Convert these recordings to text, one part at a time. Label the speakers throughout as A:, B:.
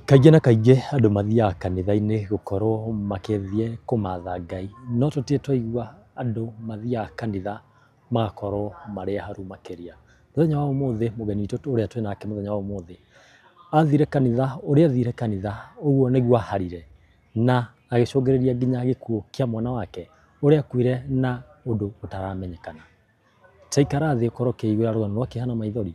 A: Kaingĩ na kaingĩ andũ mathiaga kanitha-inĩ gũkorwo makĩthiĩ kũmatha Ngai, no tũtirĩ twaigua andũ mathiaga kanitha magakorwo marĩ aharu makĩria. Mũthenya wa ũmũthĩ mũgeni witũ ũrĩa twĩnake mũthenya wa ũmũthĩ, athire kanitha, ũrĩa athire kanitha ũguo nĩguo aharire na agĩcũngĩrĩria nginya gĩkuũ kĩa mwana wake ũrĩa akuire na ũndũ ũtaramenyekana. Ta ikara thĩ ũkorwo ũkĩiguĩra rũgano rwa kĩeha na maithori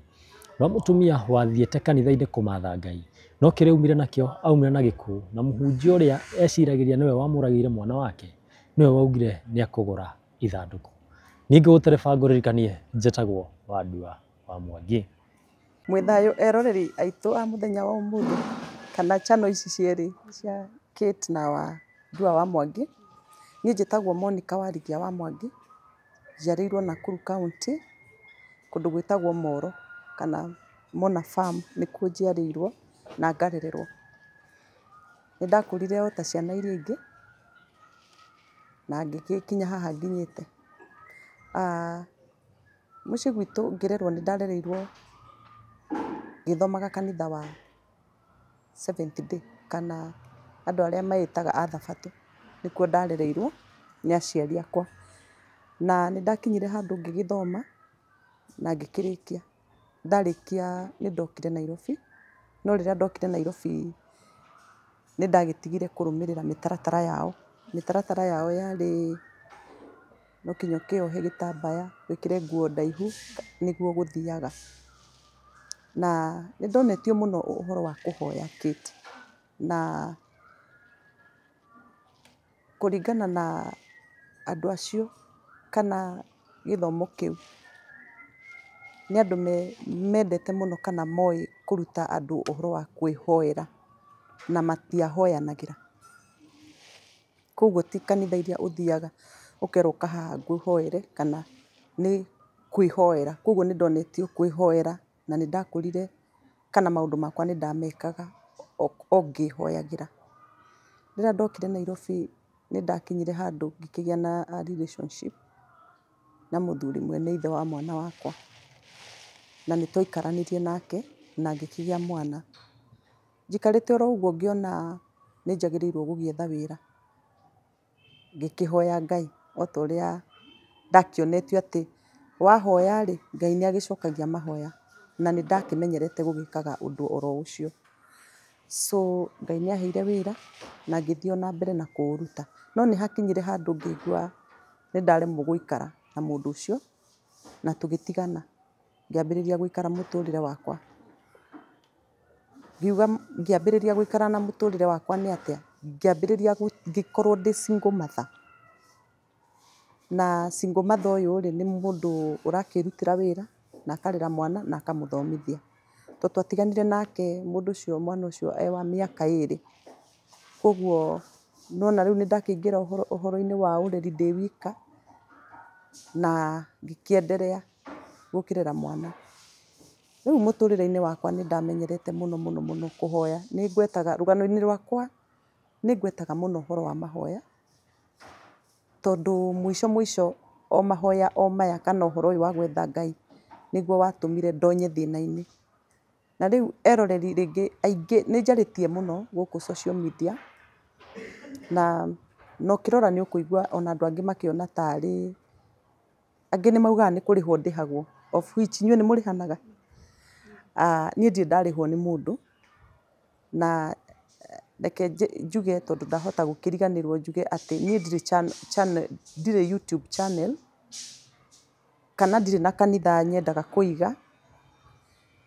A: rwa mũtumia wathiĩte kanitha-inĩ kũmatha Ngai, no kĩrĩa aumire nakĩo aumire na gĩkuũ, na mũhunjia ũrĩa eciragĩria nĩwe wamũragĩire mwana wake, nĩwe waugire nĩ akũgũra ithandũkũ. Niĩ ngĩgũtereba ngũririkanie njĩtagwo Wandua wa Mwangi.
B: Mwĩ thayũ eroreri aitũ a mũthenya wa ũmũthĩ kana channel ici cierĩ cia Kate na Wandua wa Mwangi. Niĩ njĩtagwo Monica Warigia wa Mwangi, njiarĩirwo Nakuru County, kũndũ gwĩtagwo Moro kana Mona Farm nĩkuo njiarĩirwo na ngarererwo. Nĩ ndakũrire o ta ciana iria ingĩ na ngĩgĩkinya haha nginyĩte. Mũciĩ gwitũ ngĩrerwo nĩ ndarereirwo ngĩthomaga kanitha wa Seventh Day kana andũ arĩa meĩtaga a thabatũ, nĩkuo ndarereirwo nĩ aciari akwa. Na nĩ ndakinyire handũ ngĩgĩthoma na ngĩkĩrĩkia. Ndarĩkia nĩ ndokire Nairobi, no rĩrĩa ndokire Nairobi nĩ ndagĩtigire kũrũmĩrĩra mĩtaratara yao. Mĩtaratara yao yarĩ no nginya ũkĩohe gĩtambaya, wĩkĩre nguo ndaihu nĩguo gũthiaga. Na nĩ ndonetio mũno ũhoro wa kũhoya Kate, na kũringana na andũ acio kana gĩthomo kĩu, nĩ andũ mendete mũno kana moĩ kũruta andũ ũhoro wa kwĩhoera na matiahoyanagĩra. Koguo ti kanitha iria ũthiaga ũkerwo ũka haha ngũhoere kana nĩ kwĩhoera. Koguo nĩ ndonetio kwĩhoera na nĩ ndakũrire kana maũndũ makwa nĩ ndamekaga o ngĩhoyagĩra. Rĩrĩa ndokire Nairobi nĩ ndakinyire handũ ngĩkĩgĩa na relationship na mũthuri mwene ithe wa mwana wakwa, na nĩ twaikaranirie nake na ngĩkĩgĩa mwana. Njikarĩte oro ũguo ngĩona nĩ njagĩrĩirwo gũgĩetha wĩra, ngĩkĩhoya Ngai o ta ũrĩa ndakĩonetio atĩ wahoya rĩ, Ngai nĩ agĩcokagia mahoya, na nĩ ndakĩmenyerete gũgĩkaga ũndũ oro ũcio. So Ngai nĩ aheire wĩra na ngĩthiĩ ona mbere na kũũruta. No nĩ hakinyire handũ ngĩigua nĩ ndaremwo gũikara na mũndũ ũcio na tũgĩtigana, ngĩambĩrĩria gũikara mũtũrĩre wakwa. Ngiuga ngĩambĩrĩria gũikara na mũtũrĩre wakwa nĩ atĩa, ngĩambĩrĩria ngĩkorwo ndĩ single mother. Na single mother ũyũ rĩ, nĩ mũndũ ũrakĩrutĩra wĩra na akarera mwana na akamũthomithia. Tondũ twatiganire nake mũndũ ũcio mwana ũcio e wa mĩaka ĩrĩ. Koguo nĩwona rĩu nĩ ndakĩingĩra ũhoro-inĩ wa ũreri ndĩ wika na ngĩkĩenderea gũkĩrera mwana. Rĩu mũtũrĩre-inĩ wakwa nĩ ndamenyerete mũno mũno mũno kũhoya. Nĩ ngwetaga rũgano-inĩ rwakwa nĩ ngwetaga mũno ũhoro wa mahoya, tondũ mũico mũico o mahoya o maya kana ũhoro ũyũ wa gwetha Ngai nĩguo watũmire ndonye thĩna-inĩ. Na rĩu eroreri rĩngĩ aingĩ nĩ njarĩtie mũno gũkũ social media, na ũkĩrora nĩ ũkũigua ona andũ angĩ makĩona tarĩ, angĩ nĩ maugaga nĩ kũrĩhwo ndĩhagwo, of which inyuĩ nĩ mũrĩhanaga? Niĩ ndirĩ ndarĩhwo nĩ mũndũ, na reke njuge tondũ ndahota gũkĩriganĩrwo njuge atĩ niĩ ndirĩ channel, ndirĩ YouTube channel, kana ndirĩ na kanitha nyendaga kũiga,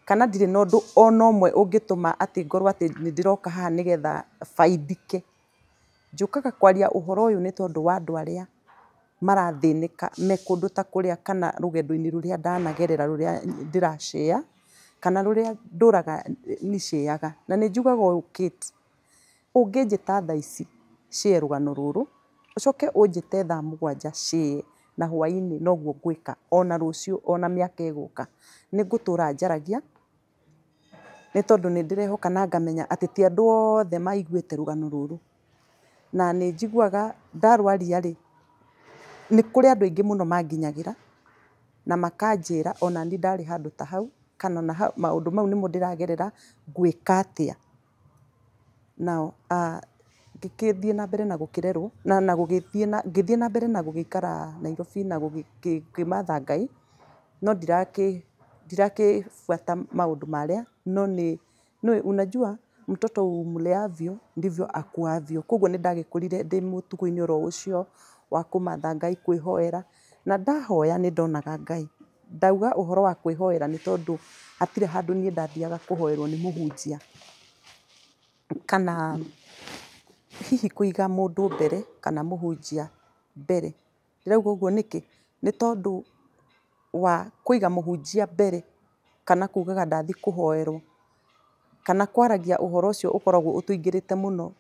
B: kana ndirĩ na ũndũ ona ũmwe ũngĩtũma atĩ ngorwo atĩ nĩ ndĩroka haha nĩgetha baindike. Njũkaga kwaria ũhoro ũyũ nĩ tondũ wa andũ arĩa marathĩnĩka me kũndũ ta kũrĩa kana rũgendo-inĩ rũrĩa ndanagerera rũrĩa ndĩra share, kana rũrĩa ndũraga nĩ share. Na nĩ njugaga ũũ Kate, ũngĩnjĩta thaa ici share rũgano rũrũ, ũcoke ũnjĩte thaa mũgwanja share, na hwaĩ-inĩ noguo ngwĩka, ona rũciũ ona mĩaka ĩgũka. Nĩ ngũtũra njaragia, nĩ tondũ nĩ ndĩrehoka na ngamenya atĩ ti andũ othe maiguĩte rũgano rũrũ. Na nĩ njiguaga ndarwaria rĩ, nĩ kũrĩ andũ aingĩ mũno manginyagĩra na makanjĩra ona niĩ ndarĩ handũ ta hau, kana ona maũndũ mau nĩmo ndĩragerera, ngwĩka atĩa. Now ngĩgĩthiĩ na mbere na gũkĩrerwo na gũgĩthiĩ na ngĩthiĩ na mbere na gũgĩikara Nairobi na gũkĩmatha Ngai, no ndirakĩbuata maũndũ marĩa, no nĩ unajua mtoto umleavyo ndivyo akuavyo. Koguo nĩ ndagĩkũrire ndĩ mũtugo-inĩ oro ũcio wa kũmatha Ngai, kwĩhoera, na ndahoya nĩ ndonaga Ngai. Ndauga ũhoro wa kwĩhoera nĩ tondũ hatirĩ handũ niĩ ndathiaga kũhoerwo nĩ mũhunjia kana hihi kũiga mũndũ mbere kana mũhunjia mbere. Ndĩrauga ũguo nĩkĩ? Nĩ tondũ wa kũiga mũhunjia mbere kana kugaga ndathiĩ kũhoerwo kana kwaragia ũhoro ũcio ũkoragwo ũtũingĩrĩte mũno,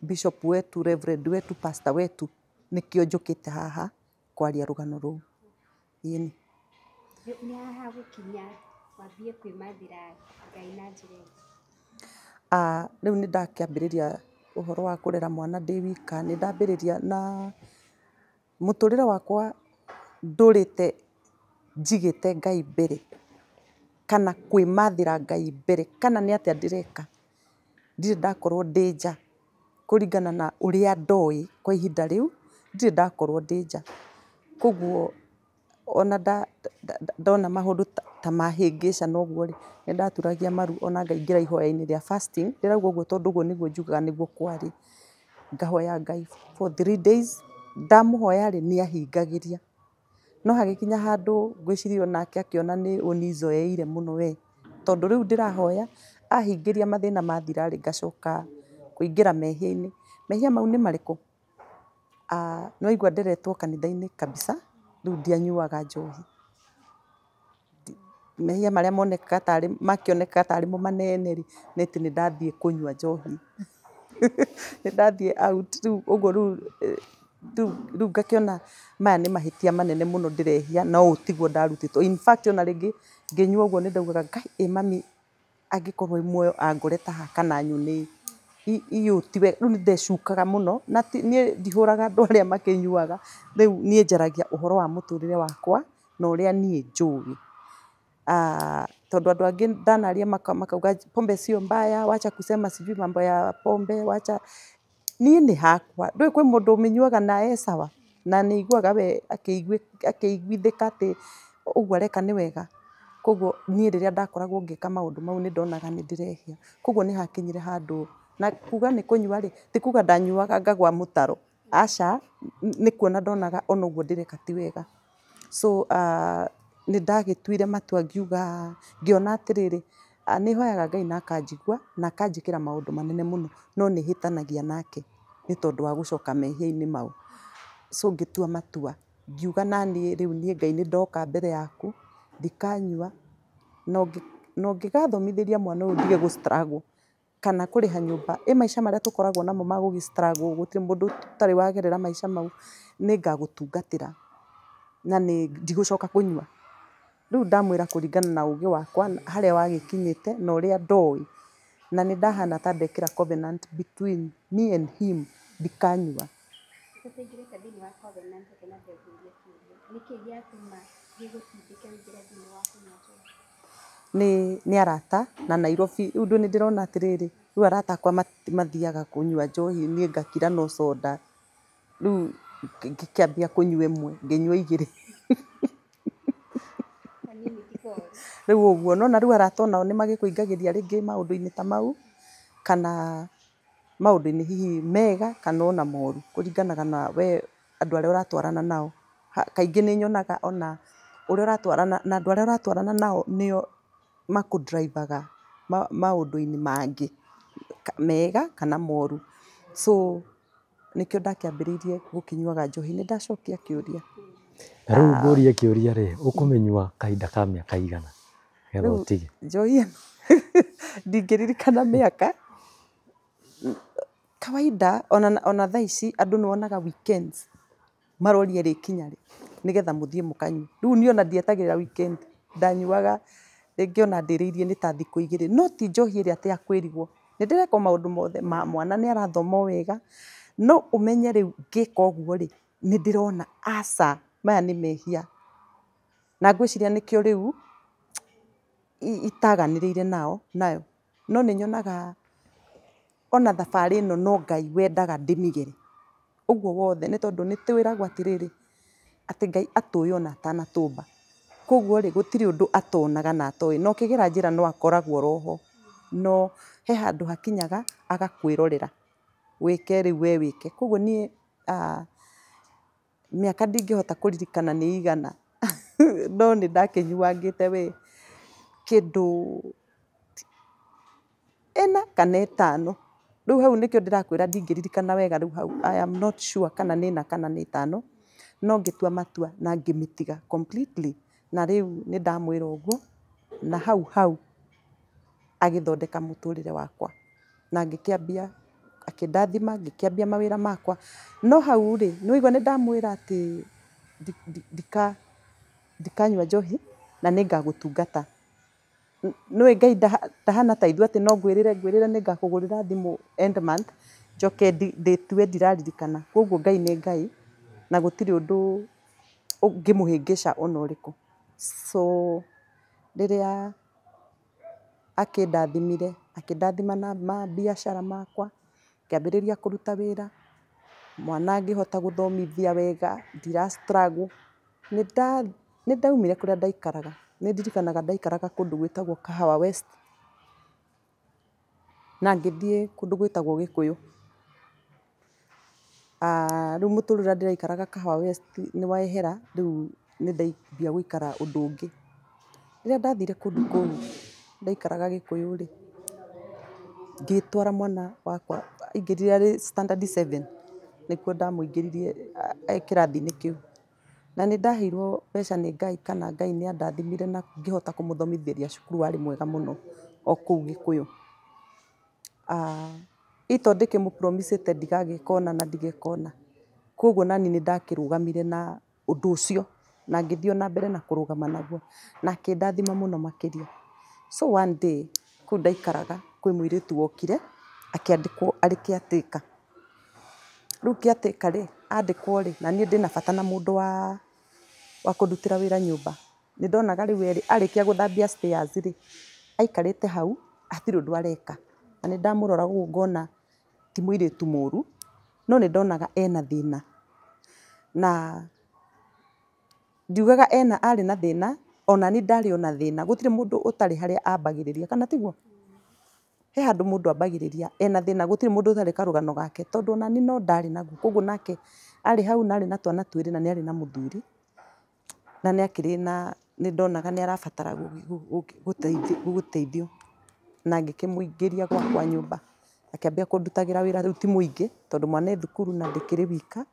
B: bishop wetu, reverend wetu, pastor wetu, nĩkĩo njũkĩte haha kwaria rũgano rũu. Ĩni.
C: Nĩ haha gũkinya wambie kwĩmathĩra Ngai na njĩra ĩngĩ?
B: Rĩu nĩ ndakĩambĩrĩria ũhoro wa kũrera mwana ndĩ wika, nĩ ndambĩrĩria na mũtũrĩre wakwa ndũrĩte njigĩte Ngai mbere kana kwĩmathĩra Ngai mbere kana nĩ atĩa ndĩreka. Ndirĩ ndakorwo ndĩ nja kũringana na ũrĩa ndoĩ kwa ihinda rĩu, ndirĩ ndakorwo ndĩ nja. Koguo ona ndona maũndũ ta mahĩngĩcana ũguo rĩ, nĩ ndaturagia maru ona ngaingĩra ihoya-inĩ rĩa fasting. Ndĩrauga ũguo tondũ ũguo nĩguo njugaga nĩguo kwarĩ. Ngahoya Ngai for 3 days, ndamũhoya rĩ, nĩ ahingagĩria. No hagĩkinya handũ ngwĩciria onake akĩona nĩ ũnizoeire mũno we, tondũ rĩu ndĩrahoya ahingĩria mathĩna mathira rĩ, ngacoka kũingĩra mehia-inĩ. Mehia mau nĩ marĩkũ? Nĩ waigua nderetwo kanitha-inĩ kabisa, rĩu ndianyuaga njohi. Mehia marĩa monekaga tarĩ makĩonekaga tarĩ mo manene rĩ, nĩ atĩ nĩ ndathiĩ kũnyua njohi. Nĩ ndathiĩ out rĩu ũguo rĩu rĩu ngakĩona maya nĩ mahĩtia manene mũno ndĩrehia na ũũ tiguo ndarutĩtwo. In fact ona rĩngĩ ngĩnyua ũguo nĩ ndaugaga Ngai ĩ mami angĩkorwo ĩ muoyo angore ta haha kana anyone ĩ, ĩ ũũ ti wega. Rĩu nĩ ndecukaga mũno na niĩ ndihũraga andũ arĩa makĩnyuaga, rĩu niĩ njaragia ũhoro wa mũtũrĩre wakwa na ũrĩa niĩ njũĩ. Tondũ andũ angĩ ndanaria makauga pombe sio mbaya, wacha kusema sijui mambo ya pombe, wacha. Niĩ nĩ hakwa, ndũĩ kwĩ mũndũ ũmĩnyuaga na e sawa na nĩ aiguaga we akĩiguithĩka atĩ ũguo areka nĩ wega. Koguo niĩ rĩrĩa ndakoragwo ngĩka maũndũ mau nĩ ndonaga nĩ ndĩrehia. Koguo nĩ hakinyire handũ na kuga nĩ kũnyua rĩ, ti kuga ndanyuaga ngagwa mũtaro, aca, nĩ kuona ndonaga ona ũguo ndĩreka ti wega. So nĩ ndagĩtuire matua ngiuga, ngĩona atĩrĩrĩ, nĩ hoyaga Ngai na akanjigua na akanjĩkĩra maũndũ manene mũno, no nĩ hĩtanagia nake nĩ tondũ wa gũcoka mehia-inĩ mau. So ngĩtua matua, ngiuga naniĩ rĩu niĩ Ngai nĩ ndoka mbere yaku, ndikanyua, na ũngĩgathomithĩria mwana ũyũ ndige gũ struggle kana kũrĩha nyũmba, ĩ maica marĩa tũkoragwo namo ma gũgĩ struggle, gũtirĩ mũndũ ũtarĩ wagerera maica mau, nĩ ngagũtungatĩra na nĩ ndigũcoka kũnyua. Rĩu ndamwĩra kũringana na ũgĩ wakwa harĩa wagĩkinyĩte na ũrĩa ndoĩ, na nĩ ndahana ta ndekĩra covenant between me and him, ndikanyua.
C: Tũtaingĩrĩte thĩinĩ wa covenant, reke nyambe ngũrie kĩũria. Nĩkĩ gĩatũma gĩgũtindĩke ũingĩre thĩinĩ wa kũnyua njohi?
B: Nĩ arata na Nairobi, rĩu nĩ ndĩrona atĩrĩrĩ, rĩu arata akwa mathiaga kũnyua njohi, niĩ ngakira no soda. Rĩu ngĩkĩambia kũnyua ĩmwe, ngĩnyua igĩrĩ.
C: Hanini ti koru.
B: Rĩu ũguo, nĩwona rĩu arata onao nĩ magĩkũingagĩria rĩngĩ maũndũ-inĩ ta mau, kana maũndũ-inĩ hihi mega kana ona moru, kũringanaga na we andũ arĩa ũratwarana nao. Kaingĩ nĩ nyonaga ona ũrĩa ũratwarana na andũ arĩa ũratwarana nao nĩo makũ drive aga maũndũ-inĩ mangĩ mega kana moru. So nĩkĩo ndakĩambĩrĩirie gũkĩnyuaga njohi. Nĩ ndacokia kĩũria.
A: Na rĩu ngũrie kĩũria rĩ, ũkũmĩnyua kahinda ka mĩaka igana nĩgetha
B: Rĩu
A: ũtige?
B: Njohi ĩno ndingĩririkana mĩaka. Kawaida ona thaa ici andũ nĩ wonaga weekends maroria rĩkinya rĩ nĩgetha mũthiĩ mũkanyue. Rĩu niĩ ona ndietagĩrĩra weekend, ndanyuaga rĩngĩ ona ndĩrĩirie nĩ ta thikũ 2, no ti njohi ĩrĩa atĩ ya kwĩrigwo. Nĩ ndĩreka o maũndũ mothe ma mwana nĩ arathoma o wega, no ũmenye rĩu ngĩka ũguo rĩ, nĩ ndĩrona aca, maya nĩ mehia. Na ngwĩciria nĩkĩo rĩu itaganĩrĩire nao nayo. No nĩ nyonaga Ona thabarĩ ĩno no Ngai wendaga ndĩmĩgere ũguo wothe, nĩ tondũ nĩ twĩragwo atĩrĩrĩ, atĩ Ngai atũĩ ona atanatũmba. Koguo rĩ, gũtirĩ ũndũ atonaga na atoĩ, na ũkĩgera njĩra no akoragwo oroho, no he handũ hakinyaga agakwĩrorera wĩke rĩu we wĩke. Koguo niĩ mĩaka ndingĩhota kũririkana nĩ igana no nĩ ndakĩnyuangĩte we kĩndũ 4 kana 5. Rĩu hau nĩkĩo ndĩrakwĩra ndingĩririkana wega rĩu hau I am not sure kana nĩ 4 kana nĩ 5, no ngĩtua matua na ngĩmĩtiga completely. Na rĩu nĩ ndamwĩra ũguo, na hau hau agĩthondeka mũtũrĩre wakwa na ngĩkĩambia, akĩndathima ngĩkĩambia mawĩra makwa. No hau rĩ, nĩ waigua nĩ ndamwĩra atĩ ndikanyua njohi na nĩ ngagũtungata. Nĩũĩ Ngai ndahana ta ithuĩ atĩ no ngwĩrĩre ngwĩrĩre nĩ ngakũgũrĩra thimũ end month njoke ndĩtue ndiraririkana. Koguo Ngai nĩ Ngai na gũtirĩ ũndũ ũngĩmũhĩngĩca ona ũrĩkũ. So rĩrĩa akĩndathimire, akĩndathima na mabiacara makwa, ngĩambĩrĩria kũruta wĩra, mwana ngĩhota gũthomithia wega, ndira struggle. Nĩ ndaumire kũrĩa ndaikaraga, nĩ ndirikanaga ndaikaraga kũndũ gwĩtagwo Kahawa West na ngĩthiĩ kũndũ gwĩtagwo Gĩkũyũ. Rĩu mũtũrĩre ũrĩa ndĩraikaraga Kahawa West nĩ wehera, rĩu nĩ ndambia gũikara ũndũ ũngĩ. Rĩrĩa ndathire kũndũ kũu ndaikaraga Gĩkũyũ rĩ, ngĩtwara mwana wakwa aingĩrire arĩ standard 7, nĩkuo ndamũingĩririe e kĩrathi-inĩ kĩu. Na nĩ ndaheirwo mbeca nĩ Ngai kana Ngai nĩ andathimire na ngĩhota kũmũthomithĩria cukuru warĩ mwega mũno o kũu Gĩkũyũ. Ito ndĩkĩmũ promise ĩte ndigagĩka ũna na ndigeka ũna. Koguo nani nĩ ndakĩrũgamire na ũndũ ũcio na ngĩthiĩ ona mbere na kũrũgama naguo na akĩndathima mũno makĩria. So one day kũu ndaikaraga kwĩ mũirĩtu wokire akĩandĩkwo arĩ caretaker. Rĩu caretaker rĩ, andĩkwo rĩ, na niĩ ndĩna bata na mũndũ wa kũndutĩra wĩra nyũmba. Nĩ ndonaga rĩu erĩ arĩkia gũthambia stairs rĩ, aikarĩte hau hatirĩ ũndũ areka. Na nĩ ndamũrora ũguo ngona ti mũirĩtu mũru, no nĩ ndonaga ena thĩna. Na ndiugaga ena arĩ na thĩna, ona niĩ ndarĩ ona thĩna. Gũtirĩ mũndũ ũtarĩ harĩa ambagĩrĩria, kana tiguo? He handũ mũndũ ambagĩrĩria ena thĩna, gũtirĩ mũndũ ũtarĩ karũgano gake, tondũ ona niĩ no ndarĩ naguo. Koguo nake arĩ hau na arĩ na twana 2 na nĩ arĩ na mũthuri, na nĩ akĩrĩ na nĩ ndonaga nĩ arabatara gũteithio. Na ngĩkĩmũingĩria gwakwa nyũmba, akĩambia kũndutagĩra wĩra, rĩu ti mũingĩ tondũ mwana e thukuru na ndĩkĩrĩ wika,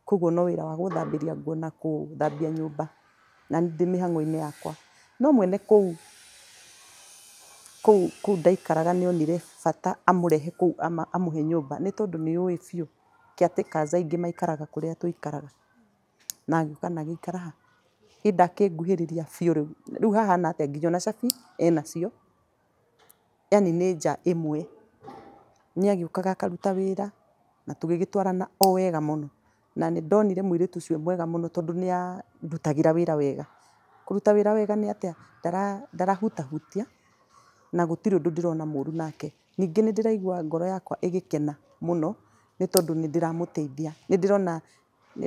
B: koguo no wĩra wa gũthambĩria nguo na gũthambia nyũmba, na ndĩ mĩhang'o-inĩ yakwa. No mwene kũu kũu ndaikaraga nĩ onire bata amũrehe kũu amũhe nyũmba, nĩ tondũ nĩ ũĩ biũ caretakers aingĩ maikaraga kũrĩa tũikaraga. Na agĩũka na agĩikara ha, ĩnda akĩnguhĩrĩria biũ rĩu. Rĩu hahana atĩa nginya ona cabi enacio, yani nĩ nja ĩmwe. Nĩ agĩũkaga akaruta wĩra na tũgĩgĩtwarana o wega mũno. Na nĩ ndonire mũirĩtu ũcio e mwega mũno tondũ nĩ andutagĩra wĩra wega. Kũruta wĩra wega nĩ atĩa, ndarahutahutia na gũtirĩ ũndũ ndĩrona mũru nake. Ningĩ nĩ ndĩraigua ngoro yakwa ĩgĩkena mũno nĩ tondũ nĩ ndĩramũteithia. Nĩ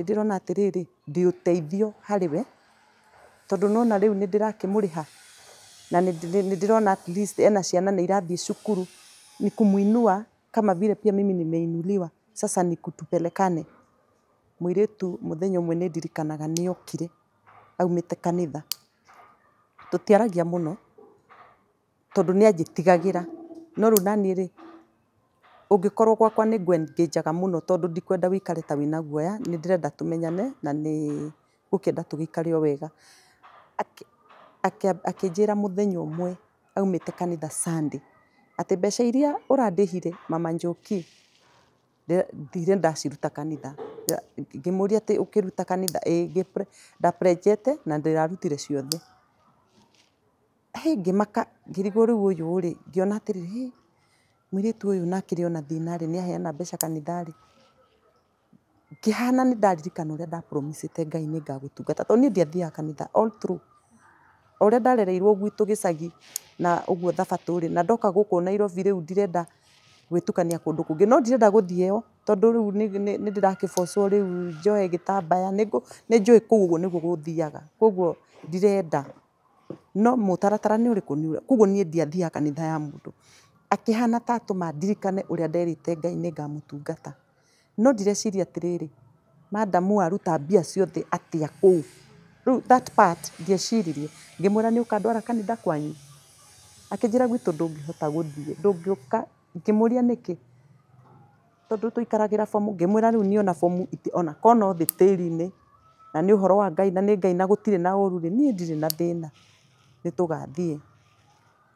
B: ndĩrona atĩrĩrĩ, ndĩ ũteithio harĩ we, tondũ nĩwona rĩu nĩ ndĩrakĩmũrĩha na nĩ ndĩrona at least ena ciana nĩ irathiĩ cukuru, ni kumuinua kama vile pia mimi nimeinuliwa, sasa ni tupelekane. Mũirĩtu mũthenya ũmwe nĩ ndirikanaga nĩ okire aumĩte kanitha. Tũtiaragia mũno tondũ nĩ anjĩtigagĩra, no rĩu naniĩ rĩ, ũngĩkorwo gwakwa nĩ ngũ engage mũno tondũ ndikwenda wĩikare ta wĩna guoya, nĩ ndĩrenda tũmenyane na nĩ ngũkĩenda tũgĩikare o wega. Akĩnjĩra mũthenya ũmwe aumĩte kanitha Sunday, atĩ mbeca iria ũrandĩhire mama Njoki, thire ndaciruta kanitha. Ngĩmũria atĩ ũkĩruta kanitha? Ĩĩ nda pledge ete na ndĩrarutire ciothe. Hĩ ngĩmaka ngĩrigwo rĩu ũyũ rĩ, ngĩona atĩrĩrĩ, hĩ mũirĩtu ũyũ na akĩrĩ ona thĩna rĩ, nĩ aheana mbeca kanitha rĩ. Ngĩhana nĩ ndaririkana ũrĩa nda promise ĩte Ngai nĩ ngagũtungata, tondũ niĩ ndiathiaga kanitha all through. O ũrĩa ndarereirwo gwitũ gĩcagi na ũguo thabatũ rĩ, na ndoka gũkũ Nairobi rĩu ndirenda Gwĩtukania kũndũ kũngĩ, no ndirenda gũthiĩ ĩyo tondũ rĩu nĩ ndĩrakĩbocwo rĩu njoe gĩtambaya, nĩ njũĩ kũu ũguo nĩguo gũthiaga, koguo ndirenda. No mũtaratara nĩ ũrĩkũ? Nĩ ũrĩa. Koguo niĩ ndiathiaga kanitha ya mũndũ. Akĩhana ta atũma ndirikane ũrĩa nderĩte Ngai nĩ ngamũtungata. No ndireciria atĩrĩrĩ, madamu aruta mbia ciothe atĩa kũu? Rĩu that part ndieciririe. Ngĩmwĩra nĩ ũkandwara kanitha kwanyu? Akĩnjĩra gwitũ ndũngĩhota gũthiĩ, ndũngĩũka. Ngĩmũria nĩkĩ? Tondũ tũikaragĩra bomu. Ngĩmwĩra rĩu niĩ ona bomu ona korwo no thĩ tĩri-inĩ, na nĩ ũhoro wa Ngai na nĩ Ngai na gũtirĩ na ũru rĩ, niĩ ndirĩ na thĩna, nĩ tũgathiĩ.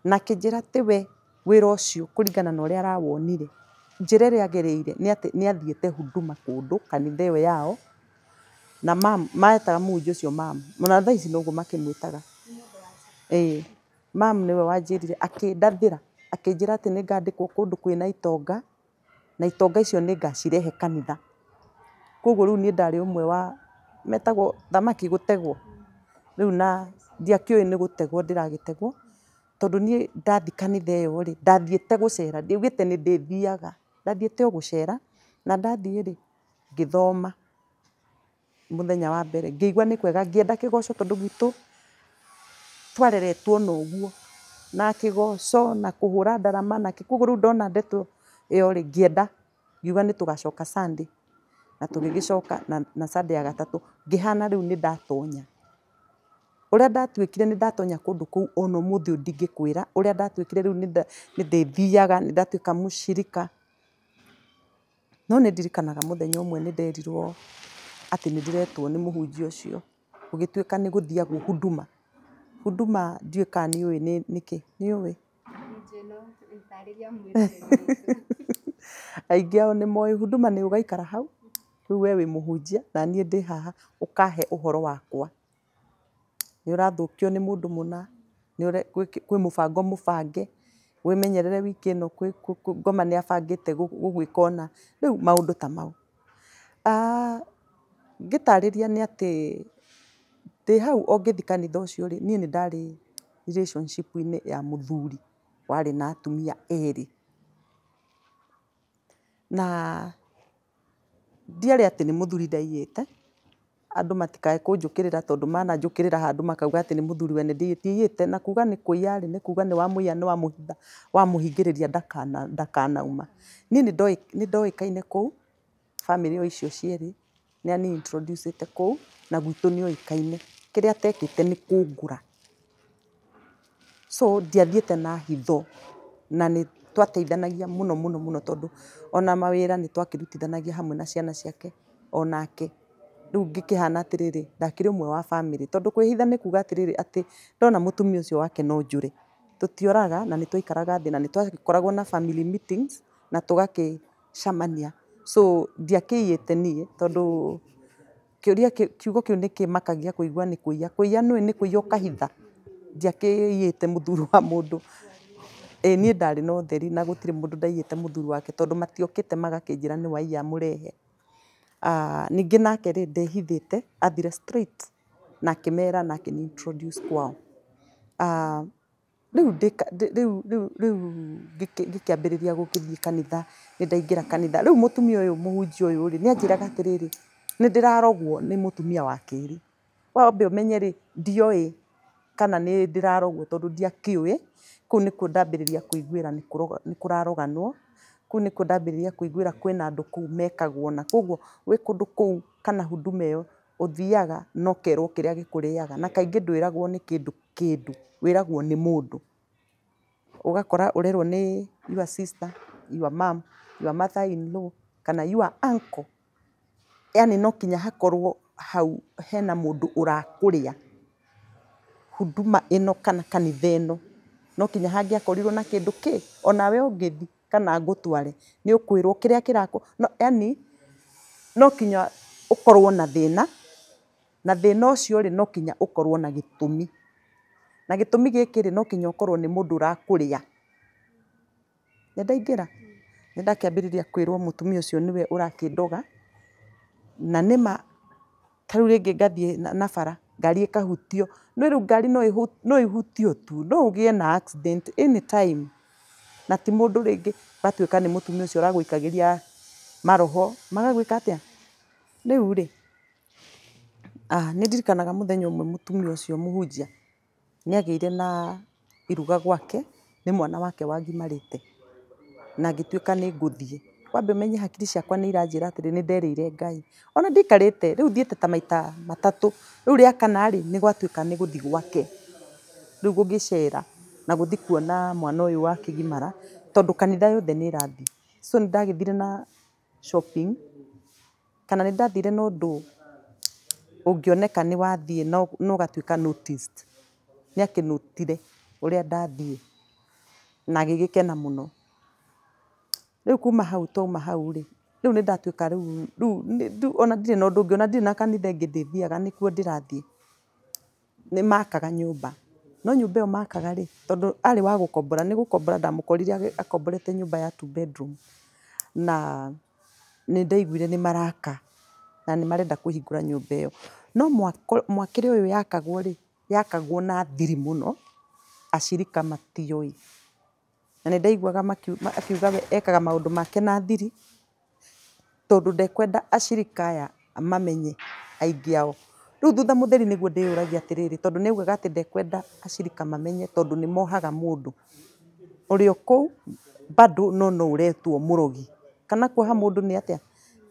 B: Na akĩnjĩra atĩ we wĩra ũcio kũringana na ũrĩa arawonire, njĩra ĩrĩa agereire nĩ atĩ nĩ athiĩte huduma kũndũ kanitha ĩyo yao, na mam, metaga mũhunjia ũcio mam, ona thaa ici noguo makĩmwĩtaga. Ĩĩ, mam nĩwe wanjĩrire, akĩndathĩra, akĩnjĩra atĩ nĩ ngandĩkwo kũndũ kwĩna itonga, na itonga icio nĩ ngacirehe kanitha. Koguo rĩu niĩ ndarĩ ũmwe wa metagwo thamaki gũtegwo. Rĩu na ndiakĩũĩ nĩ gũtegwo ndĩragĩtegwo, tondũ niĩ ndathiĩ kanitha ĩyo rĩ, ndathiĩte gũcera, ndiaugĩte nĩ ndĩthiaga, ndathiĩte o gũcera, na ndathiĩ rĩ, ngĩthoma mũthenya wa mbere, ngĩigua nĩ kwega, ngĩenda kĩgoco tondũ gwitũ twareretwo na ũguo, na kĩgoco na kũhũra ndarama na kĩ, koguo rĩu ndona ndeto ĩyo rĩ, ngĩenda, ngiuga nĩ tũgacoka Sunday, na tũgĩgĩcoka na Sunday ya gatatũ, ngĩhana rĩu nĩ ndatonya. Ũrĩa ndatuĩkire nĩ ndatonya kũndũ kũu ona ũmũthĩ ũyũ ndingĩkwĩra, ũrĩa ndatuĩkire rĩu nĩ ndĩthiaga, nĩ ndatuĩka mũcirika. No nĩ ndirikanaga mũthenya ũmwe nĩ nderirwo atĩ nĩ ndĩretwo nĩ mũhunjia ũcio, gũgĩtuĩka nĩ gũthiagwo huduma. Huduma ndiũĩ kana nĩ ũĩ nĩkĩ, nĩ ũĩ? Aingĩ ao nĩ moĩ huduma nĩ ũgaikara hau, rĩu we wĩ mũhunjia na niĩ ndĩ haha, ũkahe ũhoro wakwa. Nĩ ũrathũkio nĩ mũndũ mũna, kwĩ mũbango mũbange, wĩmenyerere wiki ĩno ngoma nĩ abangĩte gũgwĩka ũna, rĩu maũndũ ta mau. Ngĩtarĩria nĩ atĩ ndĩ hau o ngĩthiĩ kanitha ũcio rĩ, niĩ nĩ ndarĩ relationship-inĩ ya mũthuri warĩ na atumia erĩ. Na ndiarĩ atĩ nĩ mũthuri ndaiyĩte, andũ matikae kũnjũkĩrĩra tondũ mananjũkĩrĩra handũ makauga atĩ nĩ mũthuri wene ndiiyĩte, na kuga nĩ kũiya rĩ, nĩ kuga nĩ wamũiya nĩ wamũhitha, wamũhingĩrĩria ndakanauma. Niĩ nĩ ndoĩkaine kũu, bamĩrĩ o icio cierĩ, nĩ ani introduce ĩte kũu, na gwitũ nĩ oĩkaine. Kĩrĩa atekĩte nĩ kũngũra. So ndiathiĩte na hitho, na nĩ twateithanagia mũno mũno mũno tondũ ona mawĩra nĩ twakĩrutithanagia hamwe na ciana ciake onake. Rĩu ngĩkĩhana atĩrĩrĩ, ndakĩrĩ ũmwe wa bamĩrĩ, tondũ kwĩhitha nĩ kuga atĩrĩrĩ, atĩ ndona mũtumia ũcio wake no njũre. Tũtioraga na nĩ twaikaraga thĩ na nĩ twakoragwo na family meetings na tũgakĩcemania. So ndiakĩiyĩte niĩ tondũ kĩũria kiugo kĩu nĩ kĩmakagia kũigua nĩ kũiya. Kũiya nĩũĩ nĩ kũiya ũkahitha. Ndiakĩiyĩte mũthuri wa mũndũ. Ĩĩ niĩ ndarĩ na ũtheri na gũtirĩ mũndũ ndaiyĩte mũthuri wake tondũ matiokĩte magakĩnjĩra nĩ waiya mũrehe. Ningĩ nake rĩ, ndehithĩte, athire straight na akĩmera na akĩmĩ introduce kwao. Rĩu rĩu rĩu ngĩkĩambĩrĩria gũgĩthiĩ kanitha, nĩ ndaingĩra kanitha. Rĩu mũtumia ũyũ mũhunjia ũyũ rĩ, nĩ anjĩraga atĩrĩrĩ, nĩ ndĩrarogwo nĩ mũtumia wa kerĩ. Wambe ũmenye rĩ, ndioĩ kana nĩ ndĩrarogwo tondũ ndiakĩũĩ, kũu nĩkuo ndambĩrĩria kũiguĩra nĩ kũraroganwo, kũu nĩkuo ndambĩrĩria kũiguĩra kwĩna andũ kũu mekagwo na koguo wĩ kũndũ kũu kana huduma ĩyo, ũthiaga na ũkerwo kĩrĩa gĩkũrĩaga, na kaingĩ ndwĩragwo nĩ kĩndũ kĩndũ, wĩragwo nĩ mũndũ. Ũgakora ũrerwo nĩ your sister, your mom, your mother in law kana your uncle. Yaani no kinya hakorwo hau hena mũndũ ũrakũrĩa huduma ĩno kana kanitha ĩno, no kinya hangĩakorirwo na kĩndũ kĩ, onawe ũngĩthiĩ kana ngũtware, nĩ ũkwĩrwo kĩrĩa kĩrakũ, yaani no kinya ũkorwo na thĩna, na thĩna ũcio rĩ, no kinya ũkorwo na gĩtũmi. Na gĩtũmi gĩkĩ rĩ, no kinya ũkorwo nĩ mũndũ ũrakũrĩa. Nĩ ndaingĩra? Nĩ ndakĩambĩrĩria kwĩrwo mũtumia ũcio nĩwe ũrakĩndoga, na nĩma ta rĩu rĩngĩ ngathiĩ na bara, ngari ĩkahutio, no rĩu ngari no ĩhutio tu, no ũgĩe na accident anytime. Na ti mũndũ rĩngĩ ũgatuĩka nĩ mũtumia ũcio ũragũikagĩria maroho magagwĩka atĩa. Rĩu rĩ, nĩ ndirikanaga mũthenya ũmwe mũtumia ũcio mũhunjia nĩ agĩire na iruga gwake nĩ mwana wake wagimarĩte na ngĩtuĩka nĩ ngũthiĩ. Wambe ũmenye hakiri ciakwa nĩ iranjĩra atĩrĩ, nĩ nderĩire Ngai. Ona ndikarĩte, rĩu thiĩte ta maita matatũ, rĩu rĩa kana rĩ, nĩ gwatuĩka nĩ gũthiĩ gwake. Rĩu gũgĩcera na gũthiĩ kuona mwana ũyũ wakĩgimara tondũ kanitha yothe nĩ ĩrathiĩ. So nĩ ndagĩthire na shopping kana nĩ ndathire na ũndũ ũngĩoneka nĩ wathiĩ na ũgatuĩka noticed. Nĩ akĩnũtire ũrĩa ndathiĩ na agĩgĩkena mũno. Rĩu kuma hau twauma hau rĩ, rĩu nĩ ndatuĩka rĩu rĩu ona ndirĩ na ũndũ ũngĩ, ona ndirĩ na kanitha ĩngĩ ndĩthiaga nĩkuo ndĩrathiĩ. Nĩ makaga nyũmba, no nyũmba ĩyo makaga rĩ, tondũ arĩ wa gũkombora, nĩ gũkombora ndamũkorire akomborete nyũmba ya two bedroom. Na nĩ ndaiguire nĩ maraka na nĩ marenda kũhingũra nyũmba ĩyo. No mwakĩre ũyũ yakagwo rĩ, yakagwo na thiri mũno, acirika matioĩ. Na nĩ ndaiguaga akiuga we ekaga maũndũ make na thiri, tondũ ndekwenda acirika aya mamenye aingĩ ao. Rĩu thutha mũtheri nĩguo ndĩyũragia atĩrĩrĩ, tondũ nĩ augaga atĩ ndekwenda acirika mamenye tondũ nĩ mohaga mũndũ. Ũrĩ o kũu bado no no ũretwo mũrogi. Kana kuoha mũndũ nĩ atĩa?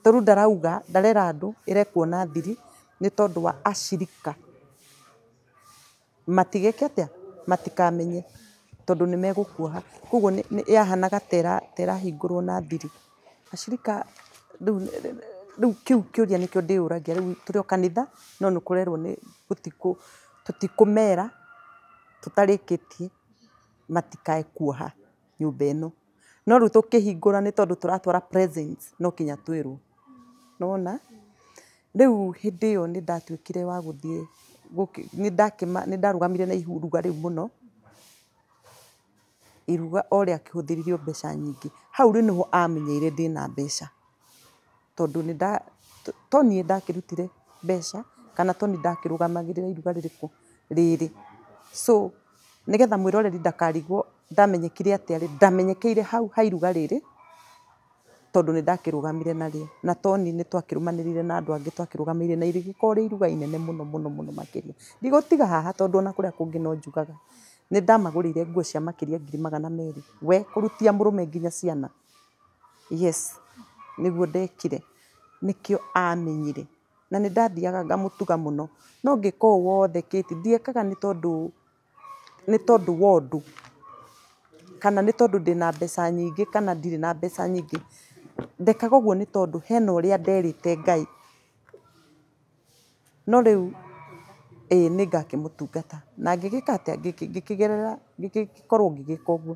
B: Tondũ ndarauga, ndarera andũ ĩrekwo na thiri nĩ tondũ wa acirika. Matigeke atĩa? Matikamenye tondũ nĩ megũkuoha. Koguo yahanaga ta ĩrahingũrwo na thiri. Acirika rĩu kĩu kĩũria nĩkĩo ndĩyũragia rĩu tũrĩ o kanitha no nĩ kũrerwo nĩ tũtikũmera tũtarĩkĩtie matikae kuoha nyũmba ĩno. No rĩu tũkĩhingũra nĩ tondũ tũratwara presents no kinya twĩrwo. Nĩwona? Rĩu hĩndĩ ĩyo nĩ ndatuĩkire wa gũthiĩ nĩ ndarũgamire na iruga rĩu mũno. Iruga o rĩakĩhũthĩririo mbeca nyingĩ. Hau rĩu nĩho amenyeire ndĩna mbeca. Tondũ to niĩ ndakĩrutire mbeca kana to niĩ ndakĩrũgamagĩrĩra iruga rĩrĩkũ rĩrĩ. So nĩgetha mwĩroreri ndakarigwo ndamenyekire atĩa rĩ, ndamenyekeire hau ha iruga rĩrĩ tondũ nĩ ndakĩrũgamire narĩo. Na to niĩ nĩ twakĩrũmanĩrĩire na andũ angĩ twakĩrũgamĩrĩire na rĩgĩkorwo rĩ iruga inene mũno mũno mũno makĩria. Ndigũtiga haha tondũ ona kũrĩa kũngĩ no njugaga. Nĩ ndamagũrĩire nguo cia makĩria 200,000. We kũrutia mũrũme nginya ciana. Yes, nĩguo ndekire. Nĩkĩo amenyire. Na nĩ ndathiaga ngamũtuga mũno. No ngĩka ũũ wothe Kate, ndiekaga nĩ tondũ wa ũndũ kana nĩ tondũ ndĩna mbeca nyingĩ kana ndirĩ na mbeca nyingĩ. Ndekaga ũguo nĩ tondũ hena ũrĩa nderĩte Ngai. No rĩu ĩĩ nĩ ngakĩmũtungata. Na ngĩgĩka atĩa? Ngĩkĩgerera, ngĩgĩkorwo ngĩgĩka ũguo.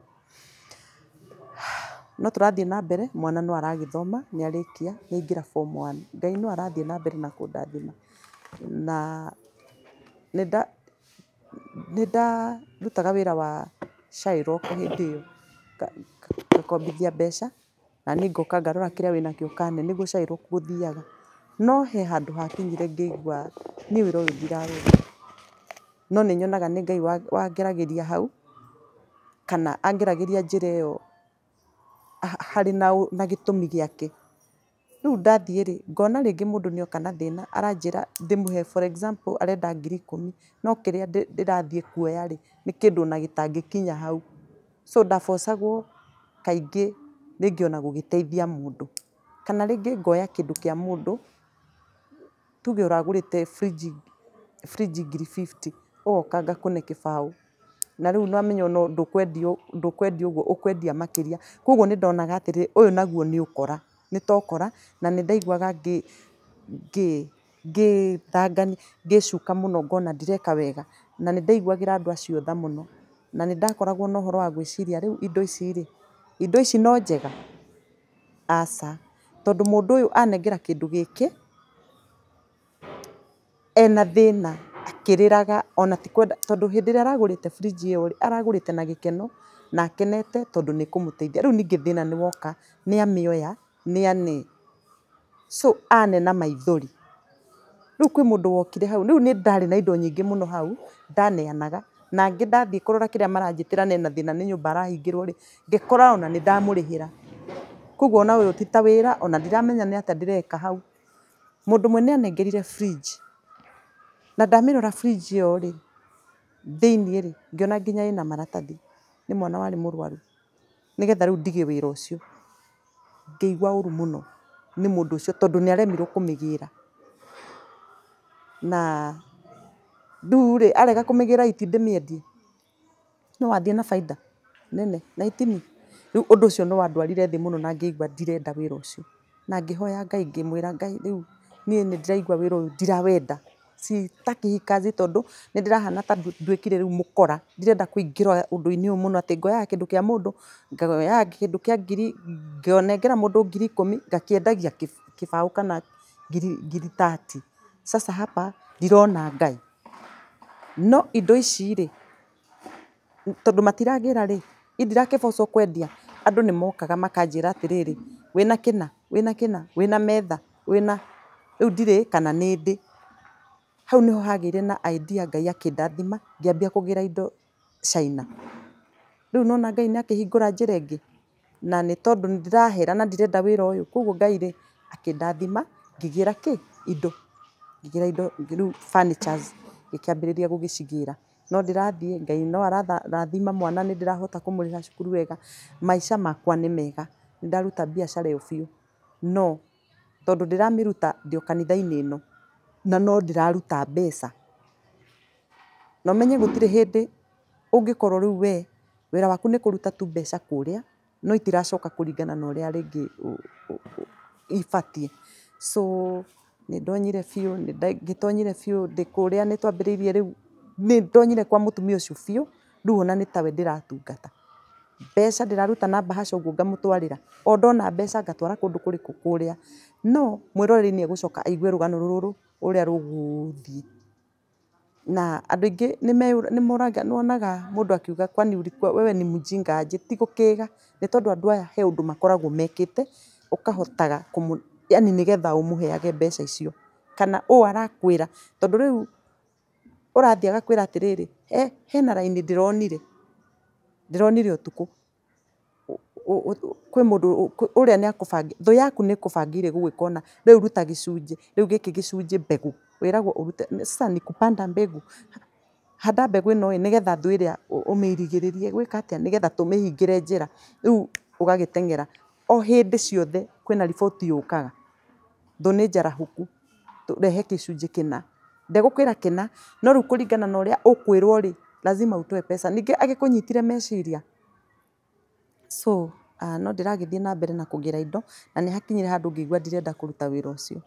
B: No tũrathiĩ na mbere, mwana no aragĩthoma, nĩ arĩkia, nĩ aingĩra form one. Ngai no arathiĩ na mbere na kũndathima. Na nĩ ndarutaga wĩra wa Shylock hĩndĩ ĩyo, ngakombithia mbeca na niĩ ngoka ngarora kĩrĩa wĩnakĩo kane nĩguo Shylock gũthiaga. No he handũ hakinyire ngĩigua niĩ wĩra ũyũ ndiraruta. No nĩ nyonaga nĩ Ngai wangeragĩria hau kana angeragĩria njĩra ĩyo harĩ na gĩtũmi gĩake. Rĩu ndathiĩ rĩ, ngona rĩngĩ mũndũ nĩ oka na thĩna aranjĩra ndĩmũhe for example arenda 10,000 no kĩrĩa ndĩrathiĩ kuoya rĩ, nĩ kĩndũ ona gĩtangĩkinya hau. So ndabocagwo kaingĩ rĩngĩ ona gũgĩteithia mũndũ. Kana rĩngĩ ngoya kĩndũ kĩa mũndũ, tuge ũragũrĩte fridge 50,000 ũgoka ngakũne kĩbaũ. Na rĩu nĩwamenya ona ndũkwendia ũguo ũkwendia makĩria. Koguo nĩ ndonaga atĩrĩrĩ, ũyũ naguo nĩ ũkora, nĩ ta ũkora na nĩ ndaiguaga ngĩthangania ngĩcuka mũno ngona ndireka wega. Na nĩ ndaiguagĩra andũ acio tha mũno. Na nĩ ndakoragwo na ũhoro wa gwĩciria rĩu indo ici rĩ, indo ici no njega? Aca. Tondũ mũndũ ũyũ anengera kĩndũ gĩkĩ, ena thĩna akĩrĩraga ona ti kwenda, tondũ hĩndĩ ĩrĩa aragũrĩte fridge ĩyo rĩ, aragũrĩte na gĩkeno na akenete tondũ nĩ ĩkũmũteithia. Rĩu ningĩ thĩna nĩ woka, nĩ amĩoya, nĩ ane. So ane na maithori. Rĩu kwĩ mũndũ wokire hau, rĩu nĩ ndarĩ na indo nyingĩ mũno hau, ndaneanaga, Na angĩ ndathiĩ kũrora kĩrĩa maranjĩtĩra nena thĩna nĩ nyũmba arahingĩrwo rĩ, ngĩkora ona nĩ ndamũrĩhĩra. Koguo ona ũyũ ti ta wĩra, ona ndiramenya nĩ atĩa ndĩreka hau. Mũndũ ũmwe nĩ anengerire fridge, na ndamĩrora fridge ĩyo rĩ, thĩiniĩ rĩ, ngĩona nginya ĩna maratathi, nĩ mwana warĩ mũrwaru, nĩgetha rĩu ndige wĩra ũcio. Ngĩigua ũru mũno nĩ mũndũ ũcio tondũ nĩ aremirwo kũmĩgĩra. Na rĩu rĩ, arega kũmĩgĩra iti ndĩmĩendie, no wathiĩ na baida nene na itini. Rĩu ũndũ ũcio nĩ wandwarire thĩ mũno na ngĩigua ndirenda wĩra ũcio. Na ngĩhoya Ngai ngĩmwĩra Ngai rĩu niĩ nĩ ndĩraigua wĩra ũyũ ndirawenda. Sitaki hii kazi tondũ nĩ ndĩrahana ta nduĩkire rĩu mũkora. Ndirenda kũingĩra ũndũ-inĩ ũyũ mũno atĩ ngoyaga kĩndũ kĩa mũndũ, ngoyaga kĩndũ kĩa ngiri, ngonengera mũndũ 10,000 ngakĩendagia kĩbaũ kana ngiri 30. Sasa hapa ndirona Ngai. No indo ici rĩ, tondũ matiragĩra rĩ, indirakĩbocwo kwendia, andũ nĩ mokaga makanjĩra atĩrĩrĩ, wĩna kĩna, wĩna kĩna, wĩna metha, wĩna, rĩu ndirĩ kana nĩ ndĩ. Hau nĩho hagĩire na idea Ngai akĩndathima, ngĩambia kũgĩra indo China. Rĩu nĩwona Ngai nĩ akĩhingũra njĩra ĩngĩ, na nĩ tondũ nĩ ndĩrahera na ndirenda wĩra ũyũ, koguo Ngai rĩ, akĩndathima, ngĩgĩra kĩ, indo, ngĩgĩra indo rĩu furnitures, ngĩkĩambĩrĩria gũgĩcigĩra. No ndĩrathiĩ, Ngai no ararathima mwana nĩ ndĩrahota kũmũrĩhĩra cukuru wega, maica makwa nĩ mega, nĩ ndaruta biacara ĩyo biũ. No tondũ ndĩramĩruta ndĩ o kanitha-inĩ ĩno, na no ndĩraruta mbeca. Na ũmenye gũtirĩ hĩndĩ ũngĩkorwo rĩu we wĩra waku nĩ kũruta tu mbeca kũrĩa, no itiracoka kũringana na ũrĩa rĩngĩ ibatiĩ. So nĩ ndonyire biũ, ngĩtonyire biũ ndĩ kũrĩa nĩ twambĩrĩirie rĩu, nĩ ndonyire kwa mũtumia ũcio biũ, rĩu ona nĩ tawe ndĩratungata. Mbeca ndĩraruta na mbahaca ũguo ngamũtwarĩra, o ndona mbeca ngatwara kũndũ kũrĩkũ kũrĩa. No mwĩroreri nĩ egũcoka aigue rũgano rũrũ ũrĩa rũgũthiĩ. Na andũ aingĩ nĩ moraga, nĩ wonaga mũndũ akiuga kwani ulikuwa wewe ni mjinga aje, ti gũkĩga, nĩ tondũ andũ aya he ũndũ makoragwo mekĩte, ũkahotaga kũmũ, yani nĩgetha ũmũheage mbeca icio. Kana ũũ arakwĩra, tondũ rĩu ũrathiĩ agakwĩra atĩrĩrĩ, hena raini ndĩronire, ndĩronire ũtukũ. Kwĩ mũndũ ũrĩa nĩ akũbangĩire, thũ yaku nĩ ĩkũbangĩire gũgwĩka ũna, rĩu ruta gĩcunjĩ, rĩu gĩkĩ gĩcunjĩ mbegũ, wĩragwo ũrute, sasa ni kupanda mbegu. Handa mbegũ ĩno ĩ, nĩgetha thũ ĩrĩa ũmĩrigĩrĩrie gwĩka atĩa, nĩgetha tũmĩhingĩre njĩra. Rĩu ũgagĩteng'era. O hĩndĩ ciothe kwĩna riboti yũkaga, thũ nĩ njarahũku, rehe gĩcunjĩ kĩna. Ndegũkwĩra kĩna, no rĩu kũringana na ũrĩa ũkwĩrwo rĩ, lazima utoe pesa. Ningĩ agĩkũnyitire meciria. So no ndĩragĩthiĩ na mbere na kũgĩra indo, na nĩ hakinyire handũ ngĩigua ndirenda kũruta wĩra ũcio.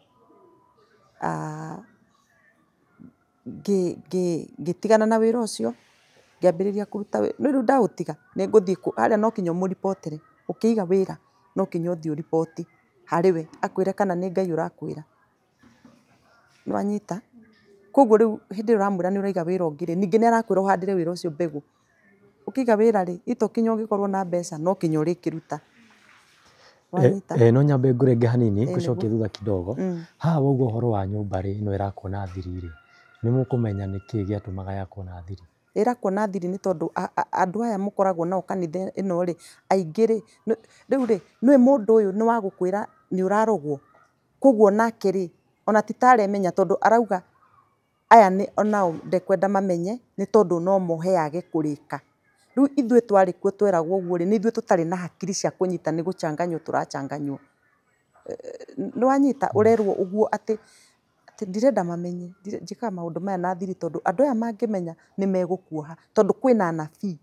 B: Ngĩtigana na wĩra ũcio, ngĩambĩrĩria kũruta wĩra, no rĩu ndaũtiga nĩ ngũthiĩ kũ, harĩa no kinya ũmũribotere, ũkĩiga wĩra no kinya ũthiĩ ũriboti harĩ we, akwĩre kana nĩ Ngai ũrakwĩra. Nĩ wanyita? Koguo rĩu hĩndĩ ĩrĩa ũramwĩra nĩ ũraiga wĩra ũngĩ rĩ, ningĩ nĩ arakwĩra ũhandĩre wĩra ũcio mbegũ. Ũkĩiga wĩra rĩ, ito kinya ũngĩkorwo na mbeca no kinya ũrĩkĩruta. Wanyita?
A: No nyambe ngũrenge hanini ngũcokie thutha kidogo. Haha wauga ũhoro wa nyũmba rĩ, ĩno ĩrakwo na thiri rĩ, nĩ mũkũmenya nĩkĩ gĩatũmaga yakwo na thiri?
B: Ĩrakwo na thiri nĩ tondũ andũ aya mũkoragwo nao kanitha ĩno rĩ, aingĩ rĩ, rĩu rĩ, nĩũĩ mũndũ ũyũ nĩ wa gũkwĩra nĩ ũrarogwo. Koguo nake rĩ, ona ti ta aremenya tondũ arauga aya nĩ onao ndekwenda mamenye nĩ tondũ no mohe yage kũrĩka. Rĩu ithuĩ twarĩ kuo tweragwo ũguo rĩ, nĩ ithuĩ tũtarĩ na hakiri cia kũnyita nĩ gũchanganywo tũrachanganywo. Nĩ wanyita ũrerwo ũguo atĩ atĩ ndirenda mamenye, njĩkaga maũndũ maya na thiri tondũ andũ aya mangĩmenya nĩ megũkuoha tondũ kwĩna anabii.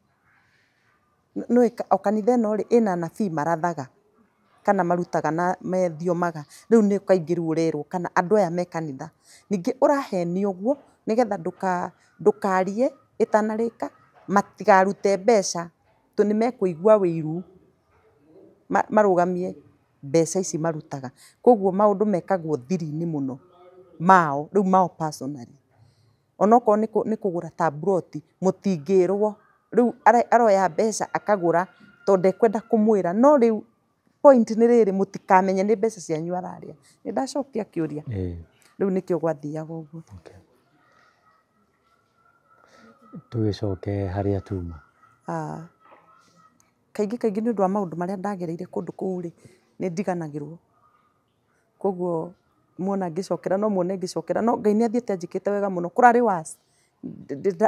B: Nĩũĩ o kanitha ĩno rĩ, ĩna anabii marathaga kana marutaga na methiomaga. Rĩu nĩ kaingĩ rĩu ũrerwo kana andũ aya me kanitha. Ningĩ ũrahenio ũguo nĩgetha ndũkarie ĩtanarĩka, matikarute mbeca tondũ nĩ mekũigua wĩiru marũgamie mbeca ici marutaga. Koguo maũndũ mekagwo thiri-inĩ mũno mao, rĩu mao personally. Onokorwo nĩ kũgũra ta mburoti, mũtingĩrwo. Rĩu aroya mbeca akagũra tondũ ndekwenda kũmwĩra. No rĩu point nĩ rĩrĩ, mũtikamenye nĩ mbeca cianyu ararĩa. Nĩ ndacokia kĩũria? Rĩu nĩkĩo gwathiaga ũguo.
A: Okay. Tũgĩcoke harĩa tuma.
B: Kaingĩ kaingĩ nĩ ũndũ wa maũndũ marĩa ndagereire kũndũ kũu rĩ, nĩ ndiganagĩrwo. Koguo muona ngĩcokera no muone ngĩcokera, no Ngai nĩ athiĩte anjĩkĩte wega mũno. Kũrarĩ worse,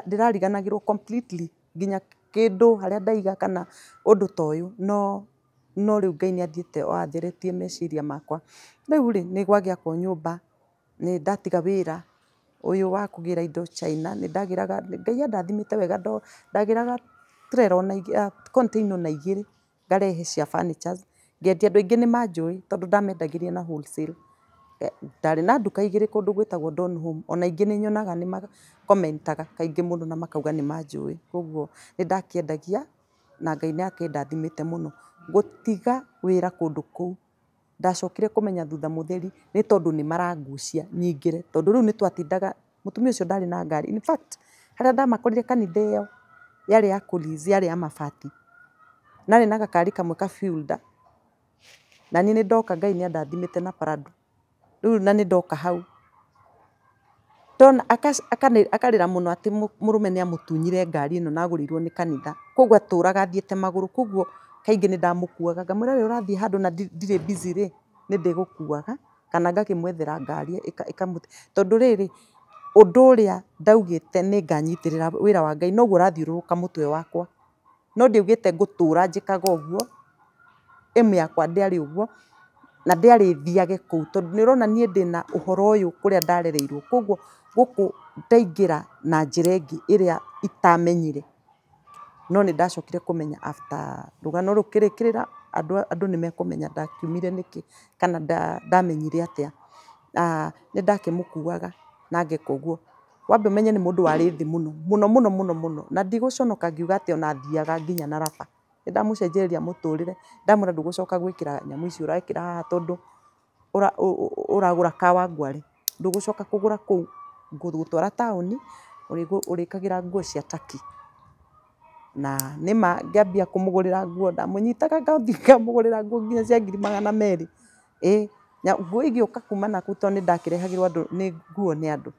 B: ndĩrariganagĩrwo completely nginya kĩndũ harĩa ndaiga kana ũndũ ta ũyũ, no rĩu Ngai nĩ athiĩte o atheretie meciria makwa. Rĩu rĩ, nĩ gwagĩakwo nyũmba, nĩ ndatiga wĩra ũyũ wa kũgĩra indo China, nĩ ndagĩraga, Ngai andathimĩte wega, ndagĩraga trailer ona container ona igĩrĩ ngarehe cia furnitures ngendia. Andũ aingĩ nĩ manjũĩ tondũ ndamendagĩria na wholesale. Ndarĩ na nduka igĩrĩ kũndũ gwĩtagwo Don Home, ona ingĩ nĩ nyonaga nĩ makomentaga kaingĩ mũno na makauga nĩ manjũĩ. Koguo nĩ ndakĩendagia na Ngai nĩ akĩndathimĩte mũno. Gũtiga wĩra kũndũ kũu ndacokire kũmenya thutha mũtheri nĩ tondũ nĩ marangucia nyingĩre, tondũ rĩu nĩ twatindaga, mũtumia ũcio ndarĩ na ngari. In fact, harĩa ndamakorire kanitha ĩyo yarĩ ya kũ lease, yarĩ ya mabati, na arĩ na gakari kamwe ka Fielder, na niĩ nĩ ndoka Ngai nĩ andathimĩte na Prado. Rĩu na nĩ ndoka hau ndona akarĩra mũno atĩ mũrũme nĩ amũtunyire ngari ĩno na agũrĩirwo nĩ kanitha, koguo atũraga athiĩte magũrũ, koguo kaingĩ nĩ ndamũkuaga ngamwĩra rĩrĩa ũrathiĩ handũ na ndirĩ busy rĩ, nĩ ndĩgũkuaga kana ngakĩmwethera ngari tondũ rĩrĩ, ũndũ ũrĩa ndaugĩte nĩ nganyitĩrĩra wĩra wa Ngai noguo ũrathiũrũrũka mũtwe wakwa, no ndiaugĩte ngũtũra njĩkaga ũguo, aim yakwa ndĩarĩ ũguo na ndĩarĩ thiage kũu, tondũ nĩ ũrona niĩ ndĩna ũhoro ũyũ kũrĩa ndarereirwo, koguo gũkũ ndaingĩra na njĩra ĩngĩ ĩrĩa itamenyire, no nĩ ndacokire kũmenya after rũgano rũkĩrĩkĩrĩra, andũ nĩ mekũmenya ndakiumire nĩkĩ kana ndamenyire atĩa. Nĩ ndakĩmũkuaga na ngeka ũguo. Wambe ũmenye nĩ mũndũ warĩ thĩ mũno mũno mũno mũno mũno, na ndigũconoka ngiuga atĩ ona athiaga nginya na raba. Nĩ ndamũcenjeria mũtũrĩre, ndamwĩra ndũgũcoka gwĩkĩra nyamũ ici ũrekĩra haha tondũ ũragũra Kawangware, ndũgũcoka kũgũra kũu, ngũgũtwara taũni ũrĩkagĩra nguo cia Turkey. Na nĩma ngĩambia kũmũgũrĩra nguo, ndamũnyitaga ngathiĩ ngamũgũrĩra nguo nginya cia 200,000. Ĩ nguo igĩũka kuma nakũu tondũ nĩ ndakĩrehagĩrwo andũ nĩ nguo nĩ andũ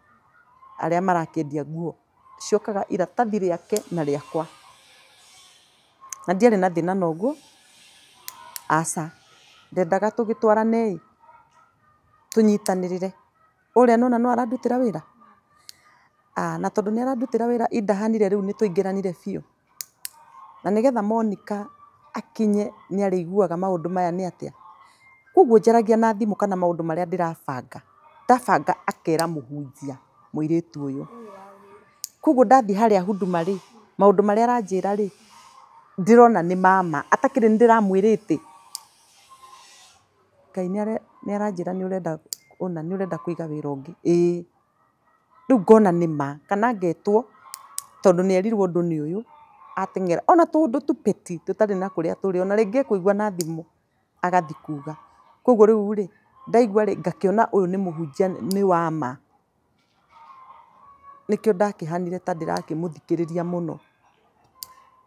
B: arĩa marakĩendia nguo, ciokaga iratathi rĩake na rĩakwa. Na ndiarĩ na thĩna na ũguo, aca, ndendaga tũgĩtwarane ĩ, tũnyitanĩrĩre. Ũrĩa nĩwona no arandutĩra wĩra, na tondũ nĩ arandutĩra wĩra indahanire rĩu nĩ twaingĩranire biũ. Na nĩgetha Monica akinye nĩ arĩiguaga maũndũ maya nĩ atĩa. Koguo njaragia na thimũ kana maũndũ marĩa ndĩrabanga, ndabanga akera mũhunjia mũirĩtu ũyũ. Koguo ndathiĩ harĩa Huduma rĩ, maũndũ marĩa aranjĩra rĩ, ndĩrona nĩ mama, atakĩrĩ nĩ ndĩramwĩrĩte. Ngai nĩ aranjĩra nĩ ũrenda ũna, nĩ ũrenda kũiga wĩra ũngĩ, ĩĩ. Rĩu ngona nĩ ma, kana ngetwo tondũ nĩ erirwo ũndũ nĩ ũyũ, ateng'era, ona tũũndũ tu petty tũtarĩ na kũrĩa tũrĩ, ona rĩngĩ ekũigua na thimũ agathiĩ kuga. Koguo rĩu rĩ, ndaigua rĩ, ngakĩona ũyũ nĩ mũhunjia nĩ wa ma. Nĩkĩo ndakĩhanire ta ndĩrakĩmũthikĩrĩria mũno.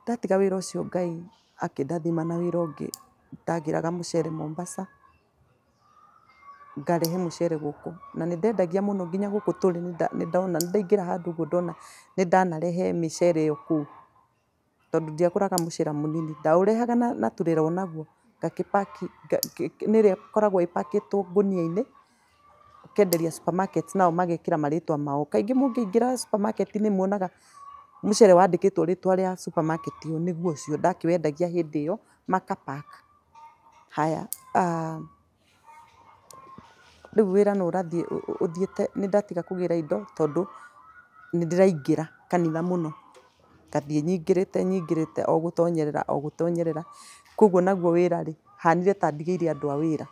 B: Ndatiga wĩra ũcio Ngai akĩndathima na wĩra ũngĩ, ndagĩraga mũcere Mombasa, ngarehe mũcere gũkũ, na nĩ ndendagia mũno nginya gũkũ tũrĩ nĩ ndona, nĩ ndaingĩra handũ ũguo ndona nĩ ndanarehe mĩcere ĩyo kũu, tondũ ndiagũraga mũcere mũnini, ndaũrehaga na turera onaguo, ngakĩpaki, nĩ ĩrĩa ĩkoragwo ĩpakĩtwo ngũnia-inĩ, ũkenderia supermarket nao magekĩra marĩtwa mao. Kaingĩ mũngĩingĩra supermarket nĩ muonaga mũcere wandĩkĩtwo rĩtwa rĩa supermarket ĩyo nĩguo ũcio ndakĩwendagia hĩndĩ ĩyo, maka pack. Haya, rĩu wĩra no ũrathiĩ ũthiĩte, nĩ ndatiga kũgĩra indo tondũ nĩ ndĩraingĩra kanitha mũno, ngathiĩ nyingĩrĩte nyingĩrĩte o gũtonyerera o gũtonyerera, koguo naguo wĩra rĩ, hanire ta ndigĩire andũ a wĩra.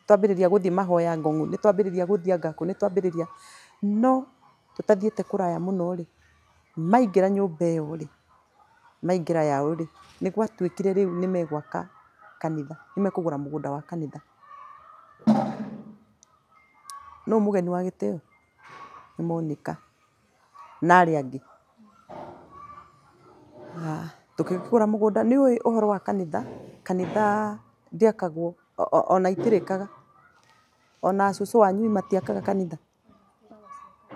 B: Twambĩrĩria gũthiĩ mahoya Ngong'u, nĩ twambĩrĩria gũthiĩ Angakũ, nĩ twambĩrĩria, no tũtathiĩte kũraya mũno rĩ, maingĩra nyũmba ĩyo rĩ, maingĩra yao rĩ, nĩ gwatuĩkire rĩu nĩ megwaka kanitha, nĩ mekũgũra mũgũnda wa kanitha. Nũ mũgeni wa gĩtĩo? Nĩ Monica na arĩa angĩ. Tũkĩgũra mũgũnda, nĩ ũĩ ũhoro wa kanitha, kanitha ndĩakagwo ona itirĩkaga, ona cũcũ wanyu matiakaga kanitha.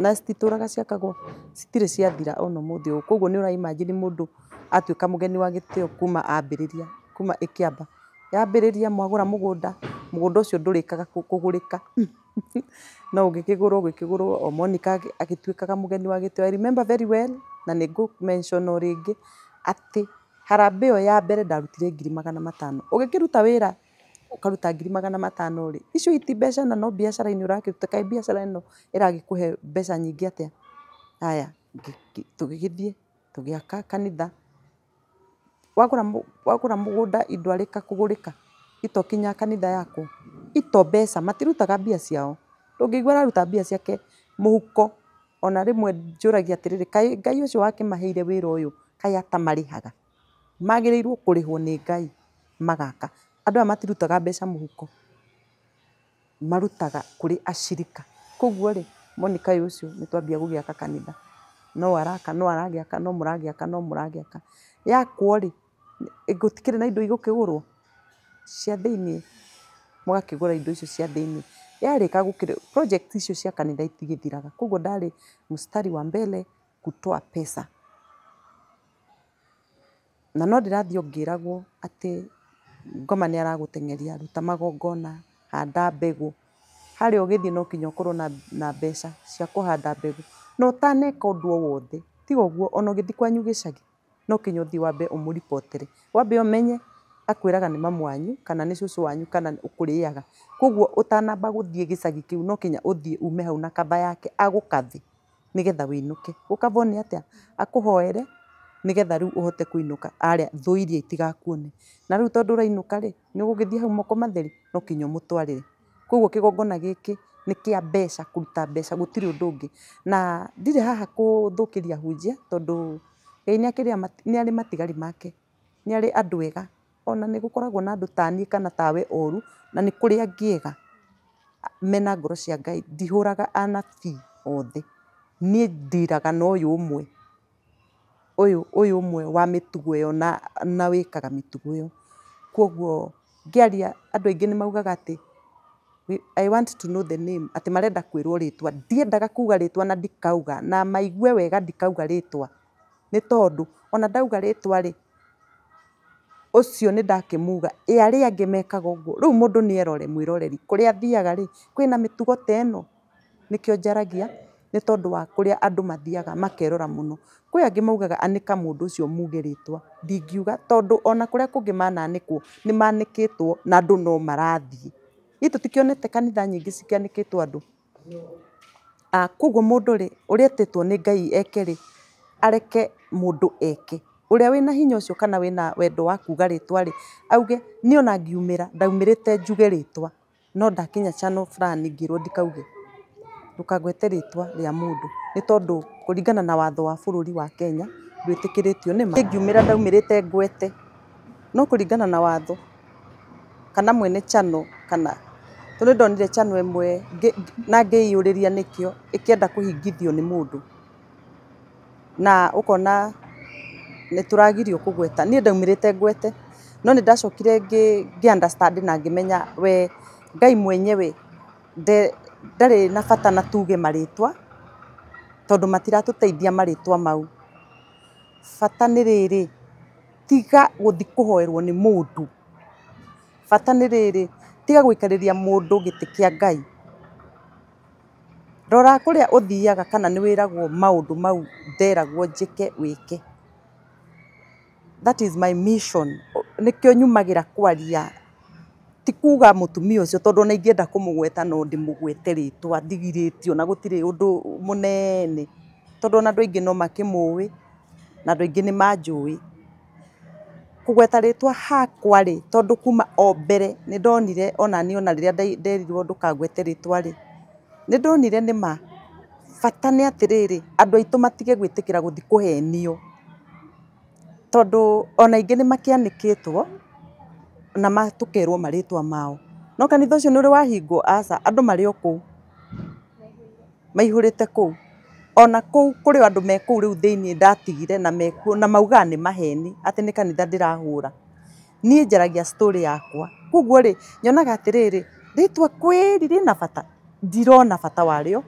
B: Na cititũraga ciakagwo, citirĩ ciathira ona ũmũthĩ ũyũ. Koguo nĩ ũra imagine mũndũ atuĩka mũgeni wa gĩtĩo kuma ambĩrĩria, kuma ĩkĩamba. Yambĩrĩria mwagũra mũgũnda, mũgũnda ũcio ndũrĩkaga kũgũrĩka. No ũgĩkĩgũrwo ũgĩkĩgũrwo o Monica agĩtuĩkaga mũgeni wa gĩtĩo. I remember very well, na nĩ ngũ mention o rĩngĩ, atĩ harambee ĩyo ya mbere ndarutire 500,000. Ũgĩkĩruta wĩra ũkaruta 500,000 rĩ, icio iti mbeca na no biacara-inĩ ũrakĩruta, kaĩ biacara ĩno ĩragĩkũhe mbeca nyingĩ atĩa? Haya, tũgĩgĩthiĩ tũgĩaka kanitha. Wagũra mũgũnda indwarĩka kũgũrĩka, itokinya kanitha yakwo, ito mbeca, matirutaga mbia ciao. Ndũngĩigua araruta mbia ciake mũhuko. Ona rĩmwe njũragia atĩrĩrĩ, kaĩ Ngai ũcio wakĩmaheire wĩra ũyũ, kaĩ atamarĩhaga? Magĩrĩirwo kũrĩhwo nĩ Ngai magaka. Andũ aya matirutaga mbeca mũhuko, marutaga kũrĩ acirika. Koguo rĩ, Monica ũyũ ũcio nĩ twambia gũgĩaka kanitha. No araka, no aragĩaka, no mũragĩaka, no mũragĩaka. Yakwo rĩ, gũtikĩrĩ na indo igũkĩgũrwo cia thĩiniĩ, mũgakĩgũra indo icio cia thĩiniĩ. Yarĩka gũkĩrĩ, project icio cia kanitha itigĩthiraga. Koguo ndarĩ mstari wa mbele kutoa pesa. Na no ndĩrathiĩ o ngĩragwo atĩ ngoma nĩ aragũteng'eria, ruta magongona, handa mbegũ. Harĩa ũgĩthiĩ no nginya ũkorwo na mbeca cia kũhanda mbegũ. Na ũtaneka ũndũ o wothe, tiga ũguo ona ũgĩthiĩ kwanyu gĩcagi, no nginya ũthiĩ wambe ũmũribotere. Wambe ũmenye akwĩraga nĩ mamu wanyu, kana nĩ cũcũ wanyu, kana ũkũrĩaga. Koguo ũtanamba gũthiĩ gĩcagi kĩu no nginya ũthiĩ ume hau na kaba yake agũkathe nĩgetha wĩinũke. Gũkabwo nĩ atĩa? Akũhoere nĩgetha rĩu ũhote kũinũka arĩa thũ iria itigakuone. Na rĩu tondũ ũrainũka rĩ, nĩ ũgũgĩthiĩ hau moko matheri, no nginya ũmũtwarĩre. Koguo kĩgongona gĩkĩ nĩ kĩa mbeca, kũruta mbeca, gũtirĩ ũndũ ũngĩ. Na ndirĩ haha kũthũkĩria hunjia, tondũ Ngai nĩ arĩ matigari make, nĩ arĩ andũ ega. Ona nĩ gũkoragwo na andũ ta niĩ kana tawe oru, na nĩ kũrĩ angĩ ega mena ngoro cia Ngai. Ndihũraga anabii othe, niĩ ndiraga na ũyũ ũmwe, ũyũ ũmwe wa mĩtugo ĩyo na wĩkaga mĩtugo ĩyo. Koguo ngĩaria andũ aingĩ nĩ maugaga atĩ I want to know the name, atĩ marenda kwĩrwo rĩtwa. Ndiendaga kuga rĩtwa na ndikauga, na maigue wega ndikauga rĩtwa. Nĩ tondũ ona ndauga rĩtwa rĩ, ũcio nĩ ndakĩmuga, ĩ arĩa angĩ mekaga ũguo. Rĩu mũndũ nĩ erore mwĩroreri, kũrĩa athiaga rĩ, kwĩna mĩtugo ta ĩno. Nĩkĩo njaragia, nĩ tondũ wa kũrĩa andũ mathiaga makerora mũno. Kwĩ angĩ maugaga anĩka mũndũ ũcio muge rĩtwa. Ndingiuga tondũ ona kũrĩa kũngĩ mananĩkwo, nĩ manĩkĩtwo na andũ no marathiĩ. Ithuĩ tũtikĩonete kanitha nyingĩ cikĩanĩkĩtwo andũ. Koguo mũndũ rĩ, ũrĩa etĩtwo nĩ Ngai eke rĩ, areke mũndũ eke. Ũrĩa wĩna hinya ũcio kana wĩna wendo wa kuga rĩtwa rĩ, auge niĩ ona ngiumĩra, ndaumĩrĩte njuge rĩtwa, no ndakinya channel fulani ngĩrwo ndikauge. Ndũkagwete rĩtwa rĩa mũndũ, nĩ tondũ kũringana na watho wa bũrũri wa Kenya, ndwĩtĩkĩrĩtio. Nĩma ngiumĩra ndaumĩrĩte ngwete, no kũringana na watho, kana mwene channel, kana tondũ nĩ ndonire channel ĩmwe na ngĩiyũrĩria nĩkĩo, ĩkĩenda kũhingithio nĩ mũndũ. Na ũkona nĩ tũragirio kũgweta. Niĩ ndaumĩrĩte ngwete, no nĩ ndacokire ngĩ understand na ngĩmenya we Ngai mwenyewe ndarĩ na bata na tuge marĩtwa, tondũ matiratũteithia marĩtwa mau. Bata nĩ rĩrĩ, tiga gũthiĩ kũhoerwo nĩ mũndũ. Bata nĩ rĩrĩ, tiga gũikarĩria mũndũ gĩtĩ kĩa Ngai. Rora kũrĩa ũthiaga kana nĩ wĩragwo maũndũ mau nderagwo njĩke wĩke. That is my mission. Nĩkĩo nyumagĩra kwaria. Ti kuga mũtumia ũcio tondũ ona ingĩenda kũmũgweta no ndĩmũgwete rĩtwa ndigirĩtio na gũtirĩ ũndũ mũnene. Tondũ ona andũ aingĩ no makĩmũĩ na andũ aingĩ nĩ manjũĩ. Kũgweta rĩtwa hakwa rĩ, tondũ kuma o mbere nĩ ndonire ona niĩ ona rĩrĩa nderirwo ndũkagwete rĩtwa rĩ, nĩ ndonire nĩ ma. Bata nĩ atĩrĩrĩ, andũ aitũ matige gwĩtĩkĩra gũthiĩ kũhenio. Tondũ ona aingĩ nĩ makĩanĩkĩtwo na tũkerwo marĩtwa mao. No kanitha ũcio nĩ ũrĩ wahingwo? Aca, andũ marĩ o kũu. Maihũrĩte kũu. Ona kũu kũrĩ andũ me kũu rĩu thĩiniĩ ndatigire na mekuo na maugaga nĩ maheni atĩ nĩ kanitha ndĩrahũra. Niĩ njaragia story yakwa. Koguo rĩ, nyonaga atĩrĩrĩ, rĩtwa kweli rĩna bata? Ndirona bata warĩo.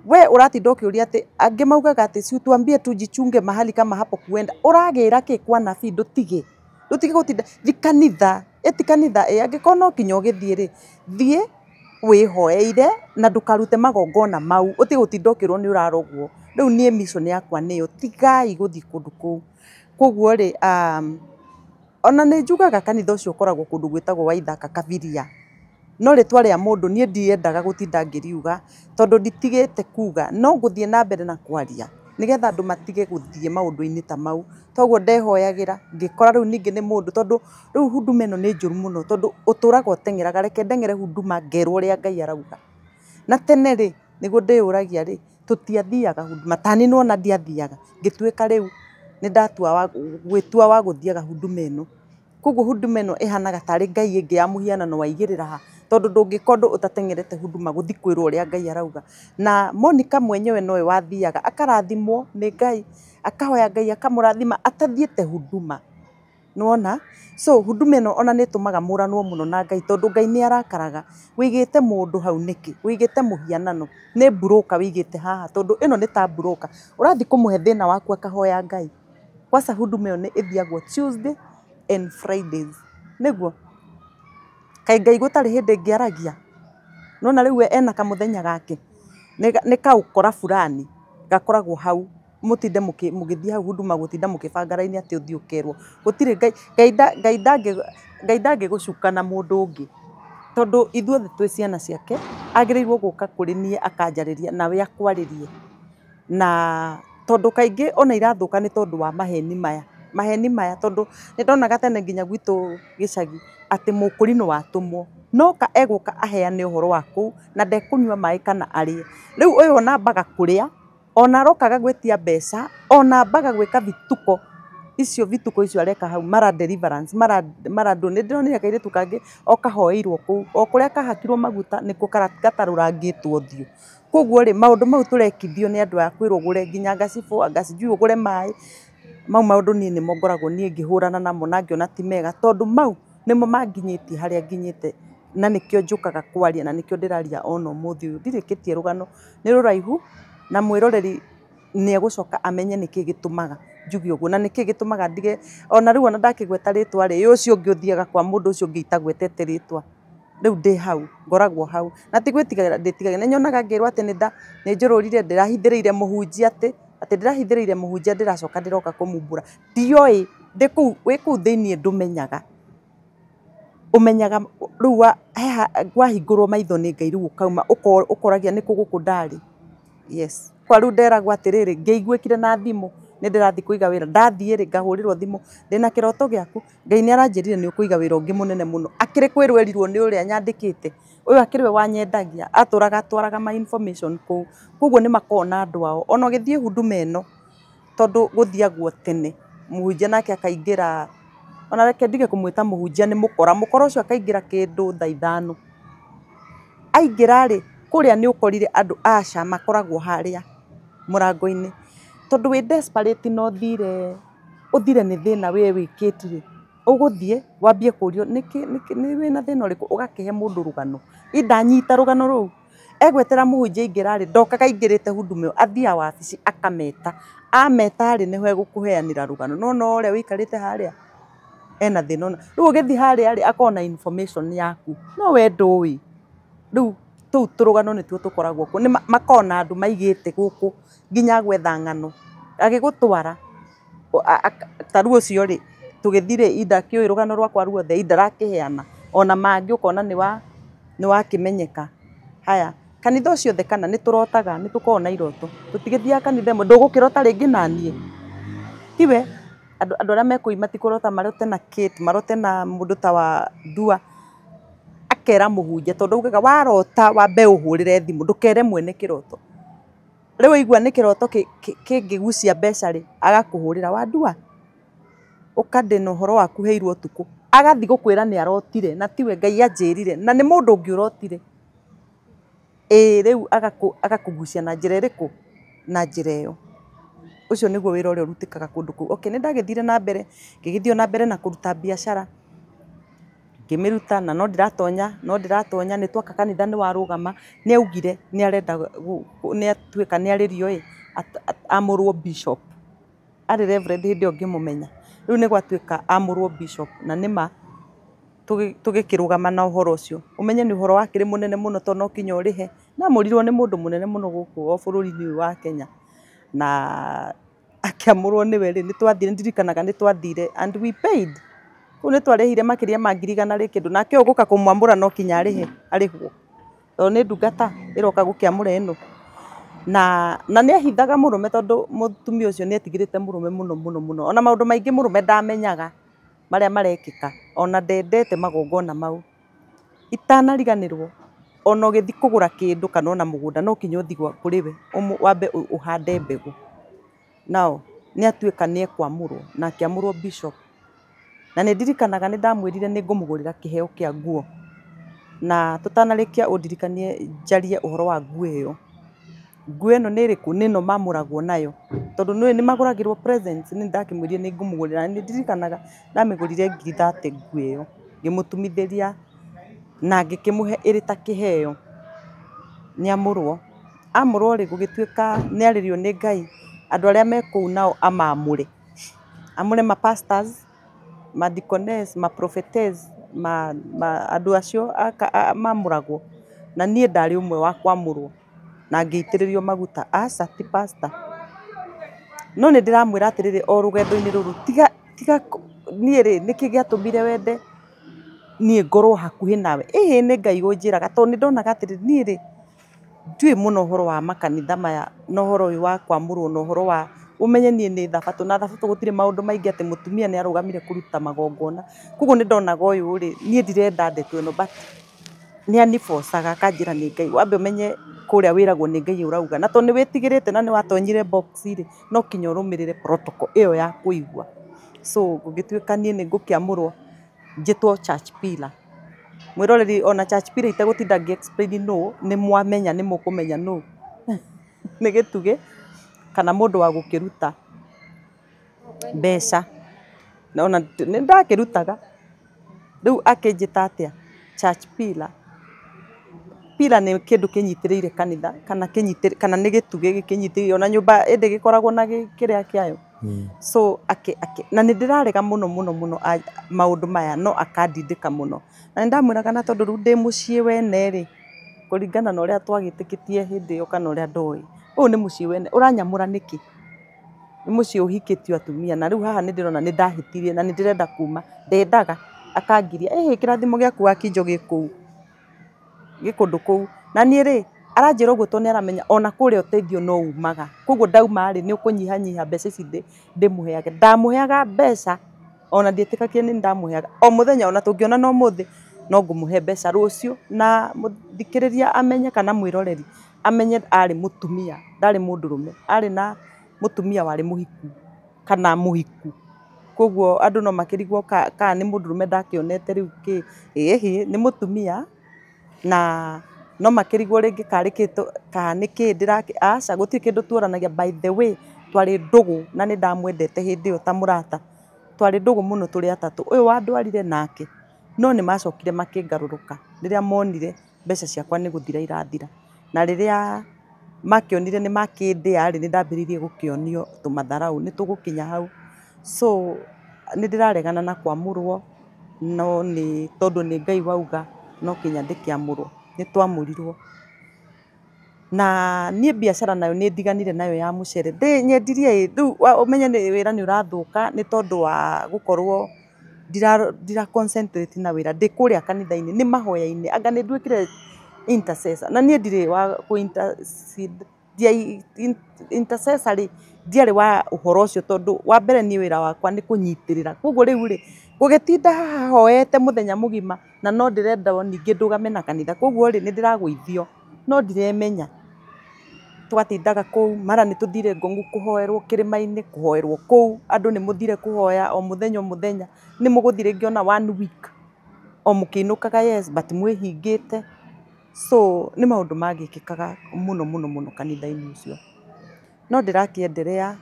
B: We ũratinda ũkĩũria atĩ angĩ maugaga atĩ si tuambie tujichunge mahali kama hapo kuenda. Ũragĩra kĩ kwa nabii? Ndũtige, ndũtige gũtinda thi kanitha, ĩti kanitha ĩ angĩkorwo no nginya ũgĩthiĩ rĩ, thiĩ wĩhoeire na ndũkarute magongona mau, ũtige gũtinda ũkĩrwo nĩ ũrarogwo. Rĩu niĩ mission yakwa nĩyo tigai gũthiĩ kũndũ kũu. Koguo rĩ, ona nĩ njugaga kanitha ũcio ũkoragwo kũndũ gwĩtagwo Waithaka Kabiria, no rĩtwa rĩa mũndũ niĩ ndiendaga gũtinda ngĩriuga tondũ nditigĩte kuga, no ngũthiĩ na mbere na kwaria nĩgetha andũ matige gũthiĩ maũndũ-inĩ ta mau. Toguo ndehoyagĩra ngĩkora rĩu ningĩ nĩ mũndũ, tondũ rĩu huduma ĩno nĩ njũru mũno, tondũ ũtũraga ũteng'eraga, reke ndeng'ere huduma ngerwo ũrĩa Ngai arauga. Na tene rĩ, nĩguo ndĩyũragia rĩ, tũtiathiaga huduma, ta niĩ nĩwona ndiathiaga, ngĩtuĩka rĩu nĩ ndatua gwĩtua wa gũthiaga huduma ĩno. Koguo huduma ĩno ĩhanaga tarĩ Ngai ĩngĩ ya mũhianano waigĩrĩra ha, tondũ ndũngĩka ũndũ ũtateng'erete huduma gũthiĩ kwĩrwo ũrĩa Ngai arauga. Na Monica mwenyewe nowe wathiaga akarathimwo nĩ Ngai, akahoya Ngai akamũrathima atathiĩte huduma. Nĩwona? So huduma ĩno ona nĩ ĩtũmaga mũranwo mũno na Ngai, tondũ Ngai nĩ arakaraga. Wĩigĩte mũndũ hau nĩkĩ? Wĩigĩte mũhianano, nĩ broker wĩigĩte haha, tondũ ĩno nĩ ta broker. Ũrathiĩ kũmũhe thĩna waku akahoya Ngai. Kwanza huduma ĩyo nĩ ĩthiagwo Tuesday and Fridays. Nĩguo? Kaĩ Ngai gũtarĩ hĩndĩ ĩngĩ aragia? Nĩwona rĩu we ena kamũthenya gake, nĩ kaũkora fulani gakoragwo hau, mũtinde mũgĩthiĩ hau huduma gũtinda mũkĩbanga raini atĩ ũthiĩ ũkerwo. Gũtirĩ Ngai, Ngai ndangĩgũcuka na mũndũ ũngĩ, tondũ ithuothe twĩ ciana ciake, agĩrĩirwo gũka kũrĩ niĩ akanjarĩria nawe akwarĩrie. Na tondũ kaingĩ ona irathũka nĩ tondũ wa maheni maya, maheni maya, tondũ nĩ ndonaga tene nginya gwitũ gĩcagi atĩ mũkũrinũ watũmwo noka egũka aheane ũhoro wa kũu na ndekũnyua maĩ kana arĩe. Rĩu ũyũ ona ambaga kũrĩa, ona arokaga gwĩtia mbeca, ona ambaga gwĩka vituko icio, vituko icio areka hau, mara deliverance, mara mara ndũ. Nĩ ndĩronire kairĩtu kangĩ o kahoeirwo kũu, o kũrĩa kahakirwo maguta nĩkuo gatarũrangĩtwo ũthiũ. Koguo rĩ, maũndũ mau tũrekithio nĩ andũ aya kwĩrwo ũgũre nginya ngacibũ, anga sijui ũgũre maĩ, mau maũndũ niĩ nĩmo ngoragwo niĩ ngĩhũrana namo na ngĩona ti mega, tondũ mau nĩmo manginyĩtie harĩa nginyĩte, na nĩkĩo njũkaga kwaria na nĩkĩo ndĩraria ona ũmũthĩ ũyũ. Ndirĩkĩtie rũgano, nĩ rũraihu na mwĩroreri nĩ egũcoka amenye nĩkĩ gĩtũmaga njuge ũguo na nĩkĩ gĩtũmaga ndige ona rĩu ona ndakĩgweta rĩtwa rĩ, ũcio ũngĩ ũthiaga kwa mũndũ ũcio ũngĩ itagwetete rĩtwa. Rĩu ndĩ hau, ngoragwo hau na ti gwĩtigĩra ndĩtigagĩra. Nĩ nyonaga ngĩrwo atĩ nĩ njũrũrire, ndĩrahithĩrĩire mũhunjia atĩ ndĩrahithĩrĩire mũhunjia, ndĩracoka ndĩroka kũmumbũra. Ndioĩ, ndĩ kũu, wĩ kũu thĩiniĩ ndũmenyaga. Ũmenyaga rĩu wahingũrwo maitho nĩ Ngai rĩu ũkauma ũkoragia nĩkũ gũkũ ndarĩ. Yes. Kwa rĩu nderagwo atĩrĩrĩ, ngĩiguĩkire na thimũ nĩ ndĩrathiĩ kũiga wĩra, ndathiĩ rĩ ngahũrĩrwo thimũ ndĩna kĩroto gĩaku, Ngai nĩ aranjĩrire nĩ ũkũiga wĩra ũngĩ mũnene mũno. Akĩrĩ kwĩrwo erirwo nĩ ũrĩa nyandĩkĩte, ũyũ akĩrĩ we wanyendagia, atũraga atwaraga ma information kũu. Koguo nĩ makoragwo na andũ ao. Ona ũgĩthiĩ huduma ĩno, tondũ gũthiagwo tene, mũhunjia nake akaingĩra, ona reke ndige kũmwĩta mũhunjia nĩ mũkora, mũkora ũcio akaingĩra kĩndũ thaa 5. Aingĩra rĩ, kũrĩa nĩ ũkorire andũ aca makoragwo harĩa mũrango-inĩ, tondũ wĩ desperate na ũthire, ũthire nĩ thĩna we wĩkĩte rĩ, ũgũthiĩ wambie kũrio nĩkĩ nĩ wĩna thĩna ũrĩkũ, ũgakĩhe mũndũ rũgano. Ndanyita rũgano rũu, egwetera mũhunjia aingĩra rĩ, ndokaga aingĩrĩte huduma ĩyo, athiaga wabici akameta, ameta rĩ nĩho egũkũheanĩra rũgano. No no ũrĩa wĩikarĩte harĩa ena thĩna ũna. Rĩu ũgĩthiĩ harĩa rĩ, akoragwo na information yaku, no we ndũĩ. Rĩu tũu tũrũgano nĩtuo tũkoragwo kuo, nĩ makoragwo na andũ maigĩte gũkũ nginya gwetha ng'ano. Agĩgũtwara, ta rĩu ũcio rĩ, tũgĩthiĩ rĩ, Ida akĩũĩ rũgano rwakwa ruothe, Ida arakĩheana, ona mangĩ ũkona nĩ wakĩmenyeka. Haya, kanitha ũcio othe kana nĩ tũrotaga, nĩ tũkoragwo na iroto, tũtigĩthiaga kanitha ĩmwe, ndũgũkĩrota rĩngĩ naniĩ, tiwe? Andũ arĩa mekũima ti kũrota marote na Kate, marote na mũndũ ta wa Ndua, akera mũhunjia, tondũ augaga warota wambe ũhũrĩre thimũ, ndũkere mwene kĩroto. Rĩu waigua nĩ kĩroto kĩngĩgucia mbeca rĩ, agakũhũrĩra, Wandua, ũka ndĩna ũhoro waku heirwo ũtukũ. Agathiĩ gũkwĩra nĩ arotire na tiwe Ngai anjĩrire, na nĩ mũndũ ũngĩ ũrotire. Ĩĩ rĩu agakũgucia na njĩra ĩrĩkũ? Na njĩra ĩyo. Ũcio nĩguo wĩra ũrĩa ũrutĩkaga kũndũ kũu. Okay, nĩ ndagĩthire na mbere, ngĩgĩthiĩ na mbere na kũruta biacara. Ngĩmĩruta na no ndĩratonya nĩ twaka kanitha nĩ warũgama, nĩ augire nĩ arenda nĩ atuĩka nĩ arĩrio ĩ, amũrwo bishop. Arĩ reverend hĩndĩ ĩyo ngĩmũmenya. Rĩu nĩ gwatuĩka amũrwo bishop na nĩma tũgĩkĩrũgama na ũhoro ũcio. Ũmenye nĩ ũhoro wakĩrĩ mũnene mũno tondũ no kinya ũrĩhe. Namũrirwo nĩ mũndũ mũnene mũno gũkũ o bũrũri-inĩ ũyũ wa Kenya. Na akĩamũrwo nĩwe rĩ, nĩ twathire, ndirikanaga nĩ twathire and we paid. Kũu nĩ twarĩhire makĩria ma 100,000 rĩ kĩndũ, nake ũyũ gũka kũmwamũra no kinya arĩhe, arĩhwo. Tondũ nĩ ndungata ĩroka gũkĩamũra ĩno. Na nĩ ahithaga mũrũme tondũ mũtumia ũcio nĩ etigĩrĩte mũrũme mũno mũno mũno. Ona maũndũ maingĩ mũrũme ndamenyaga marĩa marekĩka, ona ndendete magongona mau. Itanariganĩrwo, ona ũgĩthiĩ kũgũra kĩndũ kana ona mũgũnda no kinya ũthiĩ kũrĩ we wambe ũhande mbegũ. Nao nĩ atuĩka nĩ ekwamũrwo na akĩamũrwo bishop. Na nĩ ndirikanaga nĩ ndamwĩrire nĩ ngũmũgũrĩra kĩheo kĩa nguo. Na tũtanarĩkia ũndirikanie njarie ũhoro wa nguo ĩyo. Nguo ĩno nĩ ĩrĩkũ? Nĩ ĩno mamũragwo nayo. Tondũ nĩũĩ nĩ magũragĩrwo presents, nĩ ndakĩmwĩrire nĩ ngũmũgũrĩra. Na nĩ ndirikanaga ndamĩgũrire 30,000 nguo ĩyo. Ngĩmũtumithĩria na ngĩkĩmũhe ĩrĩ ta kĩheo. Nĩ amũrwo. Amũrwo rĩ, gũgĩtuĩka nĩ arĩrio nĩ Ngai, andũ arĩa me kũu nao amamũre. Amũre ma pastors, ma deaconess, ma prophetess, ma andũ acio mamũragwo. Na niĩ ndarĩ ũmwe wa kwamũrwo na ngĩitĩrĩrio maguta. Aca ti pastor. No nĩ ndĩramwĩra atĩrĩrĩ, o rũgendo-inĩ rũrũ, tiga niĩ rĩ, nĩkĩ gĩatũmire wende niĩ ngorwo hakuhĩ nawe? Ĩhĩ nĩ Ngai ũnjĩraga, tondũ nĩ ndonaga atĩrĩrĩ, niĩ rĩ, ndiũĩ mũno ũhoro wa makanitha maya na ũhoro ũyũ wa kwamũrwo na ũhoro wa ũmenye niĩ nĩ thabatũ, na thabatũ gũtirĩ maũndũ maingĩ atĩ mũtumia nĩ arũgamire kũruta magongona. Koguo nĩ ndonaga ũyũ rĩ, niĩ ndirenda ndeto ĩno but nĩ anibocaga akanjĩra nĩ Ngai. Wambe ũmenye kũrĩa wĩragwo nĩ Ngai ũrauga. Na tondũ nĩ wĩtigĩrĩte na nĩ watonyire box rĩ, no kinya ũrũmĩrĩre protocol ĩyo ya kũigua. So gũgĩtuĩka niĩ nĩ ngũkĩamũrwo njĩtwo church pillar. Mwĩroreri ona church pillar itegũtinda ngĩ explain nũ, nĩ mwamenya nĩ mũkũmenya nũ. Nĩ gĩtugĩ kana mũndũ wa gũkĩruta mbeca. Ona nĩ ndakĩrutaga. Rĩu akĩnjĩta atĩa? Church pillar. Pillar nĩ kĩndũ kĩnyitĩrĩire kanitha kana kana nĩ gĩtugĩ gĩkĩnyitĩrĩire ona nyũmba ĩndĩ gĩkoragwo na kĩrĩa kĩayo. So na nĩ ndĩrarega mũno mũno mũno maũndũ maya no akandindĩka mũno. Na nĩ ndamwĩraga na tondũ rĩu ndĩ mũciĩ wene rĩ, kũringana na ũrĩa twagĩtĩkĩtie hĩndĩ ĩyo kana ũrĩa ndoĩ, ũyũ nĩ mũciĩ wene, ũranyamũra nĩkĩ? Nĩ mũciĩ ũhikĩtio atumia na rĩu haha nĩ ndĩrona nĩ ndahĩtirie na nĩ ndĩrenda kuma. Ndendaga akangiria, ĩhĩ kĩrathimo gĩaku Wakinjo gĩ kũu, gĩ kũndũ kũu. Na niĩ rĩ, aranjĩra ũguo tondũ nĩ aramenya ona kũrĩa ũteithio no umaga. Koguo ndauma rĩ, nĩ ũkũnyihanyiha mbeca ici ndĩmũheage. Ndamũheaga mbeca ona ndiĩtĩkagia nĩ ndamũheaga. O mũthenya ona tũngĩonana ũmũthĩ no ngũmũhe mbeca rũciũ, na mũthikĩrĩria amenye kana mwĩroreri amenye arĩ mũtumia, ndarĩ mũndũrũme, arĩ na mũtumia warĩ mũhiku kana mũhiku. Koguo andũ no makĩrigwo kana nĩ mũndũrũme ndakĩonete rĩu kĩ, ĩhĩ nĩ mũtumia na no makĩrigwo rĩngĩ karĩ kĩ kana nĩ kĩ ndĩrakĩ, aca gũtirĩ kĩndũ tuoranagia. By the way twarĩ ndũgũ na nĩ ndamwendete hĩndĩ ĩyo ta mũrata. Twarĩ ndũgũ mũno tũrĩ atatũ, ũyũ wandwarire nake, no nĩ macokire makĩngarũrũka rĩrĩa monire mbeca ciakwa nĩ gũthira irathira. Na rĩrĩa makĩonire nĩ makĩndĩa rĩ, nĩ ndambĩrĩirie gũkĩonio tũmatharau, nĩ tũgũkinya hau. So nĩ ndĩraregana na kwamũrwo, no nĩ tondũ nĩ Ngai wauga no kinya ndĩkĩamũrwo. Nĩ twamũrirwo. Na niĩ biacara nayo nĩ ndiganire nayo ya mũcere. Nyendirie ĩ, rĩu ũmenye nĩ wĩra nĩ ũrathũka nĩ tondũ wa gũkorwo ndira concentrate na wĩra. Ndĩ kũrĩa kanitha-inĩ, nĩ mahoya-inĩ, anga nĩ nduĩkire intercessor. Na niĩ ndirĩ wa kũ intercede, intercessor rĩ, ndiarĩ wa ũhoro ũcio tondũ wa mbere niĩ wĩra wakwa nĩ kũnyitĩrĩra. Koguo rĩu rĩ, gũgĩtinda haha hoete mũthenya mũgima na no ndĩrenda ningĩ ndũgame na kanitha. Koguo rĩ, nĩ ndĩragũithio no ndiremenya. Twatindaga kũu, mara nĩ tũthire Ngong'u kũhoerwo kĩrĩma-inĩ, kũhoerwo kũu, andũ nĩ mũthire kũhoya o mũthenya o mũthenya, nĩ mũgũthiĩ rĩngĩ ona one week o mũkĩinũkaga yes but mwĩhingĩte. So nĩ maũndũ magĩkĩkaga mũno mũno mũno kanitha-inĩ ũcio. No ndĩrakĩenderea,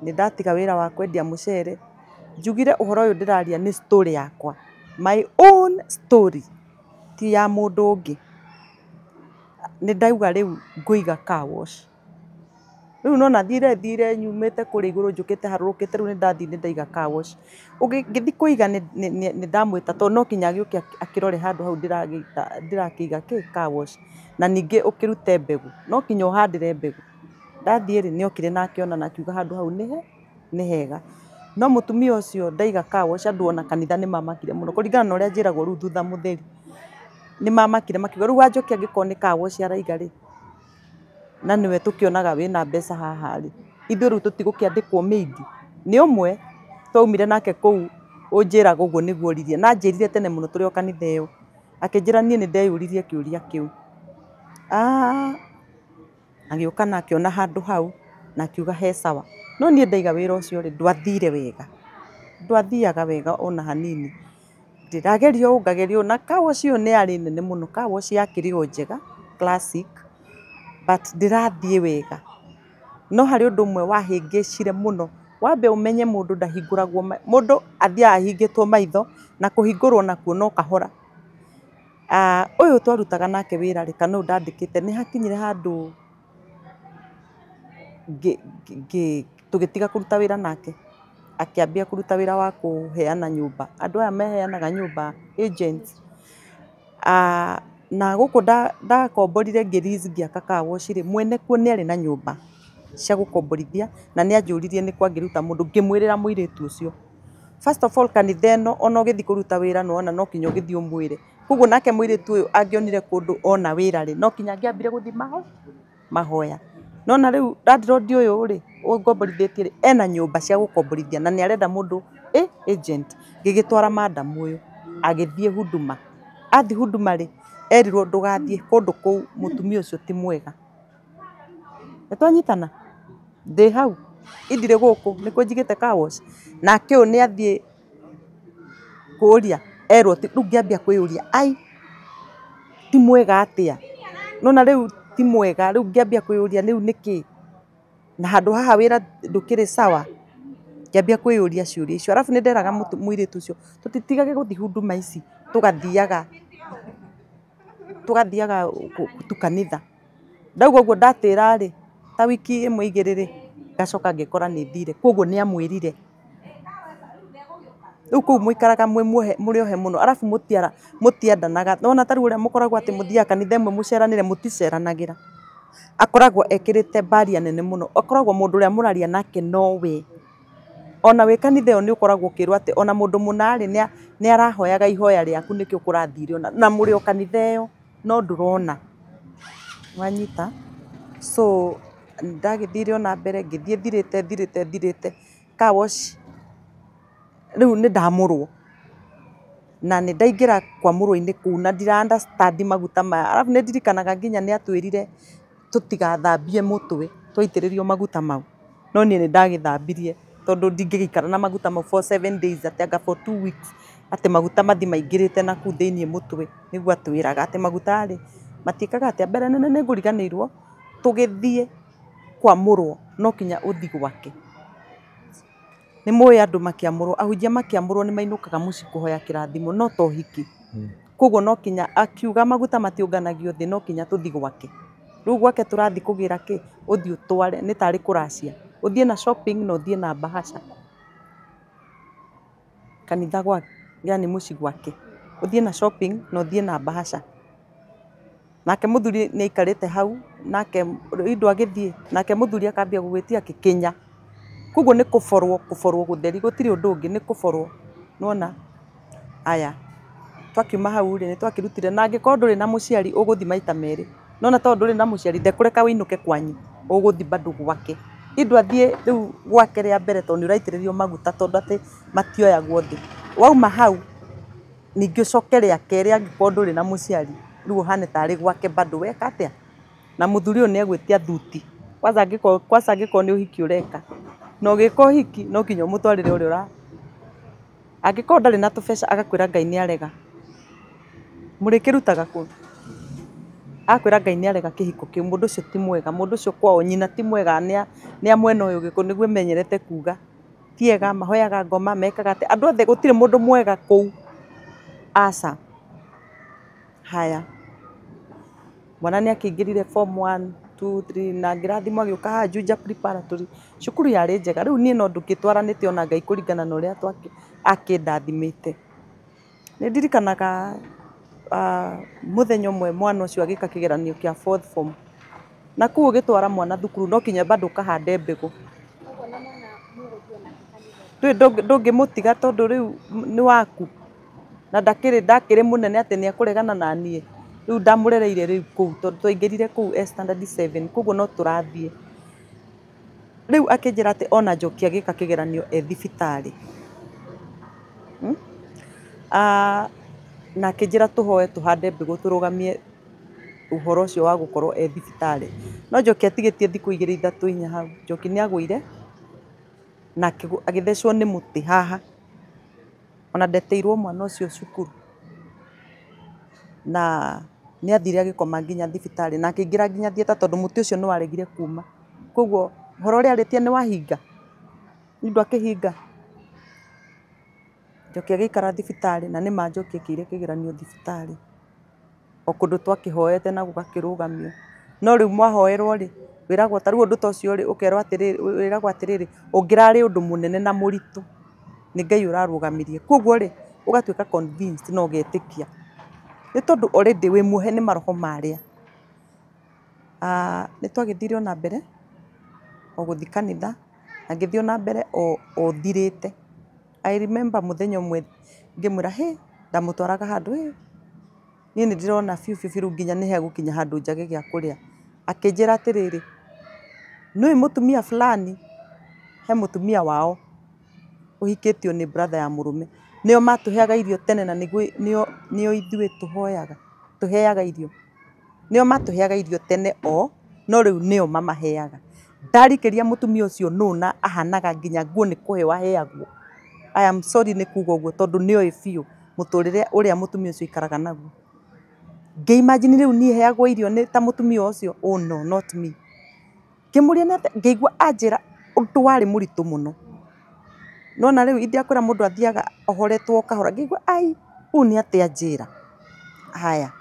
B: nĩ ndatiga wĩra wa kwendia mũcere, njugire ũhoro ũyũ ndĩraria nĩ story yakwa. My own story ti ya mũndũ ũngĩ. Nĩ ndauga rĩu ngũiga car wash. Rĩu nona thire thire nyumĩte kũrĩa igũrũ njũkĩte harũrũkĩte rĩu nĩ ndathiĩ nĩ ndaiga car wash. Ngĩthiĩ kũiga nĩ ndamwĩta tondũ no nginya agĩũke akĩrore handũ hau ndĩrakĩiga kĩ car wash. Na ningĩ ũkĩrute mbegũ, no nginya ũhandĩre mbegũ. Ndathiĩ rĩ, nĩ okire na akĩona na akiuga handũ hau nĩ hega. No mũtumia ũcio ndaiga car wash andũ ona kanitha nĩ mamakire mũno kũringana na ũrĩa njĩragwo rĩu thutha mũtheri. Nĩ mamakire makiuga rĩu Wanjoki angĩkorwo nĩ car wash araiga rĩ, na nĩwe tũkĩonaga wĩna mbeca haha rĩ, ithuĩ rĩu tũtigũkĩandĩkwo maid. Nĩ ũmwe twaumire nake kũu ũnjĩraga ũguo nĩguo oririe, na anjĩrire tene mũno tũrĩ o kanitha ĩyo. Akĩnjĩra niĩ nĩ ndeyũririe kĩũria kĩu. Agĩũka na akĩona handũ hau na akiuga he sawa. No niĩ ndaiga wĩra ũcio rĩ, ndwathire wega. Ndwathiaga wega ona hanini. Ndĩrageria ũũ ngageria ũũ na car wash ĩyo nĩ yarĩ nene mũno, car wash yakĩrĩ o njega classic, but ndĩrathiĩ wega. No harĩ ũndũ ũmwe wahĩngĩcire mũno. Wambe ũmenye mũndũ ndahingũragwo, mũndũ athiaga ahingĩtwo maitho na kũhingũrwo nakuo no kahora. Ũyũ twarutaga nake wĩra rĩ, kana ũyũ ndandĩkĩte, nĩ hakinyire handũ tũgĩtiga kũruta wĩra nake. Akĩambia kũruta wĩra wa kũheana nyũmba. Andũ aya maheanaga nyũmba, agents. Na gũkũ ndakomborire ngĩ lease ngĩaka car wash rĩ, mwene kuo nĩ arĩ na nyũmba cia gũkomborithia na nĩ anjũririe nĩkũ angĩruta mũndũ, ngĩmwĩrĩra mũirĩtu ũcio. First of all kanitha ĩno ona ũgĩthiĩ kũruta wĩra nĩ wona no nginya ũgĩthiĩ ũmwĩre. Koguo nake mũirĩtu ũyũ angĩonire kũndũ ona wĩra rĩ, no nginya angĩambire gũthiĩ mahoya. Nona rĩu landlord ũyũ rĩ, ũngomborithĩtie rĩ, ena nyũmba cia gũkomborithia na nĩ arenda mũndũ agent. Ngĩgĩtwara madam ũyũ agĩthiĩ Huduma. Athiĩ Huduma rĩ, erirwo ndũgathiĩ kũndũ kũu mũtumia ũcio ti mwega. Nĩ twanyitana? Ndĩ hau indirĩ gũkũ nĩkuo njigĩte car wash. Nake ũyũ nĩ athiĩ kũũria erwo rĩu ngĩambia kwĩyũria ai ti mwega atĩa? Nona rĩu ti mwega, rĩu ngĩambia kwĩyũria rĩu nĩkĩ? Na handũ haha wĩra ndũkĩrĩ sawa. Ngĩambia kwĩyũria ciũria icio. Arabu nĩ nderaga mũirĩtu ũcio tũtitigage gũthiĩ Huduma ici tũgathiaga tu kanitha. Ndauga ũguo ndatĩra rĩ, ta wiki ĩmwe igĩrĩ rĩ, ngacoka ngĩkora nĩ thire. Koguo nĩ amwĩrire. Rĩu kũu mũikaraga mwĩ muohe mũrĩ ohe mũno, arabu mũtiendanaga. Nĩwona ta rĩu ũrĩa mũkoragwo atĩ mũthiaga kanitha ĩmwe mũceranĩre, mũticeranagĩra. Akoragwo ekĩrĩte barrier nene mũno. Akoragwo mũndũ ũrĩa mũraria nake nowe. Ona wĩ kanitha ĩyo nĩ ũkoragwo ũkĩrwo atĩ ona mũndũ mũna rĩ, nĩ arahoyaga ihoya rĩaku nĩkĩo kũrathire ũna. Na mũrĩ o kanitha ĩyo no ndũrona. Wanyita? So ndagĩthire ona mbere ngĩthiĩ thirĩte thirĩte thirĩte. Car wash rĩu nĩ ndamũrwo. Na nĩ ndaingĩra kwamũrwo-inĩ kũu na ndira understand maguta maya. Arabu nĩ ndirikanaga nginya nĩ atwĩrire tũtigathambie mũtwe twaitĩrĩrio maguta mau. No niĩ nĩ ndagĩthambirie tondũ ndingĩgĩikara na maguta mau for 7 days atĩ anga for 2 weeks atĩ maguta mathiĩ maingĩrĩte nakũu thĩiniĩ mũtwe. Nĩguo atwĩraga atĩ maguta rĩ matiĩkaga atĩa. Mbere nene nĩ ngũriganĩirwo tũgĩthiĩ kwamũrwo no nginya ũthiĩ gwake. Nĩ mũĩ andũ makĩamũrwo, ahunjia makĩamũrwo nĩ mainũkaga mũciĩ kũhoya kĩrathimo no to ũhiki. Koguo no nginya akiuga maguta matiũnganagio thĩ no nginya tũthiĩ gwake. Rĩu gwake tũrathiĩ kũgĩra kĩ? Ũthiĩ ũtware nĩ tarĩ kũracia. Ũthiĩ na shopping na ũthiĩ na bahasha. Kanitha gwake, yani mũciĩ gwake. Ũthiĩ na shopping na ũthiĩ na bahasha. Nake mũthuri nĩ aikarĩte hau, nake indo agĩthiĩ, nake mũthuri akambia gũgwĩtia kĩnya. Koguo nĩ kũborwo kũborwo gũtheri, gũtirĩ ũndũ ũngĩ nĩ kũborwo. Nĩwona? Aya, twakiuma hau rĩ, nĩ twakĩrutire na angĩkorwo ndũrĩ na mũciari ũgũthiĩ maita merĩ. Nĩwona tondũ ndũrĩ na mũciari ndekũreka ũinũke kwanyu, ũgũthiĩ bado gwake. Indo athiĩ rĩu gwake rĩa mbere tondũ nĩ ũraitĩrĩrio maguta tondũ atĩ matioyagwo thĩ. Wauma hau, ningĩ ũcoke rĩa kerĩ angĩkorwo ndũrĩ na mũciari, rĩu ũhane tarĩ gwake bado weka atĩa? Na mũthuri ũyũ nĩ egwĩtia thuti. Kwanza angĩkorwo kwanza angĩkorwo nĩ ũhiki ũreka. Na ũgĩka ũhiki no nginya ũmũtwarĩre ũrĩa ũra. Angĩkorwo ndarĩ na tũbeca agakwĩra Ngai nĩ arega. Mũrĩkĩrutaga kũ? Akwĩra Ngai nĩ arega kĩhiko kĩu, mũndũ ũcio ti mwega, mũndũ ũcio kwao nyina ti mwega, nĩ a mwena ũyũ gĩkũ nĩguo ĩmenyerete kuga. Ti ega, mahoyaga ngoma, mekaga atĩa. Andũ othe gũtirĩ mũndũ mwega kũu. Aca. Haya, mwana nĩ akĩingĩrire form 1 2 3 na ngĩrathimwo agĩũka haha Juja Preparatory. Cukuru yarĩ njega. Rĩu niĩ no ndũkĩtwaranĩte ona Ngai kũringana na ũrĩa akĩndathimĩte. Nĩ ndirikanaga mũthenya ũmwe mwana ũcio agĩka kĩgeranio kĩa fourth form. Na kũu ũgĩtwara mwana thukuru no kinya bado ũkahande mbegũ.
C: Koguo na mwana mũgũthiĩ nake kanitha.
B: Ndũngĩmũtiga tondũ rĩu nĩ waku. Na ndakĩrĩ mũnene atĩ nĩ ekũregana na niĩ. Rĩu ndamũrereire rĩu kũu tondũ twaingĩrire kũu e standard 7 koguo no tũrathiĩ. Rĩu akĩnjĩra atĩ ona Njoki agĩka kĩgeranio e thibitarĩ. Na akĩnjĩra tũhoe tũhande mbegũ tũrũgamie ũhoro ũcio wa gũkorwo e thibitarĩ. No Njoki atigĩtie thikũ igĩrĩ ithatũ inya hau. Njoki nĩ agũire na agĩthecwo nĩ mũtĩ haha. Ona ndeteirwo mwana ũcio cukuru. Na nĩ athire agĩkoma nginya thibitarĩ na akĩingĩra nginya theatre tondũ mũtĩ ũcio nĩ waregire kuma. Koguo ũhoro ũrĩa arĩtie nĩ wahinga, nĩ ndwakĩhinga. Njoki agĩikara thibitarĩ na nĩ ma Njoki ekĩire kĩgeranio thibitarĩ. O kũndũ twakĩhoete na gũgakĩrũgamio. No rĩu mwahoerwo rĩ, wĩragwo ta rĩu ũndũ ta ũcio rĩ, ũkerwo atĩrĩrĩ, wĩragwo atĩrĩrĩ, ũngĩrarĩ ũndũ mũnene na mũritũ, nĩ Ngai ũrarũgamirie. Koguo rĩ, ũgatuĩka convinced na ũgetĩkia. Nĩ tondũ already wĩ muohe nĩ maroho marĩa. Nĩ twagĩthire ona mbere, o gũthiĩ kanitha, na ngĩthiĩ ona mbere o thirĩte. I remember mũthenya ũmwe ngĩmwĩra hĩ, ndamũtwaraga handũ hĩ, niĩ nĩ ndĩrona biũ biũ biũ nginya nĩ hegũkinya handũ njage gĩa kũrĩa. Akĩnjĩra atĩrĩrĩ, nĩũĩ mũtumia fulani, he mũtumia wao ũhikĩtio nĩ brother ya mũrũme. Nĩo matũheaga irio tene na nĩo ithuĩ tũhoyaga, tũheaga irio. Nĩo matũheaga irio tene o, no rĩu nĩo mamaheaga. Ndarikĩria mũtumia ũcio nũ na ahanaga nginya nguo nĩ kũheo aheagwo. I am sorry nĩ kuga ũguo tondũ nĩoĩ biũ mũtũrĩre ũrĩa mũtumia ũcio aikaraga naguo. Ngĩ imagine rĩu niĩ heagwo irio nĩ ta mũtumia ũcio, oh no, not me. Ngĩmũria nĩ atĩa, ngĩigua anjĩra ũndũ warĩ mũritũ mũno. Nona rĩu ingĩakwĩra mũndũ athiaga ohoretwo kahora, ngĩigua ai, ũũ nĩ atĩa anjĩra. Haya,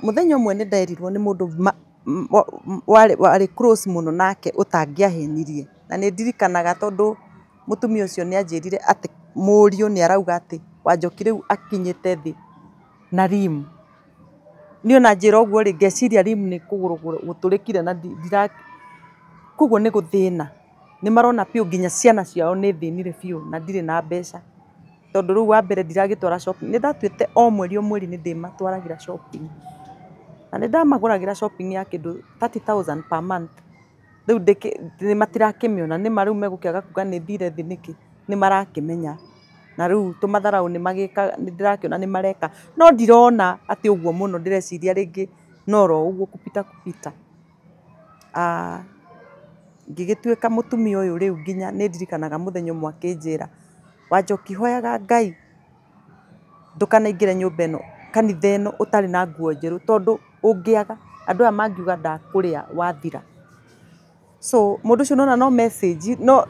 B: mũthenya ũmwe nĩ nderirwo nĩ mũndũ warĩ close mũno nake ũtangĩahenirie. Na nĩ ndirikanaga tondũ mũtumia ũcio nĩ anjĩrire atĩ mũriũ nĩ arauga atĩ Wanjoki rĩu akinyĩte thĩ na rim. Niĩ ona njĩra ũguo rĩ, ngeciria rim nĩ kũgũrũ gũtũrĩkire na ndira, koguo nĩ gũthĩna. Nĩ marona biũ nginya ciana ciao nĩ thĩnire biũ na ndirĩ na mbeca. Tondũ rĩu wa mbere ndiragĩtwara shopping. Nĩ ndatuĩte o mweri o mweri nĩ ndĩmatwaragĩra shopping. Na nĩ ndamagũragĩra shopping ya kĩndũ 30,000 per month. Rĩu matirakĩmĩona, nĩ ma rĩu megũkĩaga kuga nĩ thire thĩ nĩkĩ, nĩ marakĩmenya. Na rĩu tũmatharaũ nĩ magĩkaga, nĩ ndĩrakĩona nĩ mareka. No ndirona atĩ ũguo mũno, ndĩreciria rĩngĩ no oro ũguo kupita kupita. Ngĩgĩtuĩka mũtumia ũyũ rĩu nginya nĩ ndirikanaga mũthenya ũmwe akĩnjĩra, Wanjoki hoyaga Ngai ndũkanaingĩre nyũmba ĩno, kanitha ĩno ũtarĩ na nguo njerũ tondũ ũngĩaga andũ aya mangiuga ndakũrĩa wathira. So mũndũ ũcio nĩwona no message no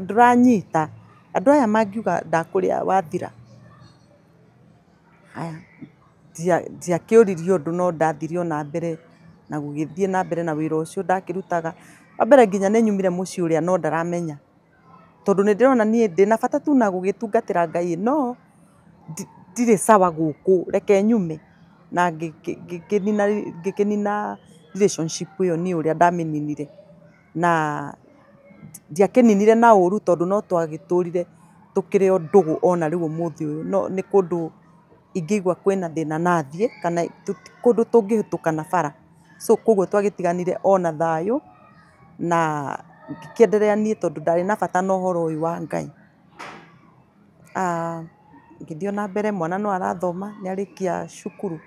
B: ndũranyita. Andũ aya mangiuga ndakũrĩa wathira. Haya, ndiakĩũririe ũndũ no ndathire ona mbere na gũgĩthiĩ na mbere na wĩra ũcio ndakĩrutaga. Wa mbere nginya nĩ nyumire mũciĩ ũrĩa no ndaramenya. Tondũ nĩ ndĩrona niĩ ndĩna bata tu na gũgĩtungatĩra Ngai no ndirĩ sawa gũkũ, reke nyume. Na ngĩkĩnina relationship ĩyo niĩ ũrĩa ndamĩninire. Na ndiakĩninire na ũru tondũ no twagĩtũrire tũkĩrĩ o ndũgũ ona rĩu ũmũthĩ ũyũ. No nĩ kũndũ ingĩigua kwĩna thĩna nathiĩ kana kũndũ tũngĩhĩtũkana bara. So koguo twagĩtiganire ona thayũ na ngĩkĩenderea niĩ tondũ ndarĩ na bata na ũhoro ũyũ wa Ngai. Ngĩthiĩ ona mbere, mwana no arathoma, nĩ arĩkia cukuru.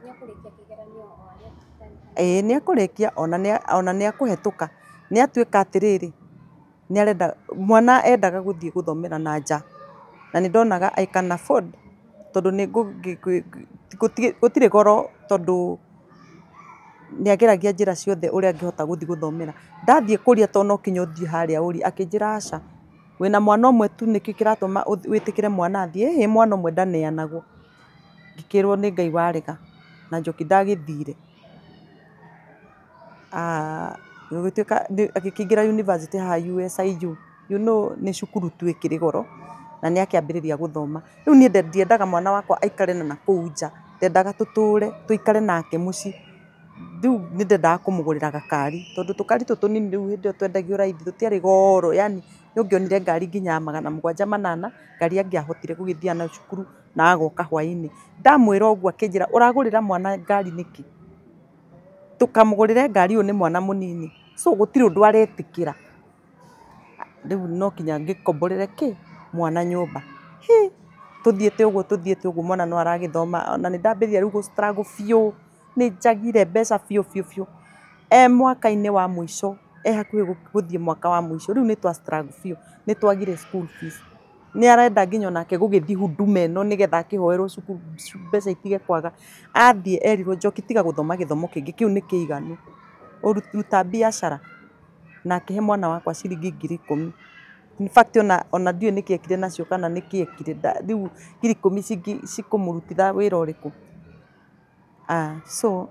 C: Nĩ akũrĩkia kĩgeranio o arĩ thibitarĩ?
B: Ĩĩ nĩ ekũrĩkia ona nĩ ekũhetũka. Nĩ atuĩka atĩrĩrĩ, nĩ arenda, mwana endaga gũthiĩ gũthomera na nja. Na nĩ ndonaga I can afford tondũ nĩ gũtirĩ goro tondũ nĩ ageragia njĩra ciothe ũrĩa angĩhota gũthiĩ gũthomera. Ndathiĩ kũria tondũ no nginya ũthiĩ harĩa ũrie, akĩnjĩra aca. Wĩna mwana ũmwe tu nĩkĩ kĩratũma wĩtĩkĩre mwana athiĩ? Ĩhĩ, mwana ũmwe ndaneanagwo. Ngĩkĩrwo nĩ Ngai warega na Njoki ndagĩthire. Gũgĩtuĩka agĩkĩingĩra university haha USIU. You know nĩ cukuru tu ĩkĩrĩ goro na nĩ akĩambĩrĩria gũthoma. Rĩu niĩ ndiendaga mwana wakwa aikare na nakũu nja, ndendaga tũtũre tũikare nake mũciĩ. Rĩu nĩ ndendaga kũmũgũrĩra gakari tondũ tũkari tũtũ tũnini rĩu hĩndĩ ĩyo twendagio raithi tũtiarĩ goro, yani nĩ ũngĩonire ngari nginya ya 700, 800, ngari angĩahotire gũgĩthiĩ nayo cukuru na agoka hwainĩ. Ndamwĩra ũguo akĩnjĩra ũragũrĩra mwana ngari nĩkĩ? Tũkamũgũrĩre ngari, ũyũ nĩ mwana mũnini. So gũtirĩ ũndũ aretĩkĩra. Rĩu no kinya ngĩkomborere kĩ mwana nyũmba. Hĩ, tũthiĩte ũguo mwana no aragĩthoma, ona nĩ ndambĩrĩria rĩu gũ struggle biũ, nĩ njagire mbeca biũ biũ biũ. E mwaka-inĩ wa mũico, e hakuhĩ gũthiĩ mwaka wa mũico, rĩu nĩ twa struggle biũ, nĩ twagire school fees. Nĩ arenda nginya onake gũgĩthiĩ huduma ĩno nĩgetha akĩhoerwo cukuru mbeca itige kwaga. Athiĩ erirwo, Njoki tiga gũthoma gĩthomo kĩngĩ, kĩu nĩ kĩiganu, ruta biacara. Na akĩhe mwana wakwa ciringi 10,000. In fact ona ndiũĩ nĩkĩ ekire nacio kana nĩkĩ ekire, rĩu 10,000 cikũmũrutithia wĩra ũrĩkũ? So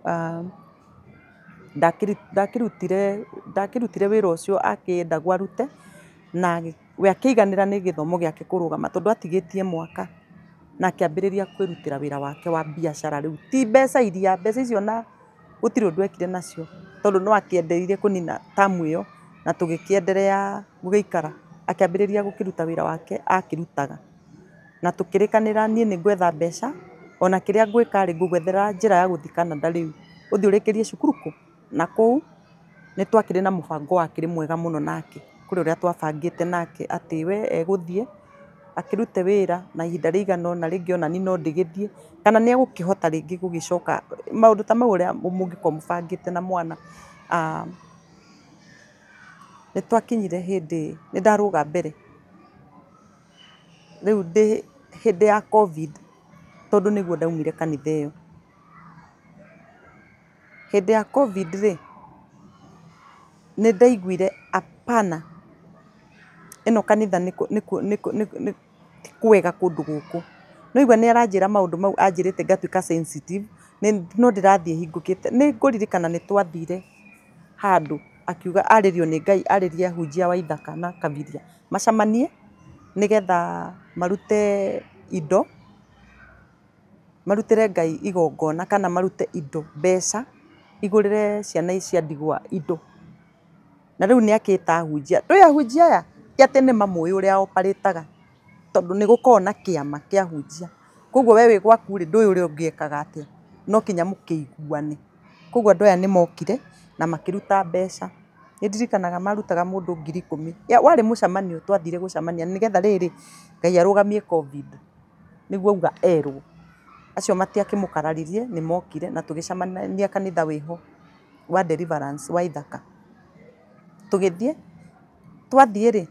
B: ndakĩrutire wĩra ũcio akĩendagwo arute na we akĩiganĩra nĩ gĩthomo gĩake kũrũgama tondũ atigĩtie mwaka na akĩambĩrĩria kwĩrutĩra wĩra wake wa biacara. Rĩu ti mbeca iria, mbeca icio na gũtirĩ ũndũ ekire nacio tondũ no akĩendereire kũnina tamu ĩyo na tũgĩkĩenderea gũgĩikara. Akĩambĩrĩria gũkĩruta wĩra wake akĩrutaga na tũkĩrĩkanĩra niĩ nĩ ngwetha mbeca, ona kĩrĩa ngwĩka rĩ, ngũgwethera njĩra ya gũthiĩ Canada, rĩu ũthiĩ ũrĩkĩrie cukuru kũ na kũu. Nĩ twakĩrĩ na mũbango wakĩrĩ mwega mũno nake, kũrĩ ũrĩa twabangĩte nake atĩ we egũthiĩ akĩrute wĩra na ihinda rĩigana ũna, rĩngĩ ona niĩ no ndĩgĩthiĩ kana nĩ egũkĩhota rĩngĩ gũgĩcoka, maũndũ ta mau ũrĩa mũngĩkorwo mũbangĩte na mwana. Nĩ twakinyire hĩndĩ nĩ ndarũga mbere, rĩu ndĩ hĩndĩ ya COVID, tondũ nĩguo ndaumire kanitha ĩyo. Hĩndĩ ya COVID rĩ, nĩ ndaiguire apana, ĩno kanitha nĩ ti kwega kũndũ gũkũ. No igua nĩ aranjĩra maũndũ mau anjĩrĩte ngatuĩka sensitive, no ndĩrathiĩ hingũkĩte. Nĩ ngũririkana nĩ twathire handũ akiuga arĩrio nĩ Ngai arĩrie ahunjia wa Ithaka na Kabiria macemanie nĩgetha marute indo, marutĩre Ngai igongona kana marute indo, mbeca igũrĩre ciana cia ndigwa indo. Na rĩu nĩ akĩta ahunjia. Ndũĩ ahunjia aya ti atĩ nĩ mamũĩ ũrĩa oparĩtaga, tondũ nĩ gũkoragwo na kĩama kĩa ahunjia. Koguo we wĩ gwaku rĩ, ndũĩ ũrĩa ũngĩ ekaga atĩa, no kinya mũkĩiguane. Koguo andũ aya nĩ mokire na makĩruta mbeca. Nĩ ndirikanaga marutaga mũndũ 10,000. Warĩ mũcemanio twathire gũcemania nĩgetha rĩrĩ Ngai arũgamie COVID, nĩguo auga erwo. Acio matiakĩmũkararirie, nĩ mokire na tũgĩcemania kanitha wĩho wa Deliverance wa Ithaka. Tũgĩthiĩ, twathiĩ rĩ,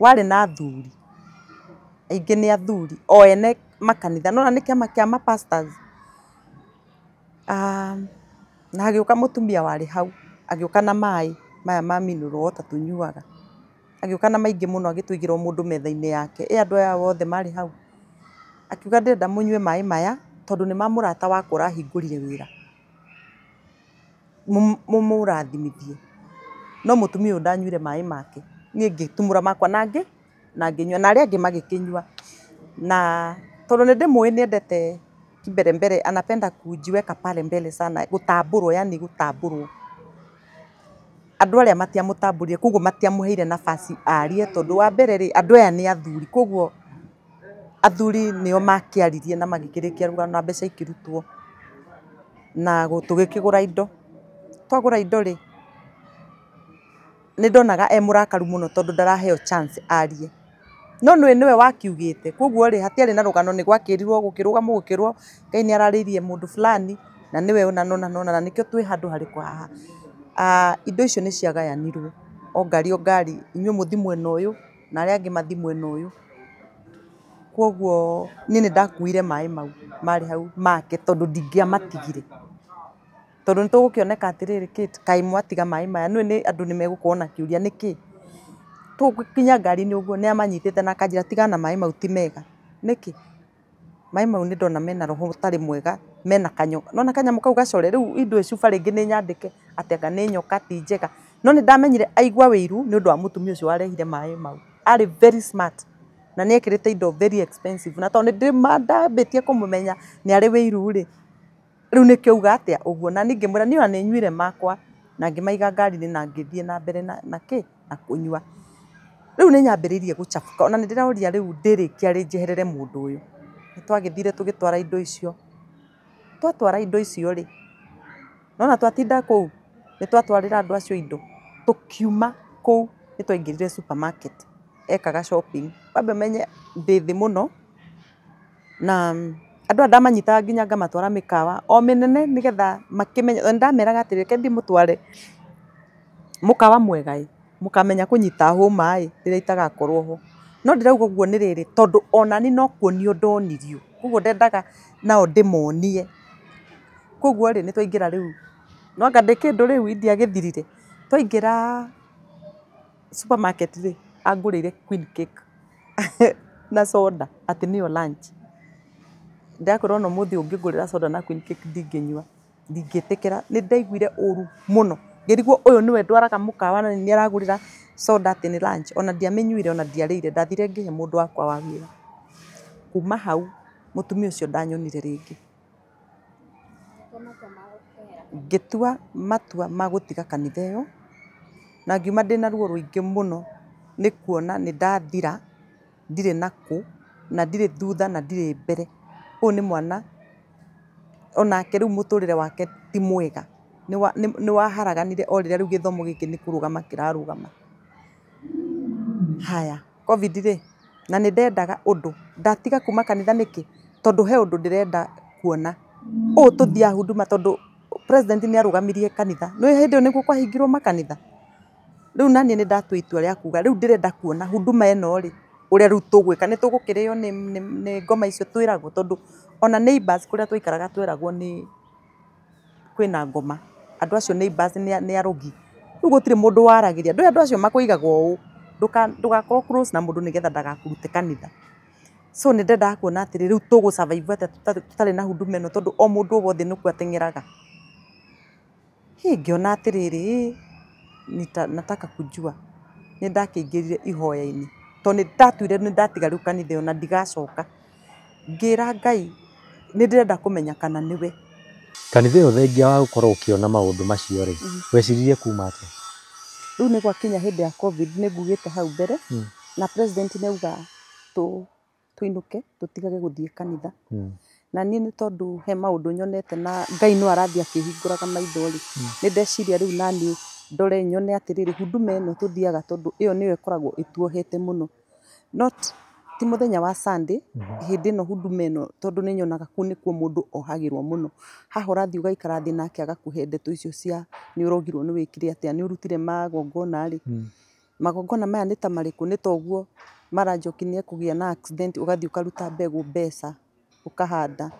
B: warĩ na athuri aingĩ, nĩ athuri o ene makanitha, nĩwona nĩ kĩama kĩa ma pastors. Na hagĩũka mũtumia warĩ hau, agĩũka na maĩ maya ma mineral water tũnyuaga, agĩũka na maingĩ mũno agĩtũigĩra o mũndũ metha-inĩ yake. Ĩ andũ aya othe marĩ hau, akiuga ndĩrenda mũnyue maĩ maya tondũ nĩ ma mũrata wakwa ũrahingũrire wĩra, mũmũrathimithie. No mũtumia ũyũ ndanyuire maĩ make, niĩ ngĩtumũra makwa na ngĩnyua na arĩa angĩ magĩkĩnyua. Na tondũ nĩ ndĩmũĩ nĩ endete mbere mbere, anapenda kujiweka pale mbele sana, gũtambũrwo, yani gũtambũrwo. Andũ arĩa matiamũtambũrire, koguo matiamũheire nafasi arie, tondũ wa mbere rĩ, andũ aya nĩ athuri, koguo athuri nĩo makĩaririe na magĩkĩrĩkia rũgano na mbeca ikĩrutwo na tũgĩkĩgũra indo. Twagũra indo rĩ, nĩ ndonaga e mũrakaru mũno tondũ ndaraheo chance arie, no nĩwe nĩwe wakiugĩte. Koguo rĩ, hatiarĩ na rũgano, nĩ gwakĩrirwo gũkĩrũgamwo gũkĩrwo Ngai nĩ ararĩirie mũndũ fulani na nĩwe ũna na ũna na ũna na nĩkĩo twĩ handũ harĩkũ haha. Indo icio nĩ ciagayanirwo o ngari o ngari, inyuĩ mũthiĩ mwena ũyũ na arĩa angĩ mathiĩ mwena ũyũ. Koguo niĩ nĩ ndakuire maĩ mau marĩ hau make tondũ ndingĩamatigire, tondũ nĩ tũgũkĩoneka atĩrĩrĩ, Kate, kaĩ mwatiga maĩ maya, nĩũĩ nĩ andũ nĩ megũkorwo na kĩũria nĩkĩ. Tũgĩkinya ngari-inĩ ũguo nĩ amanyitĩte na akanjĩra tigana na maĩ mau ti mega. Nĩkĩ? Maĩ mau nĩ ndona mena roho ũtarĩ mwega, mena kanyoka. Nĩwona kanyamũ kau gacore, rĩu indo icuba rĩngĩ nĩ nyandĩke atĩ anga nĩ nyoka ti njega. No nĩ ndamenyire aigua wĩiru nĩ ũndũ wa mũtumia ũcio warehire maĩ mau. Arĩ very smart na nĩ ekĩrĩte indo very expensive na tondũ nĩ ndambĩtie kũmũmenya nĩ arĩ wĩiru rĩ, rĩu nĩkĩo auga atĩa ũguo. Na niĩ ngĩmwĩra niĩ ona nĩ nyuire makwa na ngĩmaiga ngari-inĩ na ngĩthiĩ na mbere na kĩ na kũnyua. Rĩu nĩ nyambĩrĩirie gũcabũka ona nĩ ndĩroria rĩu ndĩrĩkia rĩ njeherere mũndũ ũyũ. Nĩ twagĩthire tũgĩtwara indo icio. Twatwara indo icio rĩ, nĩwona twatinda kũu nĩ twatwarĩra andũ acio indo, tũkiuma kũu nĩ twaingĩrire supermarket ekaga shopping. Wambe ũmenye ndĩ thĩ mũno na andũ aya ndamanyitaga nginya ngamatwara mĩkawa o mĩnene nĩgetha makĩmenye, na nĩndameraga atĩrĩrĩ, reke ndĩmũtware mũkawa mwega ĩ, mũkamenya kũnyita hũma ĩ rĩrĩa itagakorwo ho. No ndĩrauga ũguo nĩ rĩrĩ, tondũ onani no kuonio ndonirio, koguo ndendaga nao ndĩmonie. Koguo rĩ, nĩ twaingĩra rĩu, no anga ndĩ kĩndũ rĩu indiagĩthirire. Twaingĩra supermarket rĩ, angũrĩire queen cake na soda atĩ nĩyo lunch. Ndĩrakwĩra ona ũmũthĩ ũyũ ũngĩngũrĩra soda na queen cake ndingĩnyua, ndingĩtĩkĩra. Nĩ ndaiguire ũru mũno, ngĩrigwo ũyũ nĩwe ndwaraga mũkawa na nĩ aragũrĩra soda atĩ nĩ lunch. Ona ndiamĩnyuire ona ndiarĩire, ndathire ngĩhe mũndũ wakwa wa wĩra. Kuma hau mũtumia ũcio ndanyonire rĩngĩ. Ngĩtua matua ma gũtiga kanitha ĩyo na ngiuma ndĩna ruo rũingĩ mũno nĩ kuona nĩ ndathira, ndirĩ na kũ, na ndirĩ thutha na ndirĩ mbere. Ũyũ nĩ mwana onake rĩu mũtũrĩre wake ti mwega, nĩ waharaganire o rĩrĩa rĩu gĩthomo gĩkĩ nĩ kũrũgama kĩrarũgama. Haya, Covid rĩ, na nĩ ndendaga ũndũ, ndatiga kuma kanitha nĩkĩ? Tondũ he ũndũ ndĩrenda kuona. Ũũ tũthiaga huduma tondũ president nĩ arũgamirie kanitha. Nĩ hĩndĩ ĩyo nĩguo kwahingirwo makanitha. Rĩu naniĩ nĩ ndatua itua rĩa kuga rĩu ndĩrenda kuona huduma ĩno rĩ, ũrĩa rĩu tũgwĩka, nĩ tũgũkĩrĩo nĩ ngoma icio twĩragwo, tondũ ona neighbours kũrĩa twaikaraga tweragwo nĩ kwĩna ngoma. Andũ acio neighbours nĩ arogi. Rĩu gũtirĩ mũndũ waragĩria. Ndũĩ andũ acio makũigaga ũũ, ndũgakorwo close na mũndũ nĩgetha ndagakũrute kanitha. So nĩ ndendaga kuona atĩrĩrĩ, rĩu tũgũ survive atĩa tũtarĩ na huduma ĩno tondũ o mũndũ o wothe nĩkuo ateng'eraga. Hĩ ngĩona atĩrĩrĩ, nataka kujua. Nĩ ndakĩingĩrire ihoya-inĩ tondũ nĩ ndatuire nĩ ndatiga rĩu kanitha ĩyo na ndigacoka. Ngĩra Ngai nĩ ndĩrenda kũmenya kana nĩwe.
A: Kanitha ĩyo thengia wa gũkorwo ũkĩona maũndũ macio rĩ, weciririe kuma atĩa?
B: Rĩu nĩ gwakinya hĩndĩ ya Covid nĩ ngugĩte hau mbere na president nĩ auga tũinũke tũtigage gũthiĩ kanitha. Na niĩ nĩ tondũ he maũndũ nyonete na Ngai no arathiĩ akĩhingũraga maitho rĩ, nĩ ndeciria rĩu naniĩ ndore nyone atĩrĩrĩ, huduma ĩno tũthiaga tondũ ĩyo nĩyo ĩkoragwo ĩtuohete mũno. Not ti mũthenya wa Sunday, hĩndĩ ĩno huduma ĩno tondũ nĩ nyonaga kũu nĩkuo mũndũ ohagĩrwo mũno. Haha ũrathiĩ ũgaikara thĩ nake agakũhe ndeto icio cia nĩ ũrogirwo nĩ wĩkire atĩa, nĩ ũrutire magongona rĩ. Magongona maya nĩ ta marĩkũ? Nĩ ta ũguo mara Njoki nĩ ekũgĩa na accident ũgathiĩ ũkaruta mbegũ mbeca ũkahanda.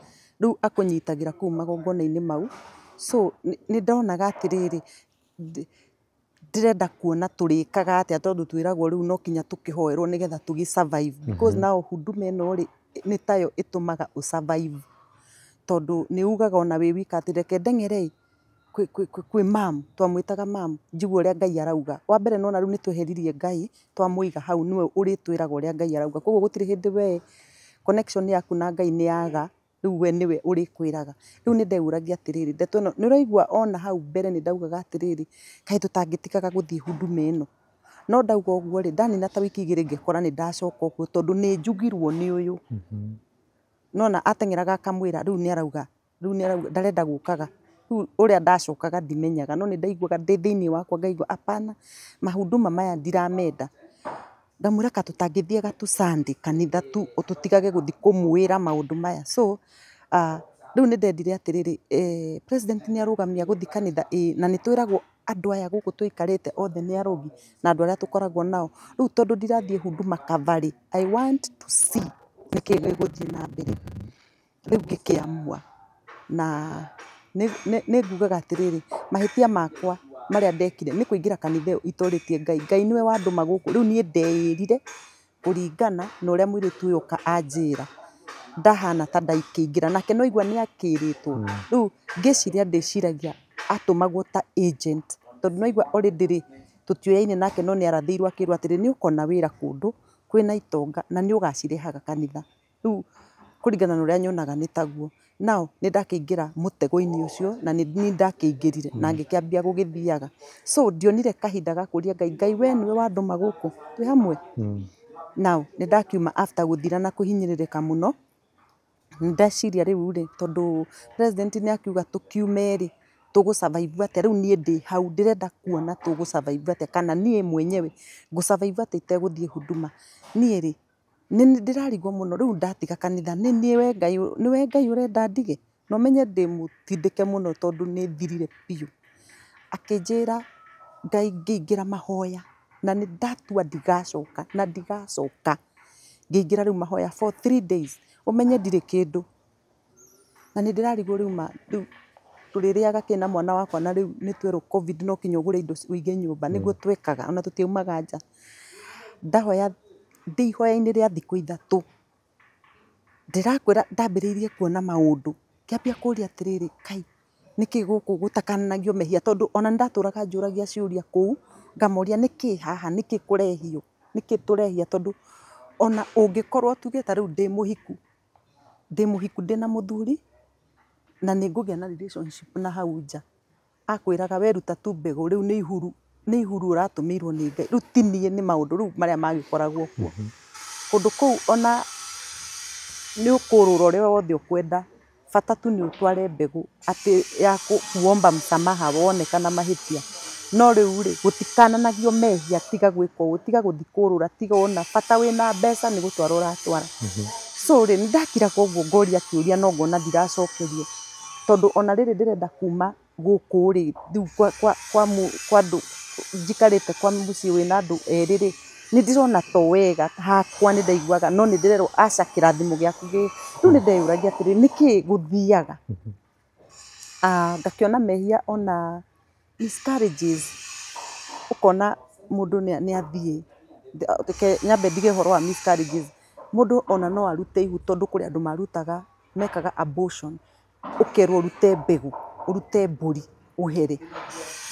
B: Rĩu akũnyitagĩra kũu magongona-inĩ mau. So nĩ ndonaga atĩrĩrĩ, ndĩrenda kuona tũrĩkaga atĩa tondũ twĩragwo rĩu no kinya tũkĩhoerwo nĩgetha tũgĩ survive. Because now huduma ĩno rĩ, nĩ tayo ĩtũmaga ũ survive. Tondũ nĩ ugaga ona wĩ wika atĩ reke ndeng'ere kwĩ mam, twamwĩtaga mam, njigue ũrĩa Ngai arauga. Wa mbere nĩwona rĩu nĩ tweheririe Ngai, twamũiga hau nĩwe ũrĩtwĩraga ũrĩa Ngai arauga. Koguo gũtirĩ hĩndĩ we connection yaku na Ngai nĩ yaga, rĩu we nĩwe ũrĩkwĩraga. Rĩu nĩ ndeyũragia atĩrĩrĩ, ndeto ĩno nĩ ũraigua ona hau mbere nĩ ndaugaga atĩrĩrĩ, kaĩ tũtangĩtigaga gũthiĩ huduma ĩno. No ndauga ũguo rĩ, ndanina ta wiki igĩrĩ ngĩkora nĩ ndacoka ũguo tondũ nĩ njugirwo nĩ ũyũ. Nĩwona ateng'eraga akamwĩra rĩu nĩ arauga, rĩu nĩ arauga ndarenda gũkaga. Rĩu ũrĩa ndacokaga ndimenyaga no nĩ ndaiguaga ndĩ thĩiniĩ wakwa ngaigua hapana, mahuduma maya ndiramenda. Ngamwĩra ka tũtangĩthiaga tu Sunday kanitha tu tũtigage gũthiĩ kũmwĩra maũndũ maya. So rĩu nĩ ndendire atĩrĩrĩ, president nĩ arũgamia gũthiĩ kanitha ĩĩ, na nĩ twĩragwo andũ aya gũkũ tũikarĩte othe nĩ arogi na andũ arĩa tũkoragwo nao. Rĩu tondũ ndirathiĩ huduma cover rĩ, I want to see nĩkĩĩ gĩgũthiĩ na mbere. Rĩu ngĩkĩamua na nĩ ngugaga atĩrĩrĩ, mahĩtia makwa marĩa ndekire nĩ kũingĩra kanitha ĩyo itorĩtie Ngai. Ngai nĩwe wandũma gũkũ. Rĩu niĩ ndeĩrire kũringana na ũrĩa mũirĩtu ũyũ oka anjĩra. Ndahana ta ndaikĩingĩra nake no igua nĩ akĩrĩtwo. Rĩu ngĩciria ndĩciragia atũmagwo ta agent tondũ no igua already rĩ tũtiũyaine nake no nĩ arathĩirwo akĩrwo atĩrĩ nĩ ũkona wĩra kũndũ kwĩna itonga na nĩ ũgacirehaga kanitha. Rĩu kũringana na ũrĩa nyonaga nĩ taguo. Now nĩ ndakĩingĩra mũtego-inĩ ũcio na nĩ niĩ ndakĩingĩrire na ngĩkĩambia gũgĩthiaga. So ndionire kahinda ga kũria Ngai, Ngai we nĩwe wandũma gũkũ twĩ hamwe? Now nĩ ndakiuma after gũthira na kũhinyĩrĩrĩka mũno, ndeciria rĩu rĩ tondũ president nĩ akiuga tũkiume rĩ tũgũ survive atĩa? Rĩu niĩ ndĩ hau ndĩrenda kuona tũgũ survive atĩa kana niĩ mwenyewe ngũ survive atĩa itegũthiĩ huduma. Niĩ rĩ nĩ ndĩrarigwo mũno rĩu ndatiga kanitha nĩ nĩwe Ngai ũrenda ndige? Na ũmenye ndĩ mũtindĩke mũno tondũ nĩ thirire biũ. Akĩnjĩra Ngai ngĩingĩra mahoya na nĩ ndatua ndigacoka na ndigacoka. Ngĩingĩra rĩu mahoya for 3 days ũmenye ndirĩ kĩndũ. Na nĩ ndĩrarigwo rĩu ma rĩu tũrĩrĩaga kĩ na mwana wakwa na rĩu nĩ twerwo COVID no kinya ũgũre indo ũige nyũmba nĩguo twekaga ona tũtiaumaga nja. Ndahoya ndĩ ihoya-inĩ rĩa thikũ ithatũ ndĩrakwĩra ndambĩrĩirie kuona maũndũ ngĩambia kũria atĩrĩrĩ kai nĩkĩ gũkũ gũtakananagio mehia tondũ ona nĩ ndatũraga njũragia ciũria kũu ngamoria nĩkĩ haha nĩkĩ kũrehio nĩkĩ tũrehia tondũ ona ũngĩkorwo tuge ta rĩu ndĩ mũhiku ndĩna mũthuri na nĩ ngũgĩa na relationship na hau nja akwĩraga weruta tu mbegũ rĩu nĩ ihuru nĩ ihuru ũratũmĩirwo nĩ Ngai rĩu ti niĩ nĩ maũndũ rĩu marĩa magĩkoragwo kuo. Kũndũ kũu ona nĩ ũkũrũra ũrĩa wothe ũkwenda bata tu nĩ ũtware mbegũ atĩ ya kuomba msamaha woneka na mahĩtia. No rĩu rĩ gũtikananagio mehia tiga gwĩka ũũ tiga gũthiĩ kũrũra tiga ũna bata wĩna mbeca nĩ gũtwara ũratwara. So rĩ nĩ ndakiraga ũguo ngoria kĩũria no ngona ndiracokerio tondũ ona rĩrĩ ndĩrenda kuma gũkũ rĩ rĩu kwa andũ njikarĩte kwa mũciĩ wĩna andũ erĩ rĩ nĩ ndĩrona to wega hakwa nĩ ndaiguaga no nĩ ndĩrerwo aca kĩrathimo gĩaku gĩ rĩu nĩ ndeyũragia atĩrĩ nĩkĩ gũthiaga. Ngakĩona mehia ona miscarriages ũkona mũndũ nĩ athiĩ reke nyambe ndige ũhoro wa miscarriages. Mũndũ ona no arute ihu tondũ kũrĩ andũ marutaga mekaga abortion ũkerwo ũrute mbegũ ũrute mbũri ũhere.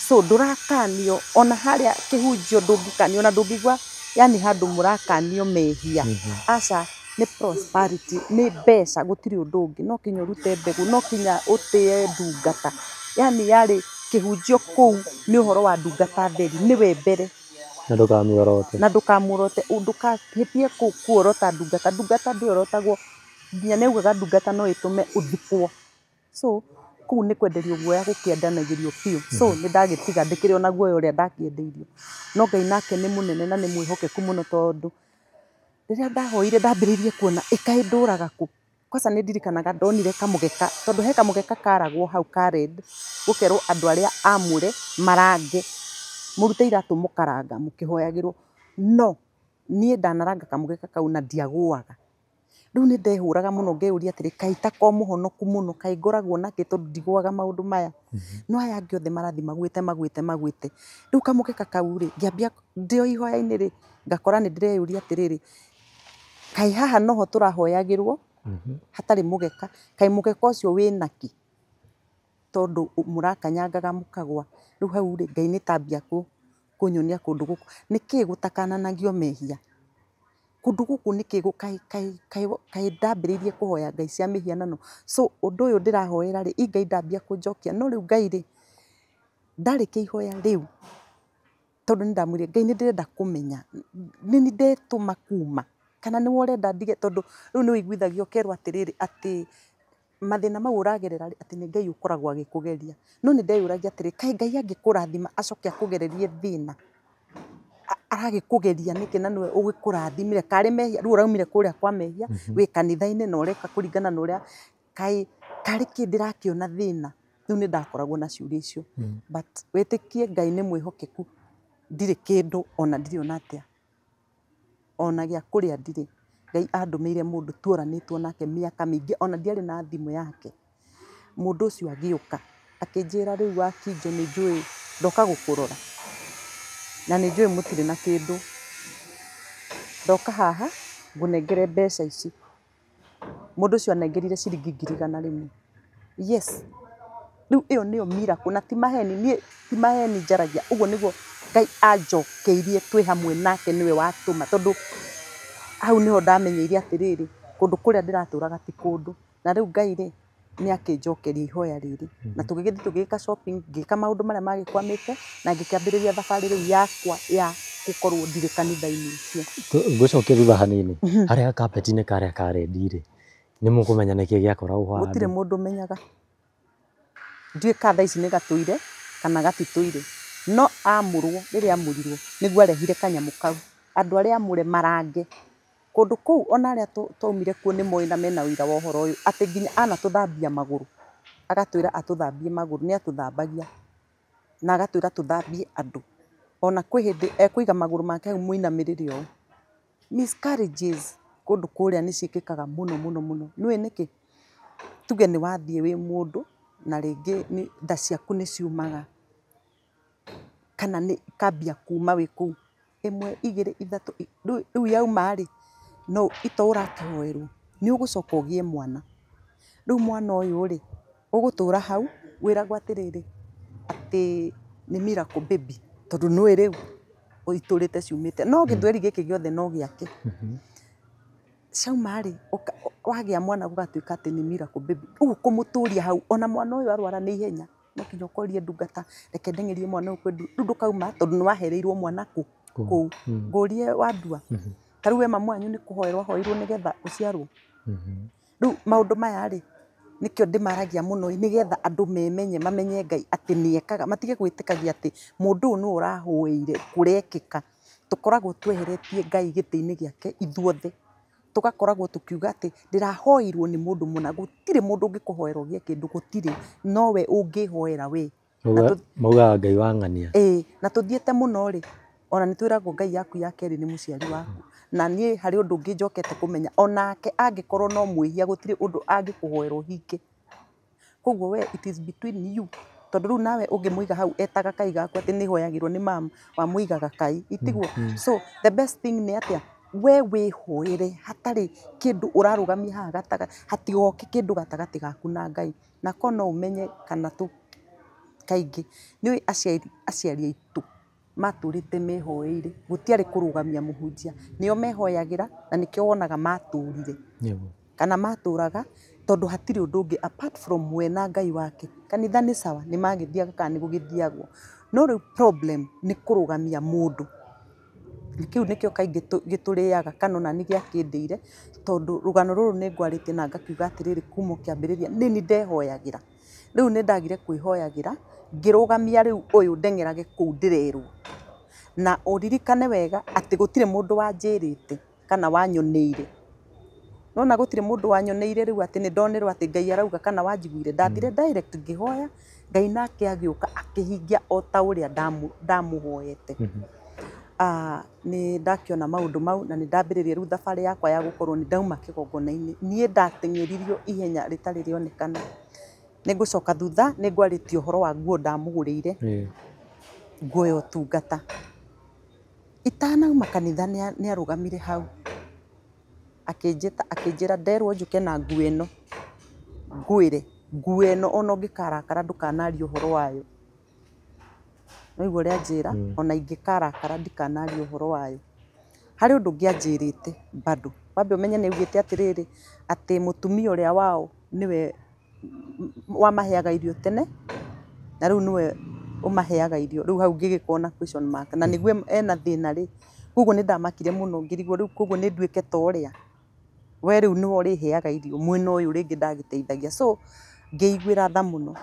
B: So ndũrakanio ona harĩa kĩhunjio ndũngĩkanio ona ndũngĩigua yani handũ mũrakanio mehia. Aca nĩ prosperity nĩ mbeca gũtirĩ ũndũ ũngĩ no kinya ũrute mbegũ no kinya ũtĩe ndungata. Yani yarĩ kĩhunjio kũu nĩ ũhoro wa ndungata theri nĩwe mbere.
A: Na ndũkamĩorote.
B: Na ndũkamũrote ndũkahĩtie kuorota ndungata. Ndungata ndĩorotagwo nginya nĩ augaga ndungata no ĩtũme ũthikwo. So kũu nĩ kwenderio guoya gũkĩendanagĩrio biũ. So nĩ ndagĩtiga ndĩkĩrĩ ona guoya ũrĩa ndakĩendeirio. No Ngai nake nĩ mũnene na nĩ mwĩhokeku mũno tondũ rĩrĩa ndahoire ndambĩrĩirie kuona ĩ kaĩ ndũraga kũ. Kwanza nĩ ndirikanaga ndonire kamũgeka tondũ he kamũgeka karagwo hau ka red gũkerwo andũ arĩa amũre marange mũrute iratũ mũkaranga mũkĩhoyagĩrwo. No niĩ ndanaranga kamũgeka kau na ndiagũaga. Rĩu nĩ ndehũraga mũno ngeyũria atĩrĩ kaĩ itakoragwo mũhonoku mũno kaĩ ngoragwo nakĩ tondũ ndigũaga maũndũ maya. No aya angĩ othe marathiĩ magwĩte magwĩte magwĩte. Rĩu kamũgeka kau rĩ ngĩambia ndĩ o ihoya-inĩ rĩ ngakora nĩ ndĩreyũria atĩrĩrĩ kaĩ haha noho tũrahoyagĩrwo hatarĩ mũgeka kaĩ mũgeka ũcio wĩna kĩ tondũ mũrakanyangaga mũkagwa. Rĩu hau rĩ Ngai nĩ tambia kũnyonia kũndũ gũkũ nĩkĩ gũtakananagio mehia. Kũndũ gũkũ nĩkĩ kaĩ ndambĩrĩirie kũhoya ngai cia mĩhianano. So ũndũ ũyũ ndĩrahoera rĩ ĩ Ngai ndambia kũnjokia. No rĩu Ngai rĩ ndarĩkia ihoya rĩu tondũ nĩ ndamwĩrire Ngai nĩ ndĩrenda kũmenya nĩ niĩ ndetũma kuma kana nĩwe ũrenda ndige tondũ rĩu nĩ ũiguithagio ũkerwo atĩrĩrĩ atĩ mathĩna mau ũragerera rĩ atĩ nĩ Ngai ũkoragwo agĩkũgeria. No nĩ ndeyũragia atĩrĩ kaĩ Ngai angĩkũrathima acoke akũgererie thĩna aragĩkũgeria nĩkĩ na nĩwe ũgĩkũrathimire karĩ mehia rĩu ũraumire kũrĩa kwa mehia wĩ kanitha-inĩ na ũreka kũringana na ũrĩa kaĩ karĩ kĩ ndĩrakĩona thĩna. Rĩu nĩ ndakoragwo na ciũria icio. But wĩtĩkie Ngai nĩ mwĩhokeku ndirĩ kĩndũ ona ndirĩ ona atĩa ona gĩa kũrĩa ndirĩ. Ngai andũmĩire mũndũ tuoranĩtwo nake mĩaka mĩingĩ ona ndiarĩ na thimũ yake. Mũndũ ũcio agĩũka akĩnjĩra rĩu Wakinjo nĩ njũĩ Ndoka gũkũrora na nĩ njũĩ mũtirĩ na kĩndũ. Ndoka haha ngũnengere mbeca ici. Mũndũ ũcio anengerire ciringi 100,000. Yes, rĩu ĩyo nĩyo miracle na ti maheni, niĩ ti maheni njaragia, ũguo nĩguo Ngai anjokeirie twĩ hamwe nake nĩwe watũma, tondũ hau nĩho ndamenyeire atĩrĩrĩ, kũndũ kũrĩa ndĩratũraga ti kũndũ. Na rĩu Ngai rĩ, nĩ akĩnjokeria ihoya rĩrĩ. Na tũgĩgĩthiĩ tũgĩka shopping, ngĩka maũndũ marĩa magĩkwamĩte na ngĩkĩambĩrĩria thabarĩ rĩu yakwa ya gũkorwo ndirĩ kanitha-inĩ ũcio.
A: Ngũcokia thutha hanini harĩa kapeti-inĩ karĩa ka rendi rĩ, nĩ mũkũmenya nĩkĩ gĩakoragwo haha?
B: Gũtirĩ mũndũ ũmenyaga. Ndiũĩ kana thaa ici nĩ gatũire kana gatitũire. No amũrwo, rĩrĩa amũrirwo nĩguo arehire kanyamũ kau. Andũ arĩa amũre marange. Kũndũ kũu ona arĩa twaumire kuo nĩ moĩ na mena ũira wa ũhoro ũyũ atĩ nginya anatũthambia magũrũ. Agatwĩra atũthambie magũrũ, nĩ atũthambagia na agatwĩra tũthambie andũ. Ona kwĩ hĩndĩ ekũiga magũrũ make hau mũinamĩrĩre ũũ. Miscarriages kũndũ kũrĩa nĩ ciĩkĩkaga mũno mũno mũno. Nĩũĩ nĩkĩ? Tuge nĩ wathiĩ wĩ mũndũ na rĩngĩ nda ciaku nĩ ciumaga kana nĩ ikambia kuma wĩ kũu, ĩmwe, igĩrĩ, ithatũ, rĩu yauma rĩ, no ito ũrakĩhoerwo, nĩ ũgũcoka ũgĩe mwana. Rĩu mwana ũyũ rĩ, ũgũtũra hau wĩragwo atĩrĩrĩ, atĩ nĩ miracle baby, tondũ nĩũĩ rĩu itũrĩte ciumĩte. No gĩthweri gĩkĩ gĩothe no gĩake. Ciauma rĩ, wagĩa mwana gũgatuĩka atĩ nĩ miracle baby. Rĩu ũkũmũtũria hau, ona mwana ũyũ arwara nĩ ihenya, no nginya ũkorie ndungata, reke ndeng'erie mwana ũyũ kwĩ rĩu ndũkauma tondũ nĩ wahereirwo mwana kũ? Kũu. Ngũrie wandua, ta rĩu we mamu wanyu nĩ kũhoerwo ahoeirwo nĩgetha ũciarwo? Rĩu maũndũ maya rĩ, nĩkĩo ndĩmaragia mũno nĩgetha andũ memenye, mamenye Ngai atĩ nĩ ekaga, matige gwĩtĩkagia atĩ mũndũ ũyũ nĩwe ũrahoeire kũrekĩka. Tũkoragwo tweheretie Ngai gĩtĩ-inĩ gĩake ithuothe. Tũgakoragwo tũkiuga atĩ ndĩrahoeirwo nĩ mũndũ mũna. Gũtirĩ mũndũ ũngĩkũhoera ũgĩe kĩndũ, gũtirĩ. Nowe ũngĩhoera we.
A: Maugaga Ngai wa ng'ania.
B: Ĩĩ, na tũthiĩte mũno rĩ, ona nĩ twĩragwo Ngai yaku ya kerĩ nĩ mũciari waku. Na niĩ harĩ ũndũ ũngĩ njokete kũmenya, onake angĩkorwo no mwĩhia gũtirĩ ũndũ angĩkũhoera ũhinge. Koguo we it is between you. Tondũ rĩu nawe ũngĩmũiga hau etaga kai gaku atĩ nĩ hoyagĩrwo nĩ mamu, wamũigaga kai, itiguo? So the best thing nĩ atĩa? We wĩhoere hatarĩ kĩndũ ũrarũgamia haha gatagatĩ, hatigoke kĩndũ gatagatĩ gaku na Ngai. Na korwo no ũmenye kana tũ kaingĩ, nĩ ũĩ aciari aitũ matũrĩte mehoeire, gũtiarĩ kũrũgamia mũhunjia. Nĩo mehoyagĩra na nĩkĩo wonaga matũrire. Kana matũraga tondũ hatirĩ ũndũ ũngĩ apart from we na Ngai wake. Kanitha nĩ sawa, nĩ magĩthiaga kana nĩ gũgĩthiagwo. No rĩu problem nĩ kũrũgamia mũndũ. Kĩu nĩkĩo kaingĩ gĩtũrĩaga kana ona niĩ gĩakĩndĩire, tondũ rũgano rũrũ nĩ ngwarĩtie na ngakiuga atĩrĩrĩ kuma o kĩambĩrĩria nĩ niĩ ndehoyagĩra. Rĩu nĩ ndagire kwĩhoyagĩra, ngĩrũgamia rĩu ũyũ ndeng'erage kũu ndĩrerwo. Na ũririkane wega atĩ gũtirĩ mũndũ wanjĩrĩte kana wanyoneire. Nĩwona gũtirĩ mũndũ wanyoneire rĩu atĩ nĩ ndonerwo atĩ Ngai arauga kana wanjiguire. Ndathire direct ngĩhoya, Ngai nake agĩũka akĩhingia o ta ũrĩa ndamũhoete. Nĩ ndakĩona maũndũ mau na nĩ ndambĩrĩria rĩu thabarĩ yakwa ya gũkorwo nĩ ndauma kĩgongona-inĩ. Niĩ ndateng'eririo ihenya rĩtarĩ rĩonekana. Nĩ ngũcoka thutha, nĩ ngwarĩtie ũhoro wa nguo ndamũgũrĩire, nguo ya ũtungata. Itanauma kanitha nĩ arũgamire hau, akĩnjĩta akĩnjĩra nderwo njũke na nguo ĩno, ngwĩre nguo ĩno ona ũngĩkarakara ndũkanarie ũhoro wayo. Nĩwaigua ũrĩa anjĩra, ona ingĩkarakara ndikanarie ũhoro wayo. Harĩ ũndũ ũngĩ anjĩrĩte bado. Wambe ũmenye nĩ augĩte atĩrĩrĩ, atĩ mũtumia ũrĩa wao nĩwe wamaheaga irio tene, na rĩu nĩwe ũmaheaga irio. Rĩu hau ngĩgĩkorwo na question mark. Na nĩguo ena thĩna rĩ, koguo nĩ ndamakire mũno ngĩrigwo rĩu koguo nĩ nduĩke ta ũrĩa. We rĩu nĩwe ũrĩheaga irio, mwena ũyũ rĩngĩ ndagĩteithagia. So ngĩiguĩra tha mũno.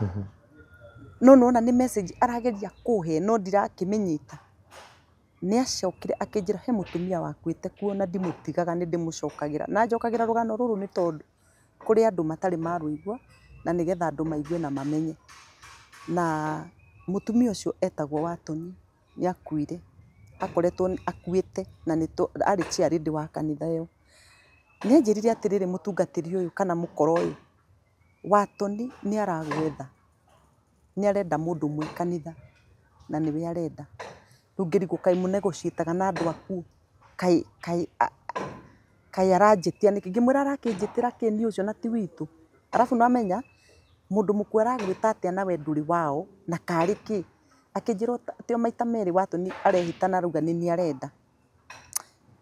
B: No nĩwona nĩ message arageria kũhe no ndirakĩmĩnyita. Nĩ acokire akĩnjĩra he mũtumia wakuĩte kuo na ndimũtigaga nĩ ndĩmũcokagĩra. Na njokagĩra rũgano rũrũ nĩ tondũ kũrĩ andũ matarĩ marũigua na nĩgetha andũ maigue na mamenye. Na mũtumia ũcio etagwo Watoni, nĩ akuire. Akoretwo akuĩte na arĩ chairlady wa kanitha ĩyo. Nĩ anjĩrire atĩrĩrĩ mũtungatĩri ũyũ kana mũkora ũyũ, Watoni nĩ aragwetha, nĩ arenda mũndũ mwĩ kanitha. na nĩwe arenda. Rĩu ngĩrigwo kaĩ mũnegotiataga na andũ akuũ, kaĩ kaĩ kaĩ aranjĩtia nĩkĩ? Ngĩmwĩra arakĩnjĩtĩra kĩ niĩ ũcio na ti witũ. Arabu nĩwamenya mũndũ mũkuũ aragwĩta atĩa nawe ndũrĩ wao na karĩ kĩ? Akĩnjĩra atĩ o maita merĩ Watoni arehĩta na arauga nĩ niĩ arenda.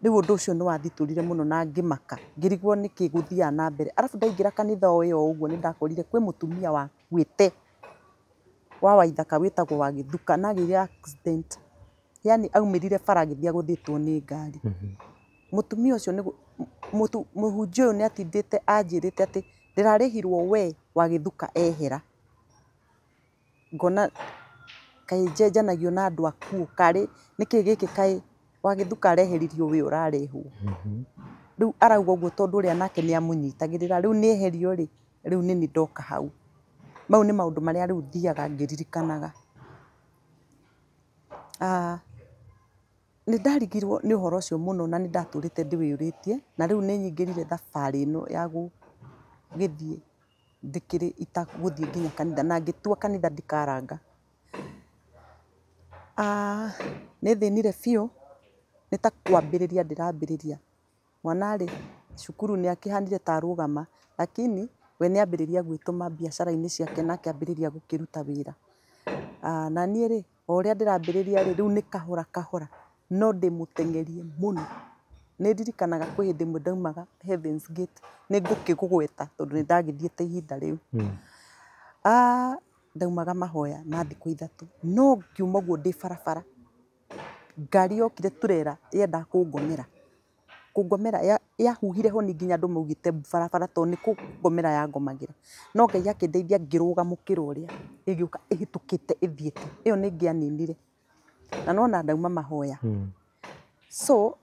B: Rĩu ũndũ ũcio nĩ wathitũrire mũno na ngĩmaka, ngĩrigwo nĩkĩ gũthiaga na mbere. Arabu ndaingĩra kanitha o ĩyo ũguo nĩ ndakorire kwĩ mũtumia wakuĩte wa Waithaka wĩtagwo Wagĩthuka na agĩire accident, yani aumĩrire bara agĩthiĩ agũthĩtwo nĩ ngari. Mũtumia ũcio nĩ mũhunjia ũyũ nĩ atindĩte anjĩrĩte atĩ ndĩrarĩhirwo we Wagĩthuka ehera. Ngona kaĩ njenjanagio na andũ akuũ karĩ nĩkĩ gĩkĩ kaĩ Wagĩthuka areheririo wĩ ũrarehwo. Rĩu arauga ũguo tondũ ũrĩa nake nĩ amũnyitagĩrĩra, rĩu nĩ eherio rĩ, rĩu nĩ niĩ ndoka hau. Mau nĩ maũndũ marĩa rĩu thiaga ngĩririkanaga. Nĩ ndarigirwo nĩ ũhoro ũcio mũno na nĩ ndatũrĩte ndĩwĩyũrĩtie, na rĩu nĩ nyingĩrire thabarĩ ĩno ya gũgĩthiĩ ndĩkĩrĩ itagũthiĩ nginya kanitha, na ngĩtua kanitha ndikaranga. Nĩ thĩnire biũ, nĩ ta kwambĩrĩria ndĩrambĩrĩria. Mwana rĩ, cukuru nĩ akĩhanire ta arũgama, lakini we nĩ ambĩrĩria gwĩtũma biacara-inĩ ciake na akĩambĩrĩria gũkĩruta wĩra. Na niĩ rĩ, o ũrĩa ndĩrambĩrĩria rĩ, rĩu nĩ kahora kahora, no ndĩmũteng'erie mũno. Nĩ ndirikanaga kwĩ hĩndĩ ĩmwe ndaumaga Heavens Gate, nĩ ngũkĩgũgweta tondũ nĩ ndagĩthiĩte ihinda rĩu. Ndaumaga mahoya ma thikũ 3, no ngiuma ũguo ndĩ barabara, ngari yokire turera yendaga kũngomera. Kũngomera yahuhire honi nginya andũ maugĩte barabara tondũ nĩ kũngomera yangomagĩra. No Ngai akĩndeithia ngĩrũga mũkĩra ũrĩa, ĩgĩũka ĩhĩtũkĩte ĩthiĩte. Ĩyo nĩ ĩngĩaninire. Na nĩwona ndauma mahoya. So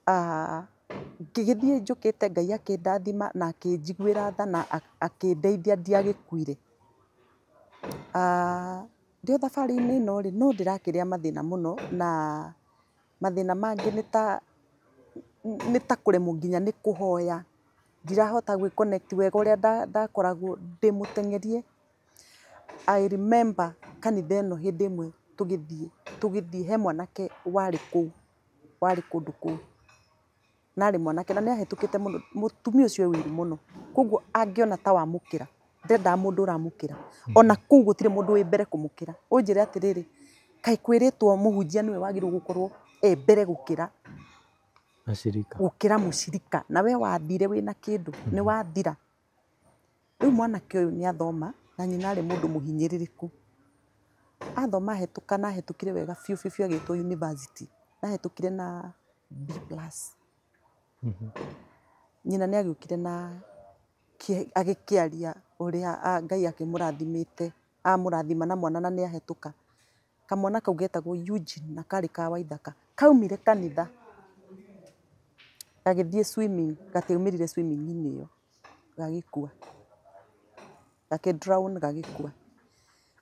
B: ngĩgĩthiĩ njũkĩte Ngai akĩndathima na akĩnjiguĩra tha na akĩndeithia ndiagĩkuire. Ndĩ o thabarĩ-inĩ ĩno rĩ, no ndĩrakĩrĩa mathĩna mũno, na mathĩna mangĩ nĩ ta kũremwo nginya nĩ kũhoya. Ndirahota gwĩ connect wega ũrĩa ndakoragwo ndĩ mũteng'erie. I remember kanitha ĩno hĩndĩ ĩmwe tũgĩthiĩ he mwanake warĩ kũu, warĩ kũndũ kũu. Na arĩ mwanake na nĩ ahĩtũkĩte mũno, mũtumia ũcio e ũiru mũno. Koguo angĩona ta wamũkĩra, ndendaga mũndũ ũramũkĩra. Ona kũu gũtirĩ mũndũ wĩ mbere kũmũkĩra. Ũnjĩre atĩrĩrĩ, kaĩ kwĩrĩtwo mũhunjia nĩwe wagĩrĩirwo gũkorwo e mbere gũkĩra
A: Mũcirika.
B: Gũkĩra mũcirika. Na we wathire wĩna kĩndũ, nĩ wathira. Rĩu mwanake ũyũ nĩ athoma, na nyina arĩ mũndũ mũhinyĩrĩrĩku. Athoma ahĩtũka na ahĩtũkire wega biũ biũ biũ agĩtwo university. Na ahĩtũkire na B plus. Nyina nĩ agĩũkire na agĩkĩaria ũrĩa Ngai akĩmũrathimĩte, amũrathima na mwana na nĩ ahĩtũka. Kamwana kau getagwo Eugene na karĩ ka Waithaka. Kaumire kanitha, gagĩthiĩ swimming, gatiaumĩrire swimming-inĩ ĩyo, gagĩkua. Gakĩ drown gagĩkua.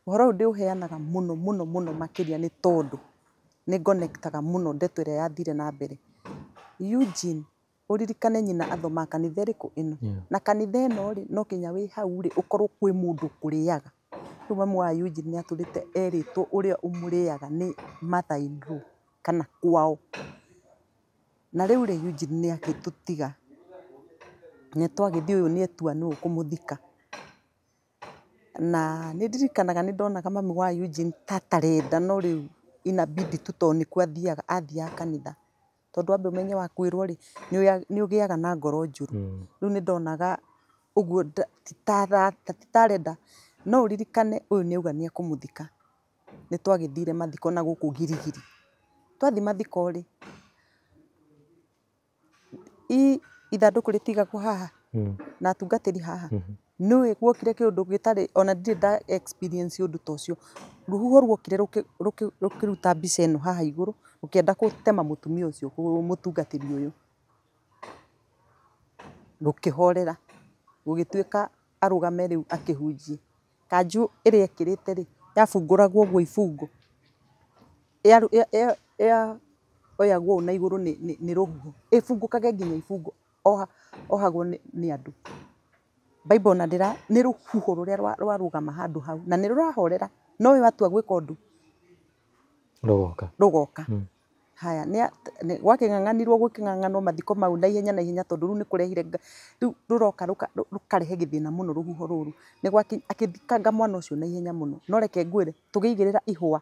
B: Ũhoro ũyũ ndĩũheanaga mũno mũno mũno makĩria nĩ tondũ nĩ ngonektaga mũno ndeto ĩrĩa yathire na mbere. Eugene, ũririkane nyina athomaga kanitha ĩrĩkũ ĩno? Na kanitha ĩno rĩ, no nginya wĩ hau rĩ, ũkorwo kwĩ mũndũ ũkũrĩaga. Rĩu mamu wa Eugene nĩ atũrĩte erĩtwo ũrĩa ũmũrĩaga nĩ mother in law kana kwao. Na rĩu rĩ, Eugene nĩ agĩtũtiga. Nĩ twagĩthiĩ ũyũ nĩ etua nĩwe ũkũmũthika. Na nĩ ndirikanaga nĩ ndonaga mami wa Eugene ta atarenda no rĩu inabidi tu tondũ nĩkuo athiaga, athiaga kanitha. Tondũ wambe ũmenye wakuĩrwo rĩ, nĩ ũgĩaga na ngoro njũru. Rĩu nĩ ndonaga ũguo ti ta arenda. No ũririkane ũyũ nĩ auga nĩ ekũmũthika. Nĩ twagĩthire mathiko na gũkũ Girigiri. Twathiĩ mathiko rĩ, ithandũkũ rĩtigagwo haha na atungatĩri haha. Nĩũĩ guokire kĩũndũ gĩtarĩ ona ndirĩ nda experience ũndũ ta ũcio. Rũhuho ruokire rũkĩruta mbica ĩno haha igũrũ, rũkĩenda gũtema mũtumia ũcio mũtungatĩri ũyũ. Rũkĩhorera, gũgĩtuĩka arũgame rĩu akĩhunjie. Kanjũ ĩrĩa ekĩrĩte rĩ, yabungũragwo ũguo ibungo. Yoyagwo ũũ na igũrũ nĩ rũhuho, ĩbungũkage nginya ibungo, ohagwo nĩ andũ. Bible ona ndĩra, nĩ rũhuho rũrĩa rwarũgama handũ hau, na nĩ rũrahorera, no we watua gwĩka ũndũ.
A: Rũgoka.
B: Rũgoka. Haya, gwakĩng'ang'anirwo gũkĩng'ang'anwo mathiko mau na ihenya na ihenya tondũ rĩu nĩ kũrehire rĩu rũroka rũkarehe gĩthĩna mũno rũhuho rũru. Nĩ akĩthikanga mwana ũcio na ihenya mũno. No reke ngwĩre, tũgĩigĩrĩra ihũa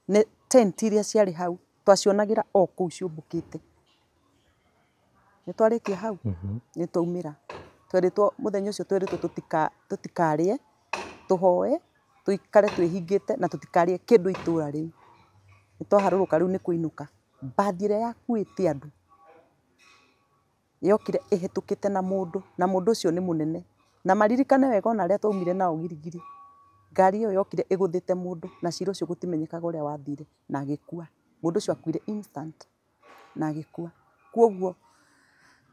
B: nĩ tent iria ciarĩ hau twacionagĩra o kũu ciũmbũkĩte. Nĩ twarĩkia hau, nĩ twaumĩra. Twerĩtwo mũthenya ũcio twerĩtwo tũtikarĩe, tũhoe, tũikare twĩhingĩte na tũtikarĩe kĩndũ itũra rĩu. Nĩ twaharũrũka rĩu nĩ kũinũka. Mbathi ĩrĩa yakuĩte andũ yokire ĩhĩtũkĩte na mũndũ, na mũndũ ũcio nĩ mũnene. Na maririkane wega ona arĩa twaumire nao Giligili. Ngari ĩyo yokire ĩgũthĩte mũndũ na cira ũcio gũtimenyekaga ũrĩa wathire na agĩkua. Mũndũ ũcio akuire instant na agĩkua. Koguo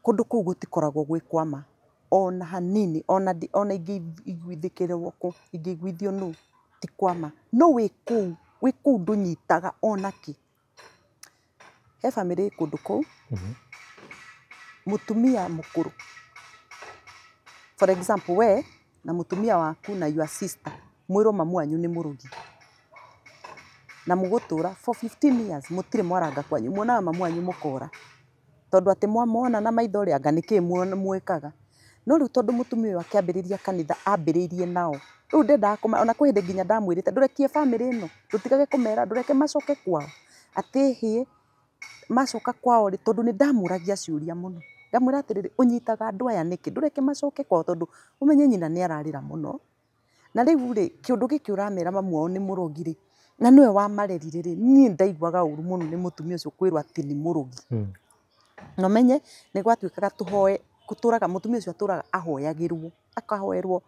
B: kũndũ kũu gũtikoragwo gwĩ kwa ma ona hanini, ona ingĩiguithĩkĩrwo kũ, ingĩiguithio nũ, ti kwa ma. No wĩ kũu ndũnyitaga ona kĩ. He bamĩrĩ ĩ kũndũ kũu, mũtumia mũkũrũ, for example we na mũtumia waku na your sister mwĩrwo mamu wanyu nĩ mũrogi na mũgũtũra for 15 years mũtirĩ mwaranga kwanyu, muonaga mamu wanyu mũkora tondũ atĩ mwamwona na maitho rĩ anga nĩkĩ mwĩkaga. No rĩu tondũ mũtumia ũyũ akĩambĩrĩria kanitha ambĩrĩirie nao, rĩu ndendaga ona kwĩ hĩndĩ nginya ndamwĩrĩte ndũrekie bamĩrĩ ĩno, ndũtigage kũmera, ndũreke macoke kwao, atĩ hĩ macoka kwao rĩ, tondũ nĩ ndamũragia ciũria mũno. Ngamwĩra atĩrĩrĩ, ũnyitaga andũ aya nĩkĩ, ndũreke macoke kwao tondũ ũmenye nyina nĩ ararĩra mũno. Na rĩu rĩ, kĩũndũ gĩkĩ ũramera mamu wao nĩ mũrogi rĩ, na nĩwe wamarerire rĩ, niĩ ndaiguaga ũru mũno nĩ mũtumia ũcio kwĩrwo atĩ nĩ mũrogi. Na ũmenye nĩ gwatuĩkaga tũhoe, gũtũraga mũtumia ũcio atũraga ahoyagĩrwo, akahoerwo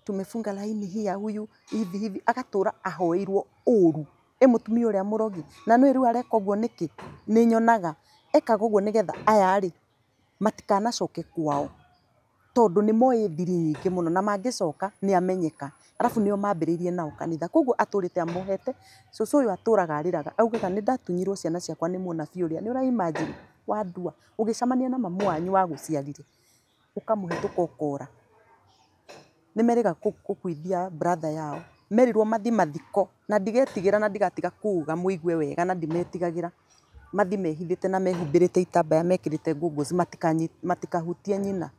B: tumefunga laini hii ya huyu hivi hivi, agatũra ahoeirwo ũru ĩ mũtumia ũrĩa mũrogi. Na nĩũĩ rĩu areka ũguo nĩkĩ? Nĩ nyonaga ekaga ũguo nĩgetha aya rĩ matikanacoke kwao tondũ nĩ moĩ thiri nyingĩ mũno na mangĩcoka nĩ amenyeka. Arabu nĩo mambĩrĩirie nao kanitha, koguo atũrĩte amohete. Cũcũ ũyũ atũraga arĩraga augaga nĩ ndatunyirwo ciana ciakwa nĩ mũnabii ũrĩa. Nĩ ũra imagine wandua ũgĩcemania na mamu wanyu wagũciarire ũkamũhĩtũka ũkora. Nĩ merĩga gũkuithia brother yao, merirwo mathi mathiko na ndigetigĩra na ndigatiga kuga mũigue wega na ndimetigagĩra. Mathi mehithĩte na mehumbĩrĩte itambaya mekĩrĩte goggles matikahutie nyina.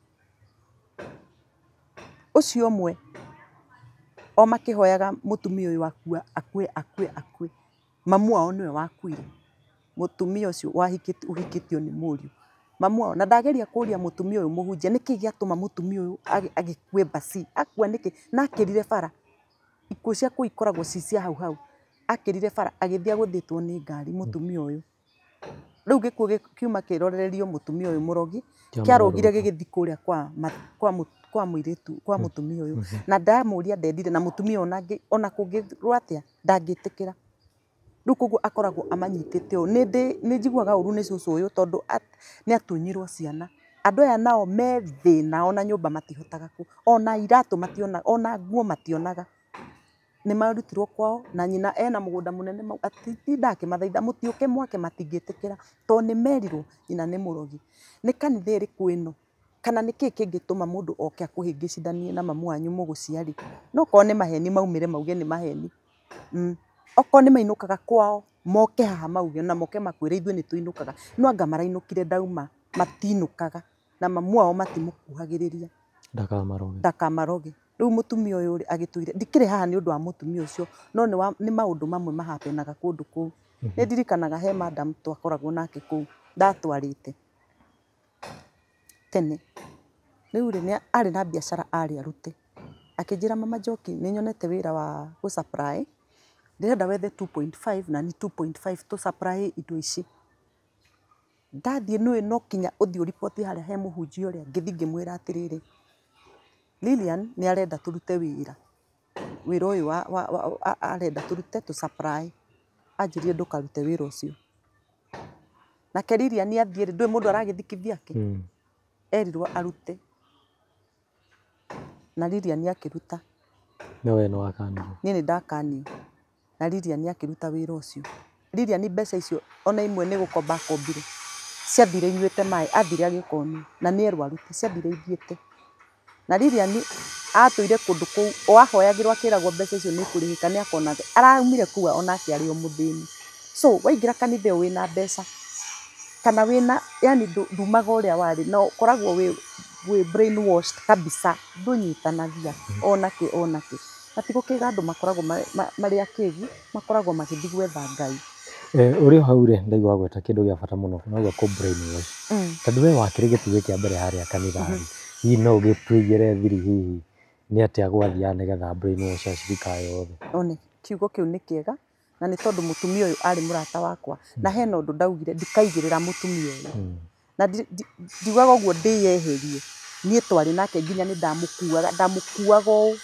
B: Ũcio ũmwe o makĩhoyaga mũtumia ũyũ akue akue akue akue, mamu wao nĩwe wakuire. Mũtumia ũcio ũhikĩtio nĩ mũriũ mamu wao, na ndageria kũria mũtumia ũyũ mũhunjia nĩkĩ gĩatũma mũtumia ũyũ agĩkue mbasi, akua nĩkĩ na akĩrire bara, ikuũ cia kũu ikoragwo ci cia hau hau, akĩrire bara agĩthiĩ agũthĩtwo nĩ ngari mũtumia ũyũ. Rĩu gĩkuũ kiuma kĩrorererio mũtumia ũyũ mũrogi, kĩarũgire gĩgĩthiĩ kũrĩa kwa mũirĩtu kwa mũtumia ũyũ. Na ndamũria ndendire na mũtumia ona kũngĩrwo atĩa ndangĩtĩkĩra. Rĩu koguo akoragwo amanyitĩte ũũ. Nĩ njiguaga ũru nĩ cũcũ ũyũ tondũ nĩ atunyirwo ciana. Andũ aya nao me thĩna ona nyũmba matihotaga ona iratũ mationaga, ona nguo mationaga. Nĩ marutirwo kwao na nyina ena mũgũnda mũnene atinda akĩmathaitha mũtiũke mwake matingĩtĩkĩra tondũ nĩ merirwo nyina nĩ mũrogi. Nĩ kanitha ĩrĩkũ ĩno kana nĩkĩ kĩngĩtũma mũndũ oke akũhĩngĩcithanie na mamu wanyu mũgũciari? No korwo nĩ maheni maumĩre mauge nĩ maheni. Okorwo nĩ mainũkaga kwao moke haha mauge na moke makwĩre ithuĩ nĩ tũinũkaga, no anga marainũkire ndauma, matinũkaga na mamu wao matimũkuhagĩrĩria ndakamaroge. Rĩu mũtumia ũyũ rĩ agĩtũire, ndikĩrĩ haha nĩ ũndũ wa mũtumia ũcio, no nĩ maũndũ mamwe mahapenaga kũndũ kũu. Nĩ ndirikanaga he madam twakoragwo nake kũu ndatwarĩte tene. Rĩu rĩ arĩ na biacara arĩ arute, akĩnjĩra mama Njoki nĩ nyonete wĩra wa gũ supply, ndĩrenda wethe 2.5 na ni 2.5 tũ supply indo ici. Ndathiĩ nĩũĩ no kinya ũthiĩ ũriboti harĩa he mũhunjia ũrĩa, ngĩthiĩ ngĩmwĩra atĩrĩrĩ, Lilian nĩ arenda tũrute wĩra, wĩra ũyũ arenda tũrute tũ supply. Anjĩrire ndũkarute wĩra ũcio. Nake Lilian athiĩ rĩ, ndũĩ mũndũ aragĩthikithia kĩ? Erirwo arute na Lilian akĩruta.
A: No we nĩ wakanire?
B: Niĩ nĩ ndakanio na Lilian akĩruta wĩra ũcio. Lilian mbeca icio ona imwe nĩ gũkomba akombire, ciathire inyuĩte maĩ, athire agĩkonio na nĩ erwo arute, ciathire ithiĩte. Na Lilian atũire kũndũ kũu o ahoyagĩrwo akĩragwo mbeca icio nĩ ikũrĩhĩka nĩ akona, araumire kũu onake arĩ o mũthĩni. So waingĩra kanitha ĩyo wĩna mbeca kana wĩna, yani ndumaga ũrĩa warĩ, no ũkoragwo wĩ brainwashed kabisa, ndũnyitanagia ona kĩ ona kĩ. Na ti gũkĩga andũ makoragwo marĩ akĩgu, makoragwo magĩthiĩ gwetha Ngai.
A: Ũrĩ o hau rĩ, ndaigua wagweta kĩndũ gĩa bata mũno, nauga kũ brainwash. Tondũ we wakĩrĩ gĩtugĩ kĩa mbere harĩa kanitha rĩ, hihi no ũgĩtũigĩre thiri hihi nĩ atĩa gwathiaga nĩgetha brainwash acirika aya othe?
B: One kiugo kĩu nĩ kĩega, na nĩ tondũ mũtumia ũyũ arĩ mũrata wakwa, na hena ũndũ ndaugire ndikaigĩrĩra mũtumia ũyũ. Na ndiugaga ũguo ndĩyeherie, niĩ twarĩ nake nginya nĩ ndamũkuaga, ndamũkuaga ũũ,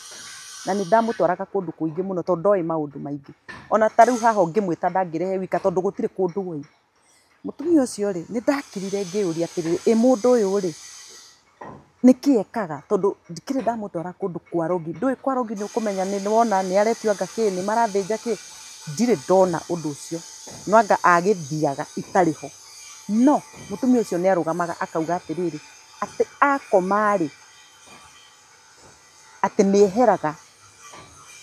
B: na nĩ ndamũtwaraga kũndũ kũingĩ mũno tondũ ndoĩ maũndũ maingĩ. Ona ta rĩu haha ũngĩmwĩta ndangĩrehe wika tondũ gũtirĩ kũndũ oĩ. Mũtumia ũcio rĩ, nĩ ndakirire ngĩyũria atĩrĩrĩ, ĩ mũndũ ũyũ rĩ, nĩkĩ ekaga? Tondũ ndikĩrĩ ndamũtwara kũndũ kwa rogi. Ndũĩ kwa rogi nĩ ũkũmenya nĩ wona nĩ aretio anga kĩ, nĩ marathĩnja kĩ. Ndirĩ ndona ũndũ ũcio. No anga agĩthiaga itarĩ ho. No mũtumia ũcio nĩ arũgamaga akauga atĩrĩrĩ, atĩ akoma rĩ, atĩ nĩ eheraga,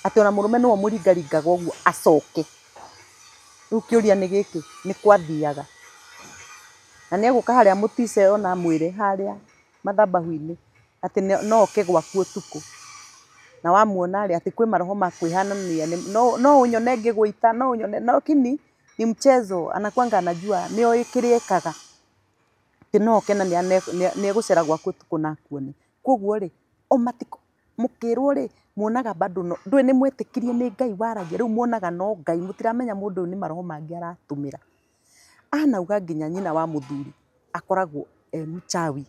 B: atĩ ona mũrũme nĩwe ũmũringaringaga ũguo acoke. Rĩu kĩũria nĩ gĩkĩ, nĩ kwathiaga? Na nĩ egũka harĩa mũtice ona amwĩre harĩa mathabahu-inĩ atĩ no oke gwaku ũtukũ. Na wamuona rĩ, atĩ kwĩ maroho ma kwĩhanania, no ũnyone ngĩgũita, no ũnyone, lakini ni mchezo, anakuanga anajua, nĩ oĩ kĩrĩa ekaga. Atĩ no oke na nĩ egũcera gwaku ũtukũ na akuone. Koguo rĩ, o mũkĩrwo rĩ, muonaga bado no, ndũĩ nĩ mwetĩkirie nĩ Ngai waragia, rĩu muonaga no Ngai, mũtiramenya mũndũ ũyũ nĩ maroho mangĩ aratũmĩra. Anauga nginya nyina wa mũthuri akoragwo e mchawi.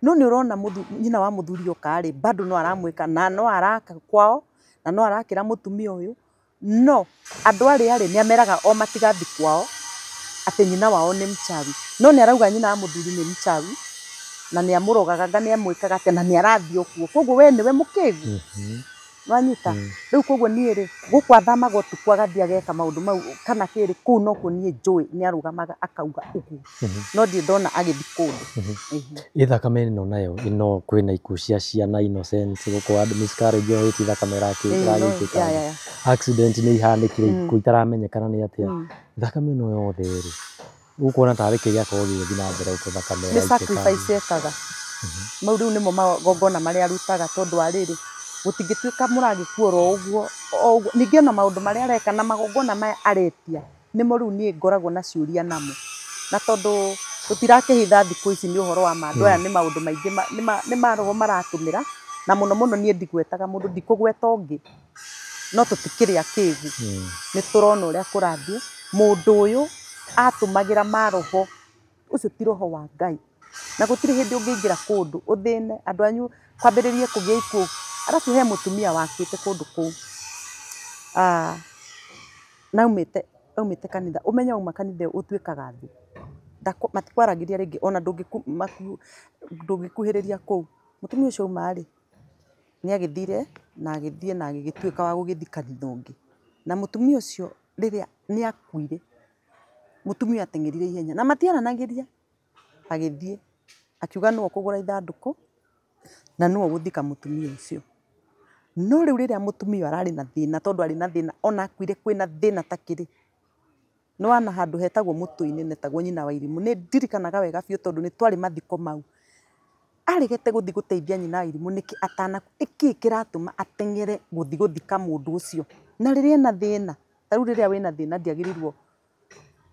B: No nĩ ũrona nyina wa mũthuri oka rĩ, bado no aramwĩka na no araka kwao, na no arakĩra mũtumia ũyũ, no andũ arĩa rĩ, nĩ ameraga o matigathiĩ kwao, atĩ nyina wao nĩ mchawi. No nĩ arauga nyina wa mũthuri nĩ mchawi, na nĩ amũrogaga anga nĩ amwĩkaga atĩa, na nĩ arathiĩ o kuo. Koguo we nĩwe mũkĩgu. Wanyita? Rĩu koguo niĩ rĩ, gũkũ athamaga ũtukũ agathiĩ ageka maũndũ mau kana kĩrĩ, kũu nokuo niĩ njũĩ nĩ arũgamaga akauga ũguo. No ndirĩ ndona agĩthiĩ kũndũ.
A: Ĩ thakame ĩno nayo ĩno kwĩna ikuũ cia ciana innocent, gũkũ andũ miscarriage ĩyo thakame ĩragĩitĩka. Accident nĩ ihanĩkire ikuũ itaramenyekana nĩ atĩa. Thakame ĩno yothe rĩ, ũkuona tarĩ kĩ gĩakorwo gĩgĩthiĩ na mbere gũkũ thakame
B: Nĩ
A: ĩraitĩka?
B: Sacrifice ekaga. Mau rĩu nĩmo magongona marĩa arutaga, tondũ wa rĩrĩ, gũtingĩtuĩka mũragĩkua oro ũguo o ũguo. Ningĩ ona maũndũ marĩa areka na magongona maya aretia nĩmo rĩu niĩ ngoragwo na ciũria namo. Na tondũ tũtirakĩhitha thikũ ici nĩ ũhoro wa ma, andũ aya nĩ maũndũ maingĩ nĩ maroho maratũmĩra, na mũno mũno niĩ ndigwetaga mũndũ, ndikũgweta ũngĩ, no tũtikĩrĩ akĩgu. Nĩ tũrona ũrĩa kũrathiĩ. Mũndũ ũyũ atũmagĩra maroho, ũcio ti roho wa Ngai. Na gũtirĩ hĩndĩ ũngĩingĩra kũndũ ũthĩne andũ anyu kwambĩrĩrie kũgĩa ikuũ. Arabu he mũtumia wakuĩte kũndũ kũu, na aumĩte kanitha. Ũmenye wauma kanitha ĩyo ũtuĩkaga thĩ. Matikwaragĩria rĩngĩ ona ndũngĩkuhĩrĩria kũu. Mũtumia ũcio auma rĩ, nĩ agĩthire na agĩthiĩ na agĩgĩtuĩka wa gũgĩthiĩ kanitha ũngĩ. Na mũtumia ũcio rĩrĩa nĩ akuire, mũtumia ateng'erire ihenya na matiaranagĩria, agĩthiĩ akiuga nĩwe ũkũgũra ithandũkũ na nĩwe ũgũthika mũtumia ũcio. No rĩu rĩrĩa mũtumia ũyũ ararĩ na thĩna, tondũ arĩ na thĩna, ona akuire kwĩna thĩna ta kĩrĩ. Nĩ wana handũ hetagwo mũtũ-inĩ netagwo nyina wa irimũ. Nĩ ndirikanaga wega biũ tondũ nĩ twarĩ mathiko mau. Aregete gũthiĩ gũteithia nyina wa irimũ nĩkĩ atanakua? Nĩkĩ kĩratũma ateng'ere gũthiĩ gũthika mũndũ ũcio? Na rĩrĩa ena thĩna, ta rĩu rĩrĩa wĩna thĩna ndiagĩrĩirwo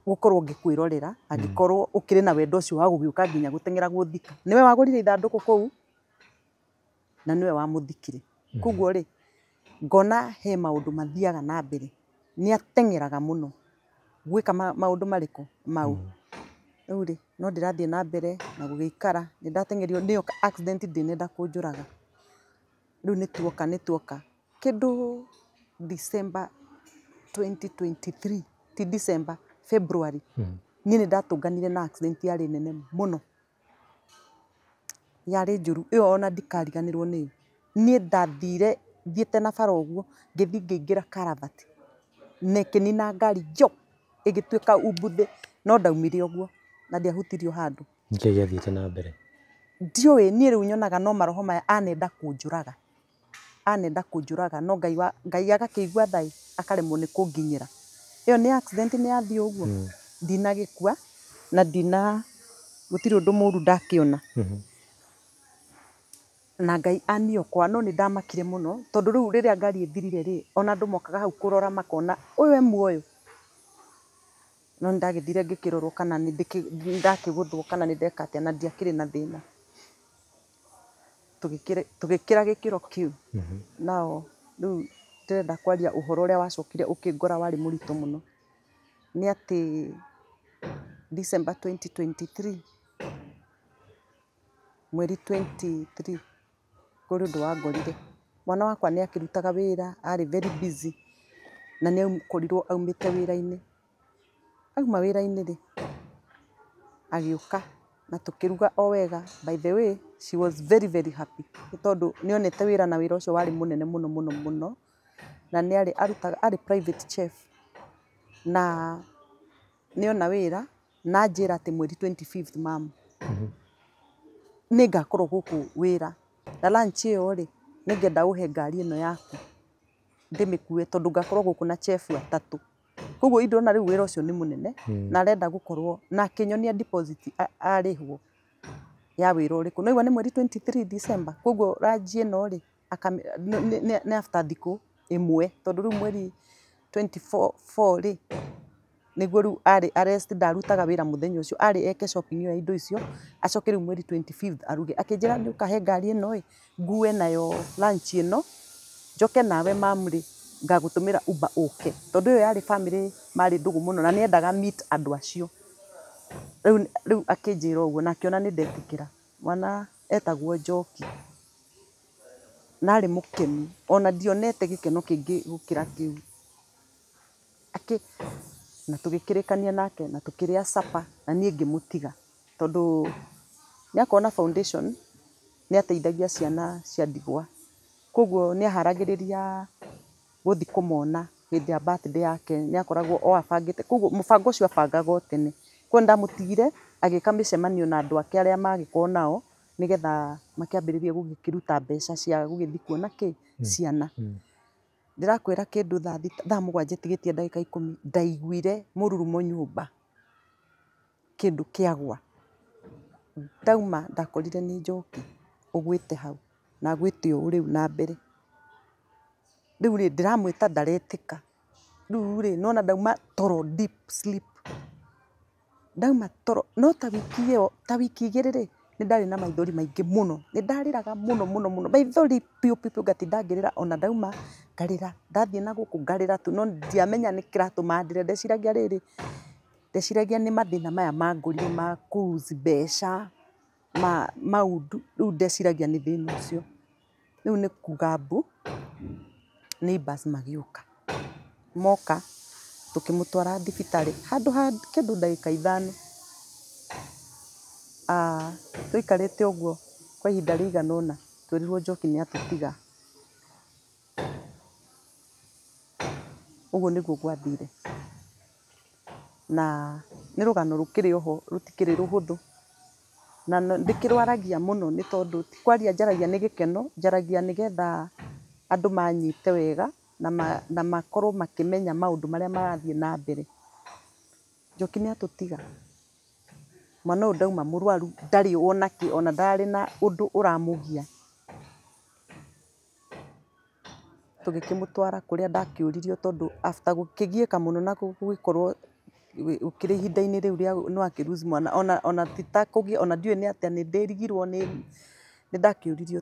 B: gũkorwo ngĩkwĩrorera, angĩkorwo ũkĩrĩ na wendo ũcio wa gũgĩũka nginya gũteng'era gũthika. Nĩwe wagũrire ithandũkũ kũu na nĩwe wamũthikire. Koguo rĩ, ngona he maũndũ mathiaga na mbere. Nĩ ateng'eraga mũno gwĩka maũndũ marĩkũ mau. Rĩu rĩ, no ndĩrathiĩ na mbere na gũgĩikara, nĩ ndateng'erio nĩyo accident ndĩnenda kũnjũraga. Rĩu nĩ tuoka nĩ tuoka kĩndũ December 2023, ti December, February, niĩ nĩ ndatũnganire na accident yarĩ nene mũno. Yarĩ njũru, ĩyo ona ndikariganĩrwo nĩyo. Niĩ ndathire thiĩte na bara ũguo, ngĩthiĩ ngĩingĩra karavati na ĩkĩnina ngari yo, ĩgĩtuĩka umbuthĩ, no ndaumire ũguo na ndiahutirio handũ.
A: Nĩkĩ gĩathiĩte na mbere?
B: Ndiũĩ, niĩ rĩu nyonaga no maroho maya anenda kũnjũraga. Anenda kũnjũraga no Ngai wa Ngai agakĩigua tha akaremwo nĩ kũnginyĩra. Ĩyo nĩ accident nĩ yathiĩ ũguo. Ndinagĩkua na ndina gũtirĩ ũndũ mũru ndakĩona. Na Ngai aniokoa no nĩ ndamakire mũno tondũ rĩu rĩrĩa ngari ĩthirire rĩ, ona andũ mokaga hau kũrora makona ũyũ e muoyo. No nĩ ndagĩthire ngĩkĩrorwo kana nĩ ndakĩgũthwo kana nĩ ndeka atĩa na ndiakĩrĩ na thĩna. Tũgĩkĩra gĩkĩro kĩu. Nao rĩu ndĩrenda kwaria ũhoro ũrĩa wacokire ũkĩngora warĩ mũritũ mũno. Nĩ atĩ December 2023, mweri 23, kũrĩ ũndũ wangorire. Mwana wakwa nĩ akĩrutaga wĩra, arĩ very busy, na nĩ akorirwo aumĩte wĩra-inĩ. Auma wĩra-inĩ rĩ, agĩũka na tũkĩruga o wega. By the way, she was very very happy nĩ tondũ nĩ onete wĩra na wĩra ũcio warĩ mũnene mũno mũno mũno, na nĩ arĩ arutaga arĩ private chef, na nĩ ona wĩra na anjĩra atĩ mweri 25th, mam, nĩ ngakorwo gũkũ wĩra, na lunch ĩyo rĩ, nĩ ngenda ũhe ngari ĩno yaku ndĩmĩkue tondũ ngakorwo gũkũ na chef atatũ. Koguo ndĩrona rĩu wĩra ũcio nĩ mũnene na arenda gũkorwo na akĩnyonia deposit arĩhwo ya wĩra ũrĩkũ. No igua nĩ mweri 23 December, koguo lunch ĩno rĩ, nĩ after thikũ ĩmwe tondũ rĩu mweri 24 rĩ, nĩguo rĩu arĩ arrest, ndarutaga wĩra mũthenya ũcio, arĩ eke shopping ĩyo ya indo icio, acoke rĩu mweri 25th aruge. Akĩnjĩra nĩ ũkahe ngari ĩno ĩ, ngue nayo lunch ĩno, njoke nawe mam rĩ, ngagũtũmĩra Uber ũke. Tondũ ĩyo yarĩ family marĩ ndũgũ mũno na nĩ endaga meet andũ acio. Rĩu akĩnjĩra ũguo na akĩona nĩ ndetĩkĩra. Mwana etagwo Njoki na arĩ mũkenu, ona ndionete gĩkeno kĩngĩ gũkĩra kĩu. Na tũgĩkĩrĩkania nake na tũkĩrĩa supper na niĩ ngĩmũtiga tondũ nĩ akorwo na foundation nĩ ateithagia ciana cia ndigwa. Koguo nĩ aharagĩrĩria gũthiĩ kũmona hĩndĩ ya birthday yake, nĩ akoragwo o abangĩte, koguo mũbango ũcio abangaga o tene. Koguo nĩ ndamũtigire agĩka mĩcemanio na andũ ake arĩa magĩkorwo nao nĩgetha makĩambĩrĩrie gũgĩkĩruta mbeca cia gũgĩthiĩ kuona kĩ ciana. Ndĩrakwĩra kĩndũ thaa thita, thaa mũgwanja ĩtigĩtie ndagĩka 10 ndaiguire mũrurumo nyũmba, kĩndũ kĩagwa. Ndauma ndakorire nĩ Njoki ũgwĩte hau na agwĩte ũũ rĩu na mbere. Rĩu rĩ, ndĩramwĩta ndaretĩka. Rĩu rĩ, nĩwona ndauma toro deep sleep. Ndauma toro, no ta wiki ĩyo, ta wiki igĩrĩ rĩ, nĩ ndarĩ na maithori maingĩ mũno. Nĩ ndarĩraga mũno mũno mũno, maithori piũ piũ piũ ngatinda ngĩrĩra ona ndauma ngarĩra, ndathiĩ na gũkũ ngarĩra tu, no ndiamenya nĩ kĩratũma ndĩre. Ndeciragia rĩrĩ, ndeciragia nĩ mathĩna maya mangorire ma kũ lose mbeca, ma maũndũ, rĩu ndeciragia nĩ thĩna ũcio. Rĩu nĩ kuga mbu, neighbours magĩũka. Moka tũkĩmũtwara thibitarĩ handũ ha kĩndũ ndagĩka 5. Tũikarĩte ũguo kwa ihinda rĩigana ũna, twerirwo Njoki nĩ atũtiga. Ũguo nĩguo gwathire. Na nĩ rũgano rũkĩrĩ oho, rũtikĩrĩ rũhũthũ. Na ndĩkĩrwaragia mũno nĩ tondũ ti kwaria njaragia nĩ gĩkeno, njaragia nĩgetha andũ manyite wega na makorwo makĩmenya maũndũ marĩa marathiĩ na mbere. Njoki nĩ atũtiga. Mwana ũyũ ndauma mũrwaru, ndarĩ ona kĩ, ona ndararĩ na ũndũ ũramũgia. Tũgĩkĩmũtwara kũrĩa ndakĩũririo tondũ after gũkĩgiĩka mũno na gũgĩkorwo ũkĩrĩ ihinda-inĩ rĩu rĩa nĩ wakĩ lose mwana, ona ti ta kũgia, ona ndiũĩ nĩ atĩa, nĩ ndĩrigirwo nĩ ndakĩũririo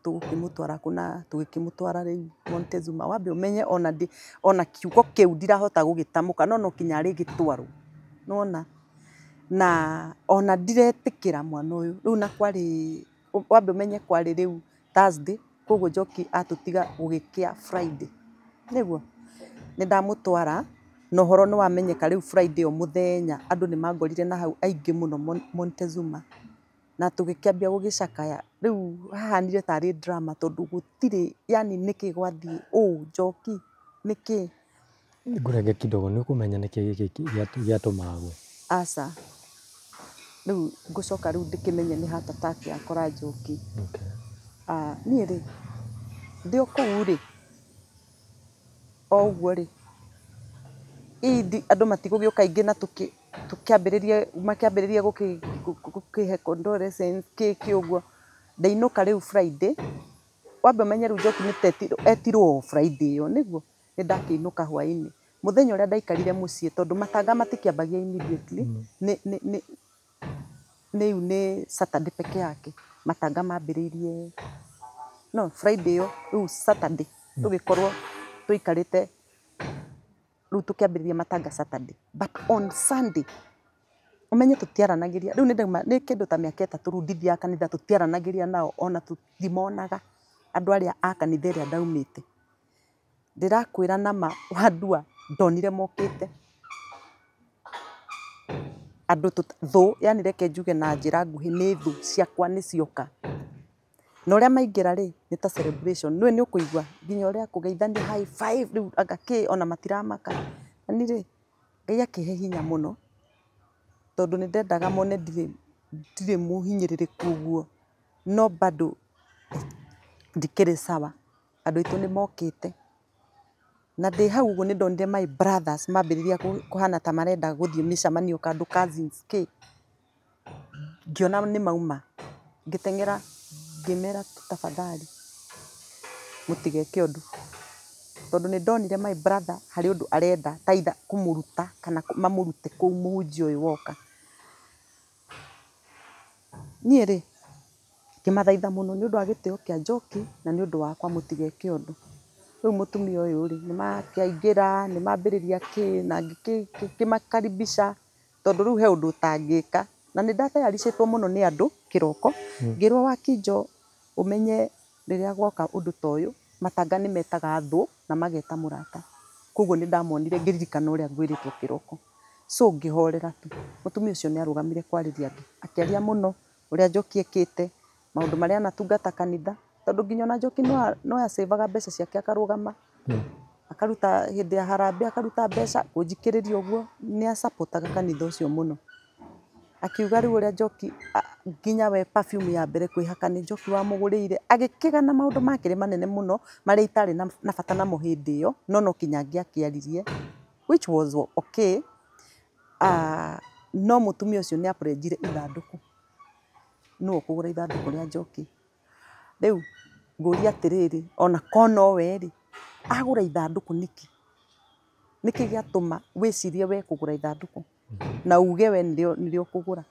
B: tũgũkĩmũtwara kũ na tũgĩkĩmũtwara rĩu Montezuma. Wambe ũmenye ona kiugo kĩu ndirahota gũgĩtamũka, no no kinya rĩgĩtwarwo, nĩwona? Na ona ndiretĩkĩra mwana ũyũ. Rĩu na kwarĩ, wambe ũmenye kwarĩ rĩu Thursday, koguo Njoki atũtiga gũgĩkĩa Friday. Nĩguo? Nĩ ndamũtwara na ũhoro nĩ wamenyeka rĩu Friday o mũthenya, andũ nĩ mangorire na hau aingĩ mũno Montezuma. Na tũgĩkĩambia gũgĩcakaya. Rĩu hahanire tarĩ drama tondũ gũtirĩ, yani nĩkĩ gwathiĩ ũũ Njoki, nĩkĩ?
A: Ngũrenge kidogo, nĩ ũkũmenya nĩkĩ gĩkĩ gĩatũma agwe?
B: Aca. Rĩu ngũcoka rĩu ndĩkĩmenye nĩ heart attack yakora Njoki. Niĩ rĩ, ndĩ o kũu rĩ, o ũguo rĩ, Indi andũ matigũgĩũka aingĩ na tũkĩambĩrĩria makĩambĩrĩria gũkĩhe condolence kĩ ũguo. Ndainũka rĩu Friday, wambe ũmenye rĩu Njoki nĩ etirwo o Friday ĩyo nĩguo, nĩ ndakĩinũka hwainĩ. Mũthenya ũrĩa ndaikarire mũciĩ tondũ matanga matikĩambagia immediately, nĩ rĩu nĩ Saturday peke yake, matanga mambĩrĩirie no Friday ĩyo, rĩu Saturday tũgĩkorwo tũikarĩte rĩu tũkĩambĩrĩria matanga Saturday, but on Sunday ũmenye tũtiaranagĩria, rĩu nĩ ndauma nĩ kĩndũ ta mĩaka 3 rĩu ndithiaga kanitha, tũtiaranagĩria nao ona tũtimonaga andũ arĩa a kanitha ĩrĩa ndaumĩte. Ndĩrakwĩra nama wandua ndonire mokĩte andũ thũ, yani reke njuge na njĩra nguhĩ nĩ thũ ciakwa nĩ cioka. Na ũrĩa maingĩra rĩ nĩ ta celebration, nĩũĩ nĩ ũkũigua nginya ũrĩa kũgeithania high five rĩu anga kĩ ona matiramaka. Na niĩ rĩ Ngai akĩhe hinya mũno tondũ nĩ ndendaga mone ndirĩ mũhinyĩrĩrĩku ũguo, no bado ndikĩrĩ sawa, andũ aitũ nĩ mokĩte. Na ndĩ hau ũguo nĩ ndonire my brothers mambĩrĩria kũhana ta marenda gũthiĩ mĩcemanio kandũ cousins kĩ, ngĩona nĩ mauma, ngĩteng'era ngĩmera tafadhali mũtigeke ũndũ, tondũ nĩ ndonire my brother harĩ ũndũ arenda ta either kũmũruta kana mamũrute kũu mũhunjia ũyũ woka. Niĩ rĩ ngĩmathaitha mũno nĩ ũndũ wa gĩtĩo kĩa Njoki na nĩ ũndũ wakwa mũtigeke ũndũ. Rĩu mũtumia ũyũ rĩ nĩ makĩaingĩra nĩ mambĩrĩria kĩ na ngĩkĩmakaribisha tondũ rĩu he ũndũ ũtangĩka. Na nĩ ndatayaricĩtwo mũno nĩ andũ kĩroko, ngĩrwo Wakinjo ũmenye rĩrĩa gwoka ũndũ ta ũyũ matanga nĩ metaga thũ na mageta mũrata. Koguo nĩ ndamonire ngĩririkana ũrĩa ngwĩrĩtwo kĩroko. So ngĩhorera tu. Mũtumia ũcio nĩ arũgamire kwarĩria andũ, akĩaria mũno ũrĩa Njoki ekĩte, maũndũ marĩa anatungata kanitha, tondũ nginya ona Njoki no acĩvaga mbeca ciake akarũgama, akaruta hĩndĩ ya harambee akaruta mbeca kũnjikĩrĩria ũguo, nĩ acapotaga kanitha ũcio mũno. Akiuga rĩu ũrĩa Njoki nginya we perfume ya mbere kwĩhaka nĩ Njoki wamũgũrĩire, agĩkĩgana maũndũ makĩrĩ manene mũno marĩa itarĩ na bata namo hĩndĩ ĩyo, no no kinya angĩakĩaririe, which was okay. No mũtumia ũcio nĩ aprenjire ithandũkũ, nũ ũkũgũra ithandũkũ rĩa Njoki. Rĩu ngũria atĩrĩrĩ, ona ko nowe rĩ, agũra ithandũkũ nĩkĩ? Nĩkĩ gĩatũma wĩcirie we kũgũra ithandũkũ na uge we nĩrĩo ũkũgũra?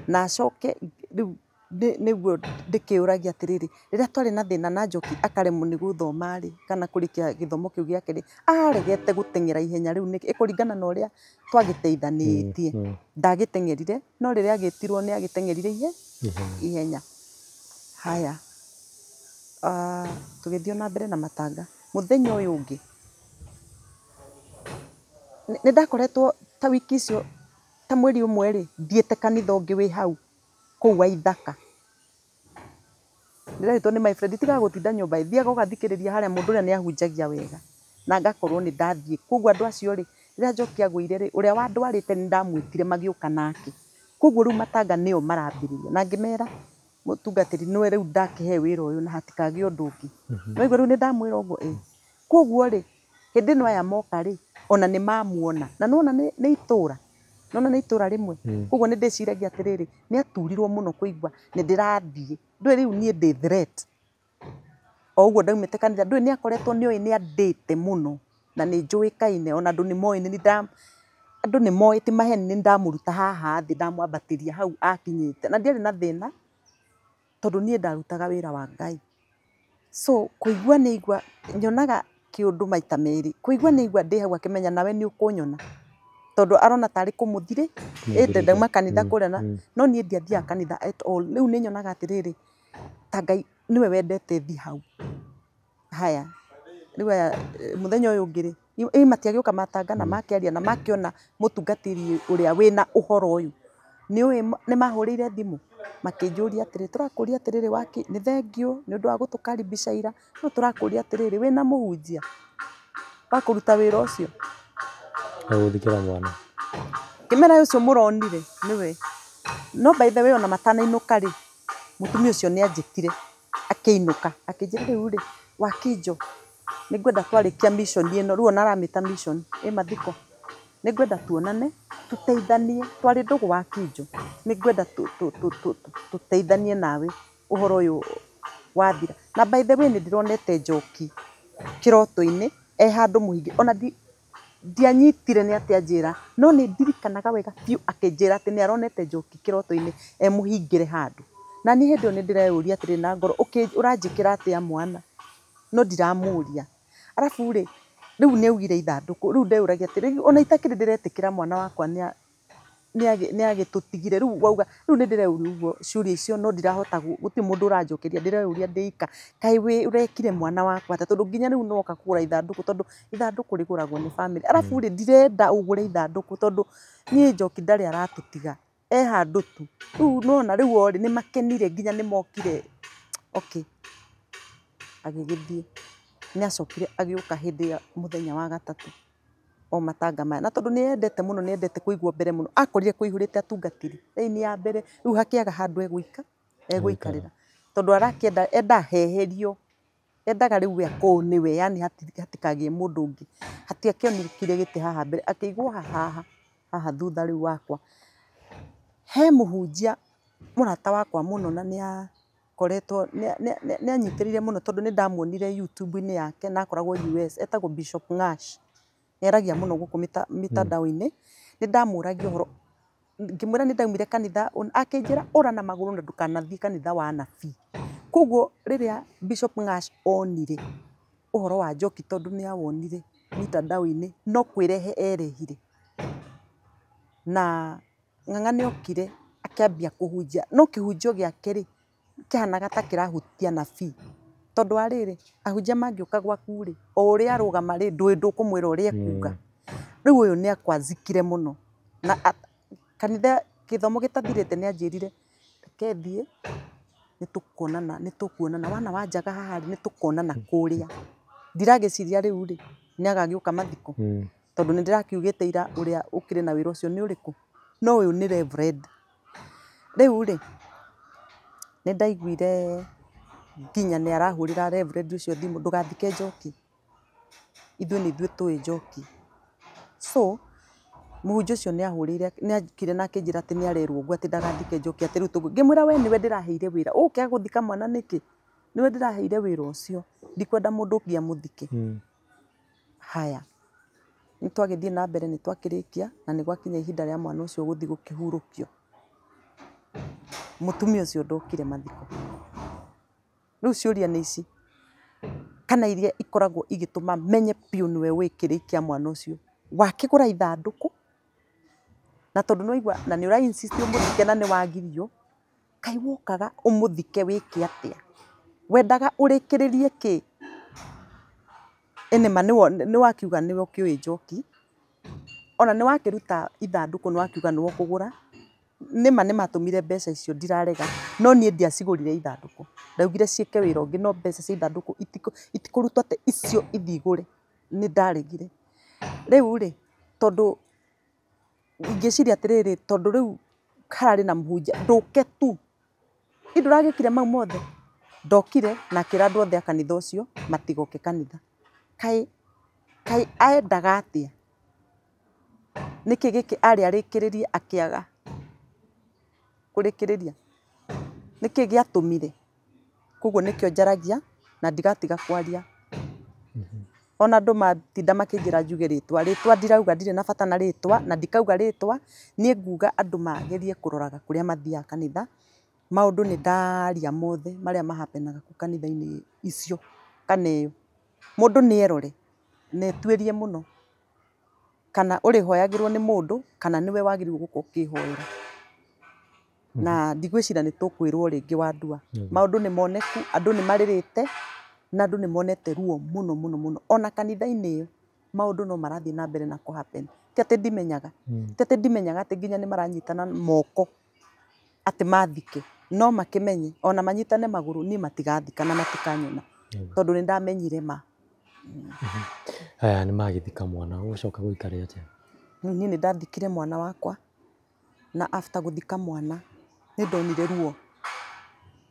B: Na acoke rĩu nĩguo ndĩkĩũragia atĩrĩrĩ, rĩrĩa twarĩ na thĩna na Njoki akaremwo nĩ gũthoma rĩ, kana kũrĩkia gĩthomo kĩu gĩake rĩ, aregete gũteng'era ihenya rĩu nĩkĩ? Ĩkũringana na ũrĩa twagĩteithanĩtie. Ndagĩteng'erire, no rĩrĩa agĩtirwo nĩ agĩteng'erire ihenya. Haya, tũgĩthiĩ na mbere na matanga. Mũthenya ũyũ ũngĩ nĩ ndakoretwo ta wiki icio ta mweri ũmwe rĩ, thiĩte kanitha ũngĩ wĩ hau kũu Waithaka. Ndĩretwo nĩ my friend, tiga gũtinda nyũmba, thiaga ũgathikĩrĩria harĩa mũndũ ũrĩa nĩ ahunjagia wega, na ngakorwo nĩ ndathiĩ. Koguo andũ acio rĩ, rĩrĩa Njoki agũire rĩ, ũrĩa wandwarĩte nĩ ndamwĩtire magĩũka nake. Koguo rĩu matanga nĩo marambĩrĩria, na ngĩmera mũtungatĩri nĩwe rĩu ndakĩhe wĩra ũyũ na hatikagĩe ũndũ ũngĩ. Nĩwaigua rĩu nĩ ndamwĩra ũguo ĩ. Koguo rĩ, hĩndĩ ĩno aya moka rĩ, ona nĩ mamuona, na nĩwona nĩ itũra, nĩwona nĩ itũra rĩmwe. Koguo nĩ ndĩciragia atĩrĩrĩ, nĩ aturirwo mũno kũigua nĩ ndĩrathiĩ, ndũĩ rĩu niĩ ndĩ threat. O ũguo ndaumĩte kanitha, ndũĩ nĩ akoretwo nĩ oĩ nĩ andĩte mũno na nĩ njũĩkaine, ona andũ nĩ moĩ nĩ andũ nĩ moĩ ti maheni nĩ ndamũruta haha thĩ ndamwambatĩria hau akinyĩte, na ndiarĩ na thĩna tondũ niĩ ndarutaga wĩra wa Ngai. So kũigua nĩ aigua, nyonaga kĩũndũ maita merĩ, kũigua nĩ aigua ndĩ hau akĩmenya nawe nĩ ũkũnyona, tondũ arona tarĩ kũmũthirĩ, ĩndĩ ndauma kanitha kũrĩa na no niĩ ndiathiaga kanitha at all. Rĩu nĩ nyonaga atĩrĩrĩ, ta Ngai nĩwe wendete thiĩ hau. Haya, rĩu aya mũthenya ũyũ ũngĩ rĩ, ĩ matiagĩũka matanga na makĩaria na makĩona mũtungatĩri ũrĩa wĩna ũhoro ũyũ, nĩ ũĩ nĩ mahũrĩire thimũ makĩnjũria atĩrĩ, tũrakũria atĩrĩrĩ waki, nĩ thengiũ nĩ ũndũ wa gũtũkaribisha ira, no tũrakũria atĩrĩrĩ wĩna mũhunjia wa kũruta wĩra ũcio?
A: Agũthikĩra mwana.
B: Ngĩmera ũcio mũronire nĩwe. No by the way ona matanainũka rĩ, mũtumia ũcio nĩ anjĩtire akĩinũka, akĩnjĩra rĩu rĩ, Wakinjo nĩ ngwenda twarĩkia mission ĩno, rĩu ona aramĩta mission ĩ mathiko. Nĩ ngwenda tuonane, tũteithanie, twarĩ ndũgũ wa Kinjo, nĩ ngwenda tũteithanie nawe ũhoro ũyũ wathira. Na by the way nĩ ndĩronete Njoki kĩroto-inĩ e handũ mũhingĩ, ona ndianyitire nĩ atĩa anjĩra, no nĩ ndirikanaga wega biũ akĩnjĩra atĩ nĩ aronete Njoki kĩroto-inĩ e mũhingĩre handũ. Na niĩ hĩndĩ ĩyo nĩ ndĩreyũria atĩrĩrĩ na ngoro, ũranjĩkĩra atĩa mwana? No ndiramũria. Arabu rĩ, rĩu nĩ augire ithandũkũ, rĩu ndeyũragia atĩrĩ, ona itakĩrĩ ndĩretĩkĩra mwana wakwa nĩ agĩtũtigire, rĩu wauga, rĩu nĩ ndĩreyũria ũguo ciũria icio no ndirahota, gũtirĩ mũndũ ũranjokeria, ndĩreyũria ndĩ ika, kaĩ wĩ ũrekire mwana wakwa atĩa? Tondũ nginya rĩu nĩwoka kũgũra ithandũkũ, tondũ ithandũkũ rĩgũragwo nĩ bamĩrĩ. Arabu rĩ, ndirenda ũgũre ithandũkũ tondũ niĩ Njoki ndarĩ aratũtiga, e handũ tu. Rĩu nĩwona rĩu o rĩ, nĩ makenire nginya nĩ mokire, okay, agĩgĩthiĩ. Nĩ acokire agĩũka hĩndĩ ya mũthenya wa gatatũ o matanga maya, na tondũ nĩ endete mũno, nĩ endete kũigwo mbere mũno, akorire kũihũrĩte atungatĩri raini ya mbere, rĩu hakĩaga handũ egũikarĩra, tondũ arakĩenda enda heherio, endaga rĩu we akorwo nĩwe, yani hatikagĩe mũndũ ũngĩ. Hatiakĩonekire gĩtĩ haha mbere, akĩigwo haha haha thutha rĩu wakwa. He mũhunjia mũrata wakwa mũno na nĩ akoretwo nĩ anyitĩrĩire mũno tondũ nĩ ndamuonire YouTube-inĩ yake na akoragwo US, etagwo Bishop Ngash. Nĩ aragia mũno gũkũ mitandao-inĩ. Nĩ ndamũragia ũhoro, ngĩmwĩra nĩ ndaumire kanitha, akĩnjĩra ũra na magũrũ na ndũkanathiĩ kanitha wa anabii. Koguo rĩrĩa Bishop Ngash onire ũhoro wa Njoki tondũ nĩ awonire mitandao-inĩ, no kwĩrehe erehire. Na Ng'ang'a nĩ okire akĩambia kũhunjia, no kĩhunjio gĩake rĩ, kĩahanaga ta kĩrahutia anabii. Tondũ wa rĩrĩ, ahunjia mangĩũka gwaku rĩ, o ũrĩa arũgama rĩ, ndũĩ ndũkũmwĩra ũrĩa ekuga. Rĩu ũyũ nĩ akwazikire mũno. Na kanitha gĩthomo gĩtathirĩte nĩ anjĩrire, reke thiĩ, nĩ tũkuonana, nĩ tũkuonana, wana wanjaga haha rĩ, nĩ tũkonana kũrĩa. Ndiragĩciria rĩu rĩ, nĩ agagĩũka mathiko. Tondũ nĩ ndĩrakiugĩte ira ũrĩa ũkĩrĩ na wĩra ũcio nĩ ũrĩkũ. No ũyũ nĩ reverend. Rĩu rĩ, nĩ ndaiguire nginya nĩ arahũrĩra reverend ũcio thimũ, ndũgathike Njoki, ithuĩ nĩ ithuĩ tũĩ Njoki. So, mũhunjia ũcio nĩ ahũrĩire, nĩ okire na akĩnjĩra atĩ nĩ arerwo ũguo atĩ ndagathike Njoki, atĩ rĩu tũgũ. Ngĩmwĩra we nĩwe ndĩraheire wĩra, ũgũkĩaga gũthika mwana nĩkĩ? Nĩwe ndĩraheire wĩra ũcio, ndikwenda mũndũ ũngĩ amũthike. Haya, nĩ twagĩthiĩ na mbere, nĩ twakĩrĩkia, na nĩ gwakinya ihinda rĩa mwana ũcio gũthiĩ gũkĩhurũkio. Mũtumia ũcio ndokire mathiko. Rĩu ciũria nĩ ici, kana iria ikoragwo igĩtũma menye biũ nĩwe wĩkĩrĩkia mwana ũcio. Wakĩgũra ithandũkũ, na tondũ nĩ waigua na nĩ ũra insist ũmũthike na nĩ wagirio, kaĩ wokaga ũmũthike wĩke atĩa? Wendaga ũrĩkĩrĩrie kĩ? Ĩ nĩma nĩ wakiuga nĩwe ũkĩũĩ Njoki, ona nĩ wakĩruta ithandũkũ nĩ wakiuga nĩwe ũkũgũra, nĩma nĩ matũmire mbeca icio ndirarega, no niĩ ndiacigũrire ithandũkũ. Ndaugire ciĩke wĩra ũngĩ, no mbeca cia ithandũkũ itikũrutwo atĩ icio ithiĩ igũre, nĩ ndaregire. Rĩu rĩ, tondũ ngĩciria atĩrĩrĩ, tondũ rĩu hararĩ na mũhunjia, ndũke tu, ĩ ndũragĩkire mau mothe? Ndokire na akĩra andũ othe a kanitha ũcio matigoke kanitha. Kaĩ kaĩ endaga atĩa? Nĩkĩ gĩkĩ arĩ arĩkĩrĩrie akĩaga kũrĩkĩrĩria? Nĩkĩ gĩatũmire? Koguo nĩkĩo njaragia na ndigatiga kwaria. Ona andũ matinda makĩnjĩra njuge rĩtwa, rĩtwa ndirauga, ndirĩ na bata na rĩtwa, na ndikauga rĩtwa, niĩ nguga andũ magerie kũroraga kũrĩa mathiaga kanitha. Maũndũ nĩ ndaria mothe marĩa mahappenaga kũu kanitha-inĩ icio kana ĩyo. Mũndũ nĩ erore na etuĩrie mũno kana ũrĩhoyagĩrwo nĩ mũndũ kana nĩwe wagĩrĩirwo gũkorwo ũkĩhoera. Na ndigwĩciria nĩ tũkwĩrwo rĩngĩ Wandua. Maũndũ nĩ moneku, andũ nĩ marĩrĩte na andũ nĩ monete ruo mũno mũno mũno. Ona kanitha-inĩ ĩyo maũndũ no marathiĩ na mbere na kũ happen. Ti atĩ ndimenyaga, ti atĩ ndimenyaga atĩ nginya nĩ maranyitana moko atĩ mathike, no makĩmenye ona manyitane magũrũ niĩ matigathika na matikanyona tondũ nĩ ndamenyire ma.
A: Aya nĩ magĩthika mwana, ũgũcoka gũikare atĩa?
B: Rĩu niĩ nĩ ndathikire mwana wakwa na after gũthika mwana nĩ ndonire ruo,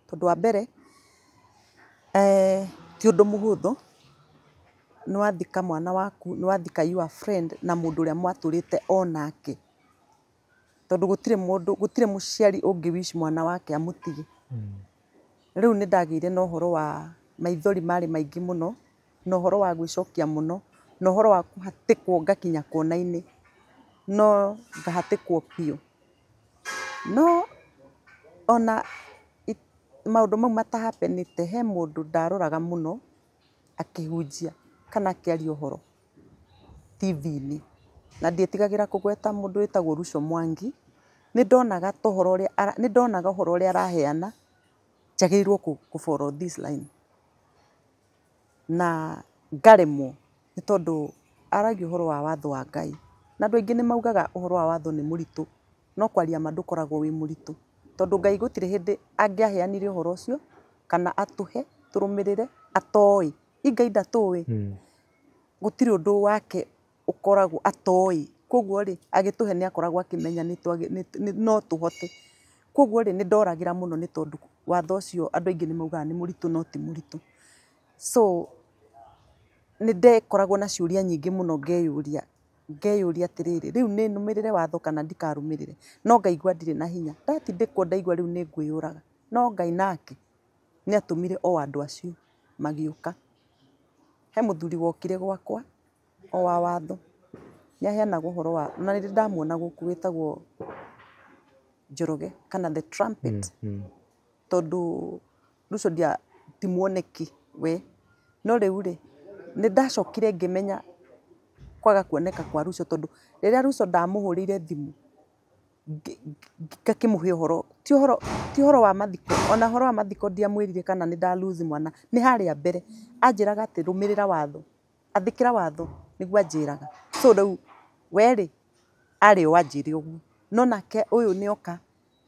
B: tondũ wa mbere ti ũndũ mũhũthũ. Nĩ wathika mwana waku, nĩ wathika your friend na mũndũ ũrĩa mwatũrĩte onake. Tondũ gũtirĩ mũndũ, gũtirĩ mũciari ũngĩ wish mwana wake amũtige. Rĩu nĩ ndagĩire na ũhoro wa maithori marĩ maingĩ mũno, na ũhoro wa gwĩcokia mũno, na ũhoro wa kũhatĩkwo ngakinya kona-inĩ, no ngahatĩkwo biũ. No ona maũndũ mau matahapenĩte, he mũndũ ndaroraga mũno akĩhunjia kana akĩaria ũhoro TV-inĩ, na ndietigagĩra kũgweta mũndũ wĩtagwo Ruco Mwangi. Nĩ ndonaga ta ũhoro ũrĩa, nĩ ndonaga ũhoro ũrĩa araheana njagĩrĩirwo kũ follow this line. Na ngaremwo nĩ tondũ aragia ũhoro wa watho wa Ngai. Na andũ aingĩ nĩ maugaga ũhoro wa watho nĩ mũritũ, no kwaria ma ndũkoragwo wĩ mũritũ. Tondũ Ngai gũtirĩ hĩndĩ angĩaheanire ũhoro ũcio kana atũhe tũrũmĩrĩre atoĩ. I Ngai ndatũĩ. Gũtirĩ ũndũ wake ũkoragwo atoĩ. Koguo rĩ, agĩtũhe nĩ akoragwo akĩmenya no tũhote. Koguo rĩ, nĩ ndoragĩra mũno nĩ tondũ watho ũcio andũ aingĩ nĩ maugaga nĩ mũritũ no ti mũritũ. So nĩ ndekoragwo na ciũria nyingĩ mũno ngeyũria, ngeyũria atĩrĩrĩ, rĩu nĩ nũmĩrĩre watho kana ndikarũmĩrĩre? No ngaigua ndirĩ na hinya. Ndatindĩkwo ndaigua rĩu nĩ ngwĩyũraga. No Ngai nake nĩ atũmire o andũ acio magĩũka. He mũthuri wokire gwakwa o wa watho, nĩ aheanaga ũhoro wa, na nĩ ndĩ ndamuona gũkũ, wĩtagwo Njoroge kana the Trumpet. Tondũ Ruco ndia ti muoneki we. No rĩu rĩ, nĩ ndacokire ngĩmenya kwaga kuoneka kwa Ruco, tondũ rĩrĩa Ruco ndamũhũrĩire thimũ ngakĩmũhe ũhoro, ti ũhoro wa mathiko, ona ũhoro wa mathiko ndiamwĩrire kana nĩ nda lose mwana, nĩ harĩa mbere anjĩraga atĩ rũmĩrĩra watho, athĩkĩra watho, nĩguo anjĩraga. So rĩu we rĩ, arĩ o anjĩre ũguo, no nake ũyũ nĩ oka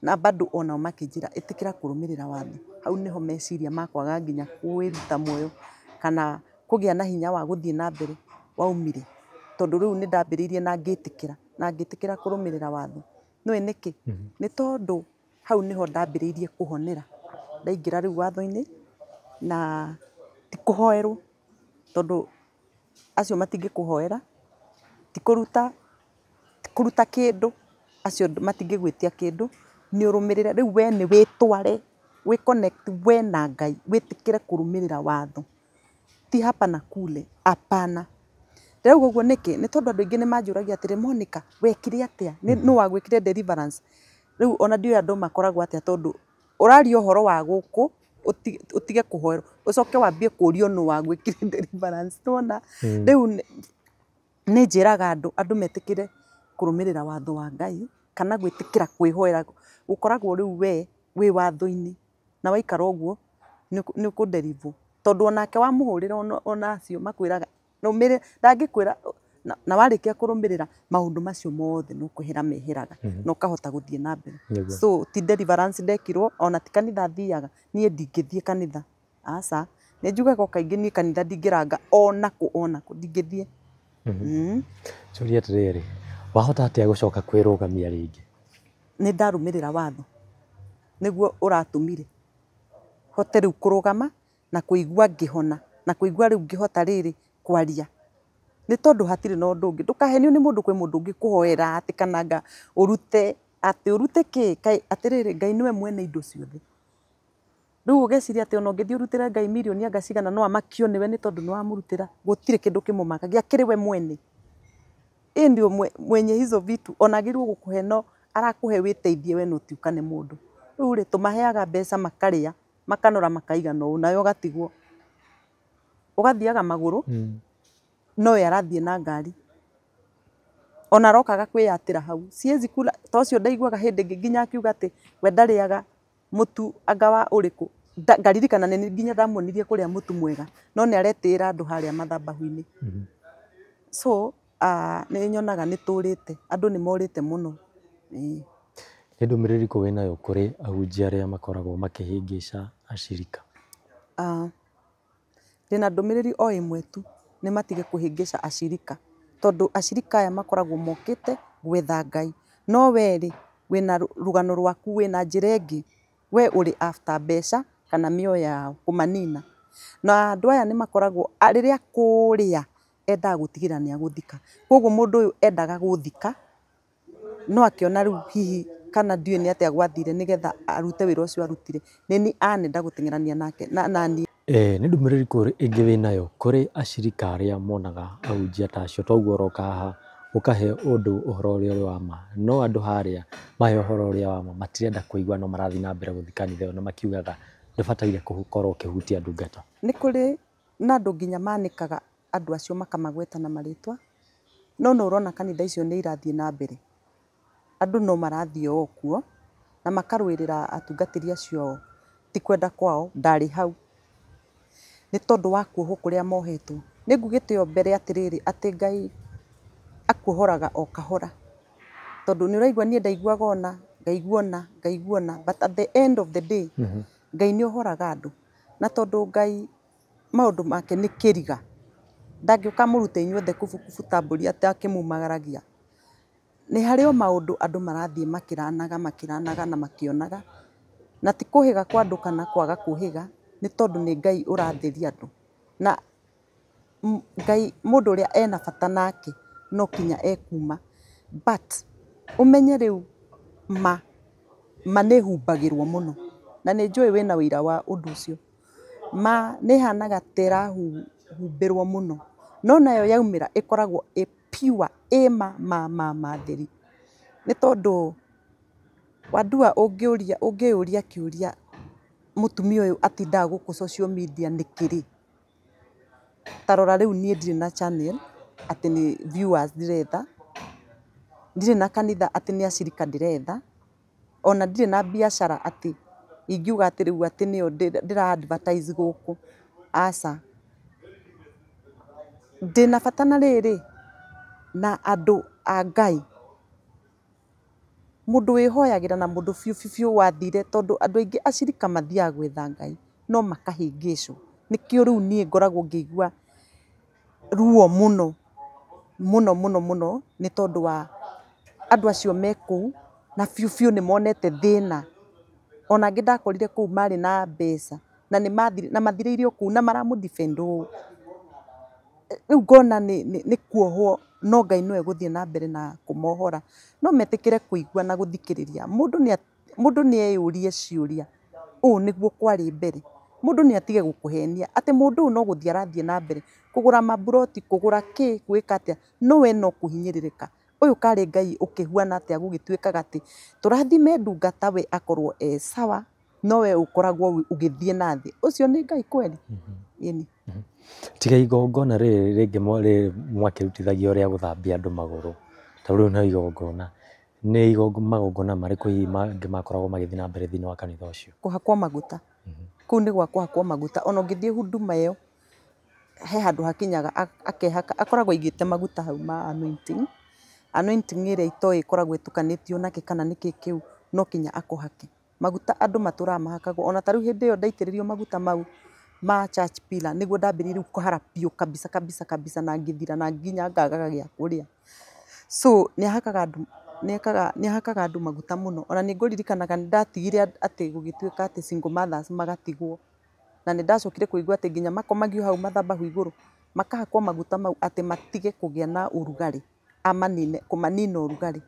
B: na bado onao makĩnjĩra ĩtĩkĩra kũrũmĩrĩra watho. Hau nĩho meciria ma kwaga nginya kwĩruta muoyo kana kũgĩa na hinya wa gũthiĩ na mbere waumire. Tondũ rĩu nĩ ndambĩrĩirie na ngĩtĩkĩra, na ngĩtĩkĩra kũrũmĩrĩra watho. Nĩũĩ nĩkĩ? Nĩ tondũ hau nĩho ndambĩrĩirie kũhonera. Ndaingĩra rĩu watho-inĩ na ti kũhoerwo, tondũ acio matingĩkũhoera, ti kũruta, ti kũruta kĩndũ, acio matingĩgwĩtia kĩndũ, nĩ ũrũmĩrĩre. Rĩu we nĩ wĩtware, wĩ connect we na Ngai, wĩtĩkĩre kũrũmĩrĩra watho. Ti hapa na kule, hapana. Ndĩrauga ũguo nĩkĩ? Nĩ tondũ andũ aingĩ nĩ manjũragia atĩrĩ, Monica, wekire atĩa? Nũ wagwĩkire deliverance? Rĩu ona ndiũĩ andũ makoragwo atĩa, tondũ ũraria ũhoro wa gũkũ, ũtige kũhoerwo, ũcoke wambie kũũrio nũ wagwĩkire deliverance. Nĩwona? Rĩu nĩ njĩraga andũ, andũ metĩkĩre kũrũmĩrĩra watho wa Ngai kana gwĩtĩkĩra kwĩhoera. Gũkoragwo rĩu we wĩ watho-inĩ, na waikara ũguo nĩ ũkũ-deliver. Tondũ onake wamũhũrĩra ona acio makwĩraga rũmĩrĩra, ndangĩkwĩra, na warĩkia kũrũmĩrĩra maũndũ macio mothe no kwehera meheraga na ũkahota gũthiĩ na mbere. So ti deliverance ndekirwo, ona ti kanitha thiaga, niĩ ndingĩthiĩ kanitha, aca. Nĩ njugaga o kaingĩ niĩ kanitha ndingĩranga onakũ onakũ, ndingĩthiĩ.
A: Njũrie atĩrĩrĩ, wahota atĩa gũcoka kwĩrũgamia rĩngĩ?
B: Nĩ ndarũmĩrĩra watho, nĩguo ũratũmire hote rĩu kũrũgama na kũigua ngĩhona, na kũigua rĩu ngĩhota rĩrĩ kwaria. Nĩ tondũ hatirĩ na ũndũ ũngĩ. Ndũkahenio nĩ mũndũ, kwĩ mũndũ ũngĩ kũhoera atĩ kana anga ũrute atĩ ũrute kĩ, kaĩ atĩrĩrĩ, Ngai nĩwe mwene indo ciothe. Rĩu ũgeciria atĩ ona ũngĩthiĩ ũrutĩre Ngai mirioni anga cigana no amakio nĩwe nĩ tondũ nĩ wamũrutĩra. Gũtirĩ kĩndũ kĩmũmakagia, akĩrĩ we mwene. Yeye ndio mwenye hizo vitu, ona agĩrĩirwo gũkũhe no arakũhe wĩteithie we no ti ũkane mũndũ. Rĩu rĩ, tũmaheaga mbeca makarĩa, makanora makaigana ũũ, nawe ũgatigwo. Ũgathiaga magũrũ, no we arathiĩ na ngari. Ona arokaga kwĩyatĩra hau. Siwezi kula, ta ũcio ndaiguaga hĩndĩ ĩngĩ nginya akiuga atĩ we ndarĩaga mũtu anga wa ũrĩkũ. Ngaririkana nĩ nginya ndamuonirie kũrĩa mũtu mwega, no nĩ aretĩĩra andũ harĩa mathabahu-inĩ. So nĩ nyonaga nĩ tũrĩte, andũ nĩ morĩte mũno. Nĩ
A: ndũmĩrĩri ĩrĩkũ wĩnayo kũrĩ ahunjia arĩa makoragwo makĩhĩngĩca acirika?
B: Ndĩna ndũmĩrĩri o ĩmwe tu, nĩ matige kũhĩngĩca acirika, tondũ acirika aya makoragwo mokĩte gwetha Ngai, no we rĩ, wĩna rũgano rwaku, wĩna njĩra ĩngĩ, we ũrĩ after mbeca kana mĩoyo yao kũmanina. Na andũ aya nĩ makoragwo rĩrĩa kũrĩa endaga gũtigĩrĩra nĩ agũthika. Koguo mũndũ ũyũ endaga gũthika, no akĩona rĩu hihi kana ndiũĩ nĩ atĩa gwathire nĩgetha arute wĩra ũcio arutire. Nĩ anenda gũteng'erania nake na nani.
A: Nĩ ndũmĩrĩri kũrĩ ĩngĩ wĩnayo kũrĩ acirika arĩa monaga ahunjia ta acio toguo ũroka haha ũkahe ũndũ ũhoro ũrĩa ũrĩ wa ma, no andũ harĩa mahe ũhoro ũrĩa wa ma matirenda kũigua no marathiĩ na mbere gũthiĩ kanitha ĩyo na makiugaga ndũbataire gũkorwo ũkĩhutia ndungata.
B: Nĩ kũrĩ na andũ nginya manĩkaga andũ acio makamagweta na marĩtwa, no nĩ ũrona kanitha icio nĩ irathiĩ na mbere. Andũ no marathiĩ o kuo na makarũĩrĩra atungatĩri acio ao, ti kwenda kwao, ndarĩ hau, nĩ tondũ wa kuohwo kũrĩa mohetwo. Nĩ ngugĩte o mbere atĩrĩrĩ, atĩ Ngai akuohoraga o kahora, tondũ nĩ ũraigua niĩ ndaiguaga ũna, ngaigua ũna, ngaigua ũna, but at the end of the day, Ngai nĩ ohoraga andũ. Na tondũ Ngai maũndũ make nĩ kĩriga, ndangĩũka amũrute inyuothe kubukubu ta mbũri atĩ akĩmumagaragia. Nĩ harĩ o maũndũ andũ marathiĩ makĩranaga makĩranaga na makĩonaga, na ti kũhĩga kwa andũ kana kwaga kũhĩga, nĩ tondũ nĩ Ngai ũratheria andũ. Na Ngai mũndũ ũrĩa ena bata nake no kinya ekuma. But ũmenye rĩu ma ma nĩ ĩhumbagĩrwo mũno, na nĩ njũĩ wĩna ũira wa ũndũ ũcio. Ma nĩ ĩhanaga ta ĩrahumbĩrwo mũno, no nayo yaumĩra ĩkoragwo ĩ pure, ĩ ma ma ma ma theri. Nĩ tondũ Wandua ũngĩũria ũngĩyũria kĩũria mũtumia ũyũ atindaga gũkũ social media nĩkĩ rĩ? Ta rora rĩu niĩ ndirĩ na channel atĩ nĩ viewers ndĩretha, ndirĩ na kanitha atĩ nĩ acirika ndĩretha, ona ndirĩ na biacara atĩ ingiuga atĩ rĩu atĩ nĩyo ndĩra advertise gũkũ, aca. Ndĩna bata na rĩrĩ, na andũ a Ngai, mũndũ wĩhoyagĩra na mũndũ biũ biũ biũ wathire, tondũ andũ aingĩ acirika mathiaga gwetha Ngai no makahĩngĩcwo. Nĩkĩo rĩu niĩ ngoragwo ngĩigua ruo mũno mũno mũno mũno nĩ tondũ wa andũ acio me kũu na biũ biũ nĩ monete thĩna. Ona angĩ ndakorire kũu marĩ na mbeca na nĩ mathire na mathirĩire o kũu na maramũ defend ũũ. Rĩu ngona nĩ kuohwo no Ngai no egũthiĩ na mbere na kũmohora. No metĩkĩre kũigua na gũthikĩrĩria. Mũndũ nĩ eyũrie ciũria, ũũ nĩguo kwarĩ mbere. Mũndũ nĩ atige gũkũhenia atĩ mũndũ ũyũ no gũthiĩ arathiĩ na mbere kũgũra maburoti, kũgũra kĩ, gwĩka atĩa, no we no kũhinyĩrĩrĩka. Ũyũ karĩ Ngai ũkĩhuana atĩa gũgĩtuĩkaga atĩ tũrathime ndungata we akorwo e sawa, no we ũkoragwo ũgĩthiĩ na thĩ. Ũcio nĩ Ngai kweli? Ĩni.
A: Tiga igongona rĩrĩ rĩngĩ mwakĩrutithagio rĩa gũthambia andũ magũrũ, ta rĩu no igongona, nĩ magongona marĩkũ hihi mangĩ makoragwo magĩthiĩ na mbere thĩinĩ wa kanitha ũcio?
B: Kũhakwo maguta. Kũu nĩ gwa kũhakwo maguta. Ona ũngĩthiĩ huduma ĩyo, he handũ hakinyaga akehaka, akoragwo aigĩte maguta hau ma anointing. Anointing ĩrĩa itoĩ ĩkoragwo ĩtukanĩtio nakĩ kana nĩkĩ kĩu, no kinya akũhake. Maguta andũ matũraga mahakagwo. Ona ta rĩu hĩndĩ ĩyo ndaitĩrĩrio maguta mau ma church pillar, nĩguo ndambĩrĩirie rĩu kũhara biũ kabisa kabisa kabisa na ngĩthira na nginya ngagaga gĩa kũrĩa. So nĩ ahakaga andũ nĩ ahakaga andũ maguta mũno. Ona nĩ ngũririkanaga nĩ ndatigire atĩ gũgĩtuĩka atĩ single mothers magatigwo. Na nĩ ndacokire kũigua atĩ nginya makomagio hau mathabahu igũrũ, makahakwo maguta mau atĩ matige kũgĩa na ũrugarĩ, amanine, kũmanina ũrugarĩ.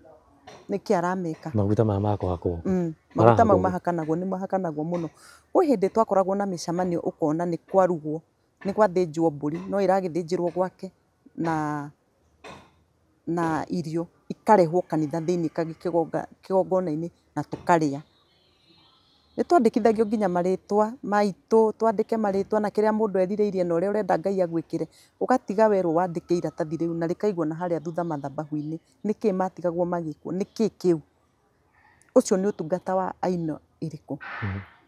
B: Nĩkĩ arameka?
A: Maguta maya ma kũhakwo?
B: Maguta mau mahakanagwo, nĩ mahakanagwo mũno. Kwĩ hĩndĩ twakoragwo na mĩcemanio ũkona nĩ kwarugwo, nĩ gwathĩnjwo mbũri, no ĩragĩthĩnjĩrwo gwake na irio ikarehwo kanitha thĩinĩ kĩgongona-inĩ na tũkarĩa. Nĩ twandĩkithagio nginya marĩtwa maitũ, twandĩke marĩtwa na kĩrĩa mũndũ erirĩirie na ũrĩa ũrenda Ngai agwĩkĩre, ũgatiga werwo wandĩke iratathi rĩu na rĩkaigwo na harĩa thutha mathabahu-inĩ. Nĩkĩ matigagwo magĩkwo? Nĩkĩ kĩu? Ũcio nĩ ũtungata wa aina ĩrĩkũ?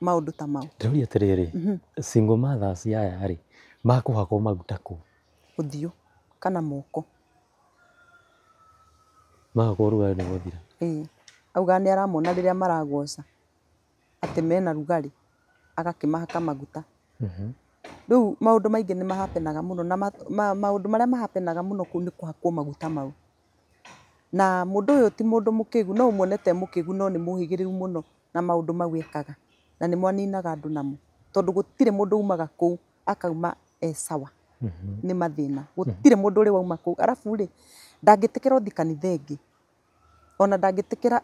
B: Maũndũ ta mau.
A: Ndĩroria atĩrĩrĩ, single mothers aya rĩ, makũhakwo maguta kũ?
B: Ũthiũ kana moko.
A: Mahakwo ũrugarĩ nĩ gũthira?
B: Ĩĩ. Augaga nĩ aramona rĩrĩa maragoca atĩ mena rugarĩ, agakĩmahaka maguta. Rĩu maũndũ maingĩ nĩ mahapenaga mũno na maũndũ marĩa mahapenaga mũno kũu nĩ kũhakwo maguta mau. Na mũndũ ũyũ ti mũndũ mũkĩgu, no ũmuone ta e mũkĩgu no nĩ mũhĩgĩrĩru mũno na maũndũ mau ekaga. Na nĩmo aninaga andũ namo. Tondũ gũtirĩ mũndũ umaga kũu akauma e sawa. Nĩ mathĩna, gũtirĩ mũndũ ũrĩ wauma kũu. Arabu rĩ, ndangĩtĩkĩra ũthiĩ kanitha ĩngĩ, ona ndangĩtĩkĩra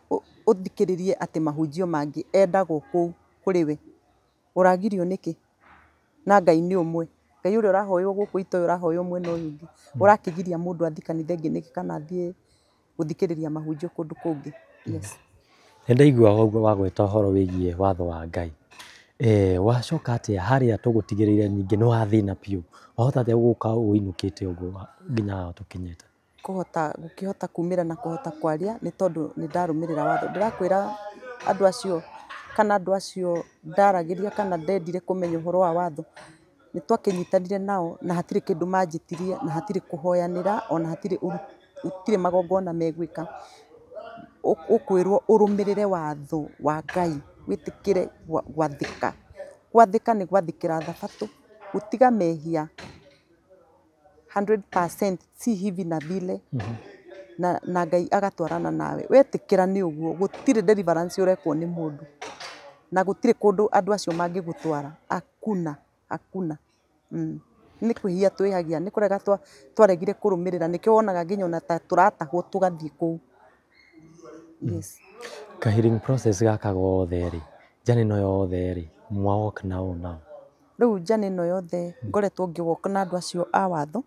B: ũthikĩrĩrie atĩ mahunjio mangĩ, endagwo kũu kũrĩ we. Ũragirio nĩkĩ? Na Ngai nĩ ũmwe. Ngai ũrĩa ũrahoywo gũkũ itoĩ ũrahoywo mwena ũyũ ũngĩ. Ũrakĩgiria mũndũ athiĩ kanitha ĩngĩ nĩkĩ kana athiĩ gũthikĩrĩria mahunjio kũndũ kũngĩ? Yes.
A: Nĩ ndaigua ũguo wagweta ũhoro wĩgiĩ watho wa Ngai. Wacoka atĩa harĩa tũgũtigĩrĩire ningĩ nĩ wathĩna biũ, wahota atĩa gũka ũinũkĩte ũguo nginya haha tũkinyĩte?
B: Kũhota gũkĩhota kumĩra na kũhota kwaria nĩ tondũ nĩ ndarũmĩrĩra watho. Ndĩrakwĩra andũ acio kana andũ acio ndaragĩria kana ndendire kũmenya ũhoro wa watho, nĩ twakĩnyitanire nao na hatirĩ kĩndũ manjĩtirie na hatirĩ kũhoyanĩra ona hatirĩ gũtirĩ magongona megwĩka. Ũkwĩrwo ũrũmĩrĩre watho wa Ngai, wĩtĩkĩre gwathĩka. Gwathĩka nĩ gwathĩkĩra thabatũ, gũtiga mehia 100% si hivi na vile, na Ngai agatwarana nawe. Wetĩkĩra nĩ ũguo, gũtirĩ deliverance ũrekwo nĩ mũndũ na gũtirĩ kũndũ andũ acio mangĩgũtwara. Hakuna, hakuna. Nĩ kwĩhia twĩhagia, nĩ kũrega twaregire kũrũmĩrĩra, nĩkĩo wonaga nginya ona ta tũratahwo tũgathiĩ kũu. Yes.
A: Ka healing process gaka gothe rĩ, journey ĩno yothe rĩ, mwa walk nao nao?
B: Rĩu journey ĩno yothe ngoretwo ngĩ walk na andũ acio a watho,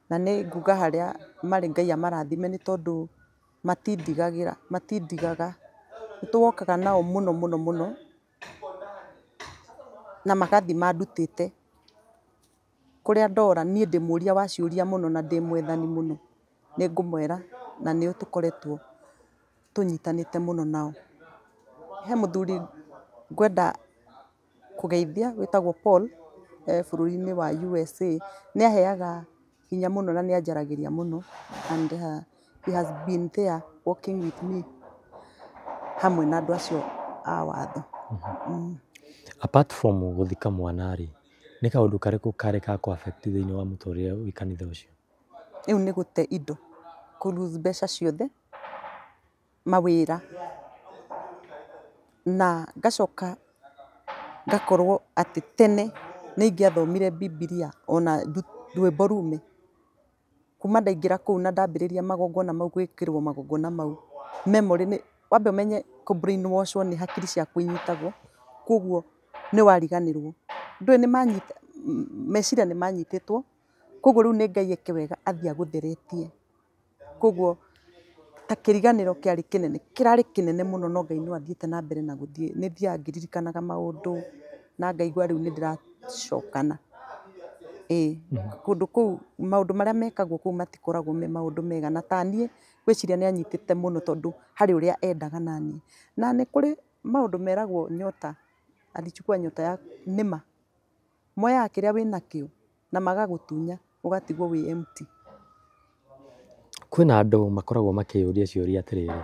B: na nĩ nguga harĩa marĩ Ngai amarathime nĩ tondũ matindigagĩra, matindigaga. Nĩ tũwokaga nao mũno mũno mũno na magathiĩ mandutĩte. Kũrĩa ndora niĩ ndĩ mũũria wa ciũria mũno na ndĩ mwethani mũno, nĩ ngũmwĩra na nĩo tũkoretwo tũnyitanĩte mũno nao. He mũthuri ngwenda kũgeithia wĩtagwo Paul, e bũrũri-inĩ wa USA. Nĩ aheaga hinya mũno na nĩ anjaragĩria mũno and he has been there walking with me hamwe na andũ acio a watho.
A: Apart from gũthika mwana rĩ, nĩ kaũndũ karĩkũ karĩ ka kũ affect thĩinĩ wa mũtũrĩre wĩ kanitha ũcio?
B: Rĩu nĩ gũte indo, kũ lose mbeca ciothe, mawĩra, na ngacoka ngakorwo atĩ tene nĩ ingĩathomire Bibilia ona rwĩmbo rume. Kuma ndaingĩra kũu na ndambĩrĩria magongona mau gwĩkĩrwo magongona mau, memory nĩ wambe ũmenye kũ brainwash wo nĩ hakiri ciaku inyitagwo, koguo nĩ wariganĩrwo. Ndũĩ nĩ manyita, meciria nĩ manyitĩtwo, koguo rĩu nĩ Ngai eke wega athiĩ agũtheretie. Koguo ta kĩriganĩro kĩarĩ kĩnene, kĩrarĩ kĩnene mũno no Ngai no athiĩte na mbere na gũthiĩ. Nĩ thiaga ngĩririkanaga maũndũ na ngaigua rĩu nĩ ndĩracokana. Ĩĩ, kũndũ kũu maũndũ marĩa mekagwo kũu matikoragwo me maũndũ mega, na taniĩ ngwĩciria nĩ anyitĩte mũno tondũ harĩ ũrĩa endaga naniĩ. Na nĩ kũrĩ maũndũ meragwo nyota, alichukua nyota ya nĩma. Moyaga kĩrĩa wĩnakĩo na magagũtunya ũgatigwo wĩ empty.
A: Kwĩna andũ makoragwo makĩyũria ciũria atĩrĩrĩ,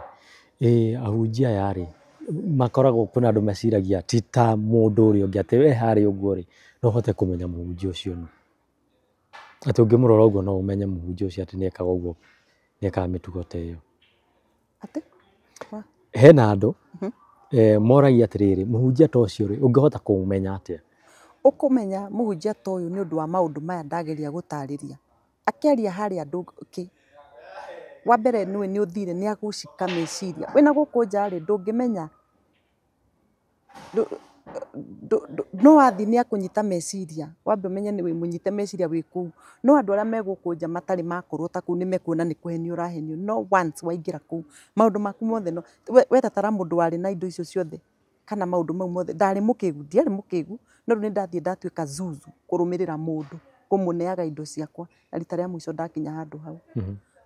A: ĩ ahunjia aya rĩ, makoragwo kwĩna andũ meciragia ti ta mũndũ ũrĩa ũngĩ atĩ we harĩa ũguo rĩ, no ũhote kũmenya mũhunjia ũcio nũ. Atĩ ũngĩmũrora ũguo no ũmenye mũhunjia ũcio atĩ nĩekaga ũguo, nĩekaga mĩtugo ta ĩyo.
B: Atĩ?
A: Hena andũ moragia atĩrĩrĩ, mũhunjia ta ũcio rĩ, ũngĩhota kũmũmenya atĩa?
B: Ũkũmenya mũhunjia ta ũyũ nĩ ũndũ wa maũndũ maya ndageria gũtarĩria. Akĩaria harĩa ndũkĩ, wa mbere nĩũĩ nĩ ũthire nĩ agũcika meciria. Wĩna gũkũ nja rĩ, ndũngĩmenya no wathiĩ nĩ akũnyita meciria, wambe ũmenye nĩ wĩmũnyite meciria wĩ kũu. No andũ arĩa me gũkũ nja matarĩ makorwo ta kũu nĩ mekuona nĩ kũhenio ũrahenio. No once waingĩra kũu, maũndũ maku mothe no we tatara mũndũ warĩ na indo icio ciothe kana maũndũ mau mothe. Ndarĩ mũkĩgu, ndiarĩ mũkĩgu, no rĩu nĩ ndathiĩ ndatuĩka zuzu kũrũmĩrĩra mũndũ, kũmũneaga indo ciakwa, na rita rĩa mũico ndakinya handũ hau.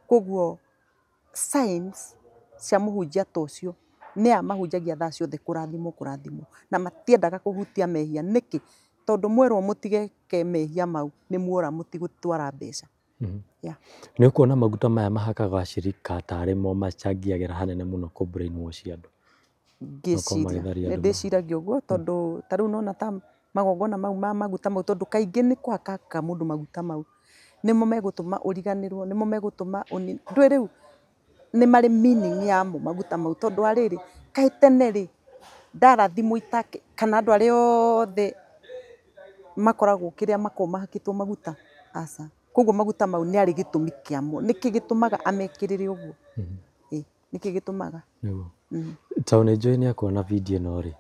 B: Koguo signs cia mũhunjia ta ũcio nĩ aya mahunjagia thaa ciothe kũrathimwo kũrathimwo, na matiendaga kũhutia mehia. Nĩkĩ? Tondũ mwerwo mũtigeke mehia mau nĩ muora mũtigũtwara mbeca. Yeah.
A: Nĩ ũkuona maguta maya mahakaga acirika tarĩ mo macangagĩra hanene mũno kũ brainwash andũ?
B: Ngĩciria
A: magĩtharia
B: nĩ
A: andũ.
B: Ndĩciragia ũguo tondũ ta rĩu nona ta magongona mau ma maguta mau, tondũ kaingĩ nĩ kũhaka mũndũ maguta mau nĩmo megũtũma ũriganĩrwo, nĩmo megũtũma ũni ndũĩ rĩu nĩ marĩ meaning yamo maguta mau, tondũ wa rĩrĩ, kaĩ tene rĩ ndarathimwo itake kana andũ arĩa othe Makoragwo kĩrĩa makoragwo mahakĩtwo maguta? Aca. Koguo maguta mau nĩ arĩ gĩtũmi kĩamo. Nĩkĩ gĩtũmaga amekĩrĩre ũguo? Ĩ, nĩkĩ gĩtũmaga?
A: Nĩguo. Tondũ nĩ njũĩ nĩ ekuona video ĩno rĩ,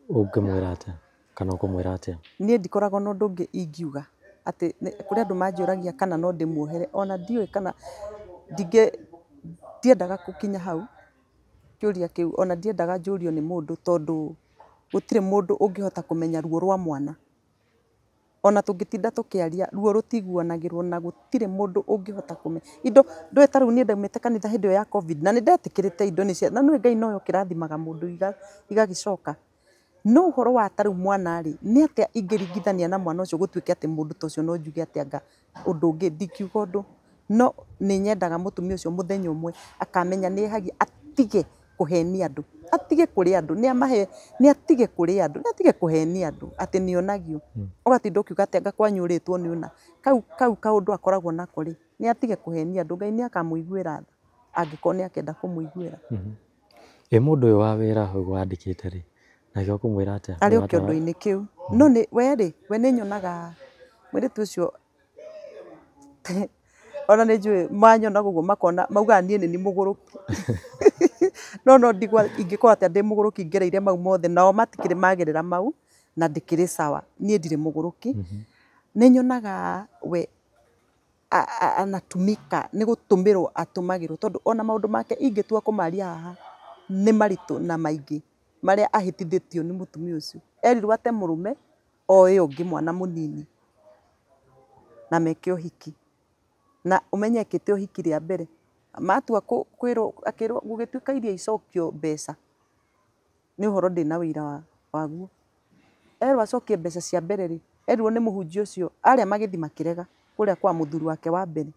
A: ũngĩmwĩra atĩa kana ũkũmwĩra atĩa?
B: Niĩ ndikoragwo na ũndũ ũngĩ ingiuga atĩ kũrĩ andũ manjũragia kana no ndĩmuohere, ona ndiũĩ kana ndiendaga gũkinya hau kĩũria kĩu, ona ndiendaga njũrio nĩ mũndũ tondũ gũtirĩ mũndũ ũngĩhota kũmenya ruo rwa mwana. Ona tũngĩtinda tũkĩaria, ruo rũtiguanagĩrwo na gũtirĩ mũndũ ũngĩhota kũmenya. Indo, ndũĩ ta rĩu niĩ ndaumĩte kanitha hĩndĩ ĩyo ya Covid na nĩ ndetĩkĩrĩte indo nĩ cia, na nĩũĩ Ngai nowe ũkĩrathimaga mũndũ igagĩcoka. No ũhoro wa ta rĩu mwana rĩ, nĩ atĩa ingĩringithania na mwana ũcio gũtuĩke atĩ mũndũ ta ũcio no njuge atĩ anga ũndũ ũngĩ, ndingiuga ũndũ. No nĩ nyendaga mũtumia ũcio mũthenya ũmwe akamenya nĩ ehagia, atige kũhenia andũ, atige kũrĩa andũ, nĩ amahe, nĩ atige kũrĩa andũ, nĩ atige kũhenia andũ atĩ nĩ onagio. Ũgatinda ũkiuga atĩ anga kwanyu ũrĩtwo nĩ ũna. Kau kaũndũ akoragwo nako rĩ, nĩ atige kũhenia andũ, Ngai nĩ akamũiguĩra tha angĩkorwo nĩ akenda kũmũiguĩra.
A: Ĩ mũndũ ũyũ wa wĩra ũyũ wandĩkĩte rĩ, nake ũkũmwĩra atĩa?
B: Arĩ o kĩondo-inĩ kĩu. No nĩ we rĩ, we nĩ nyonaga mũirĩtu ũcio ona nĩ njũĩ manyonaga ũguo makona maugaga niĩ nĩ niĩ mũgũrũki. No no ndigwa ingĩkorwo atĩa ndĩ mũgũrũki ngereire mau mothe, nao matikĩrĩ magerera mau na ndĩkĩrĩ sawa, niĩ ndirĩ mũgũrũki. Nĩ nyonaga we anatumika, nĩ gũtũmĩrwo atũmagĩrwo tondũ ona maũndũ make ingĩtua kũmaria haha nĩ maritũ na maingĩ marĩa ahĩtithĩtio nĩ mũtumia ũcio. Erirwo ate mũrũme oe ũngĩ mwana mũnini na meke ũhiki. Na ũmenye ekĩte ũhiki rĩa mbere. Matua kwĩrwo akĩrwo gũgĩtuĩka iria icokio mbeca, nĩ ũhoro ndĩna wĩira waguo. Erwo acokie mbeca cia mbere rĩ, erirwo nĩ mũhunjia ũcio arĩa magĩthiĩ makĩrega kũrĩa kwa mũthuri wake wa mbere.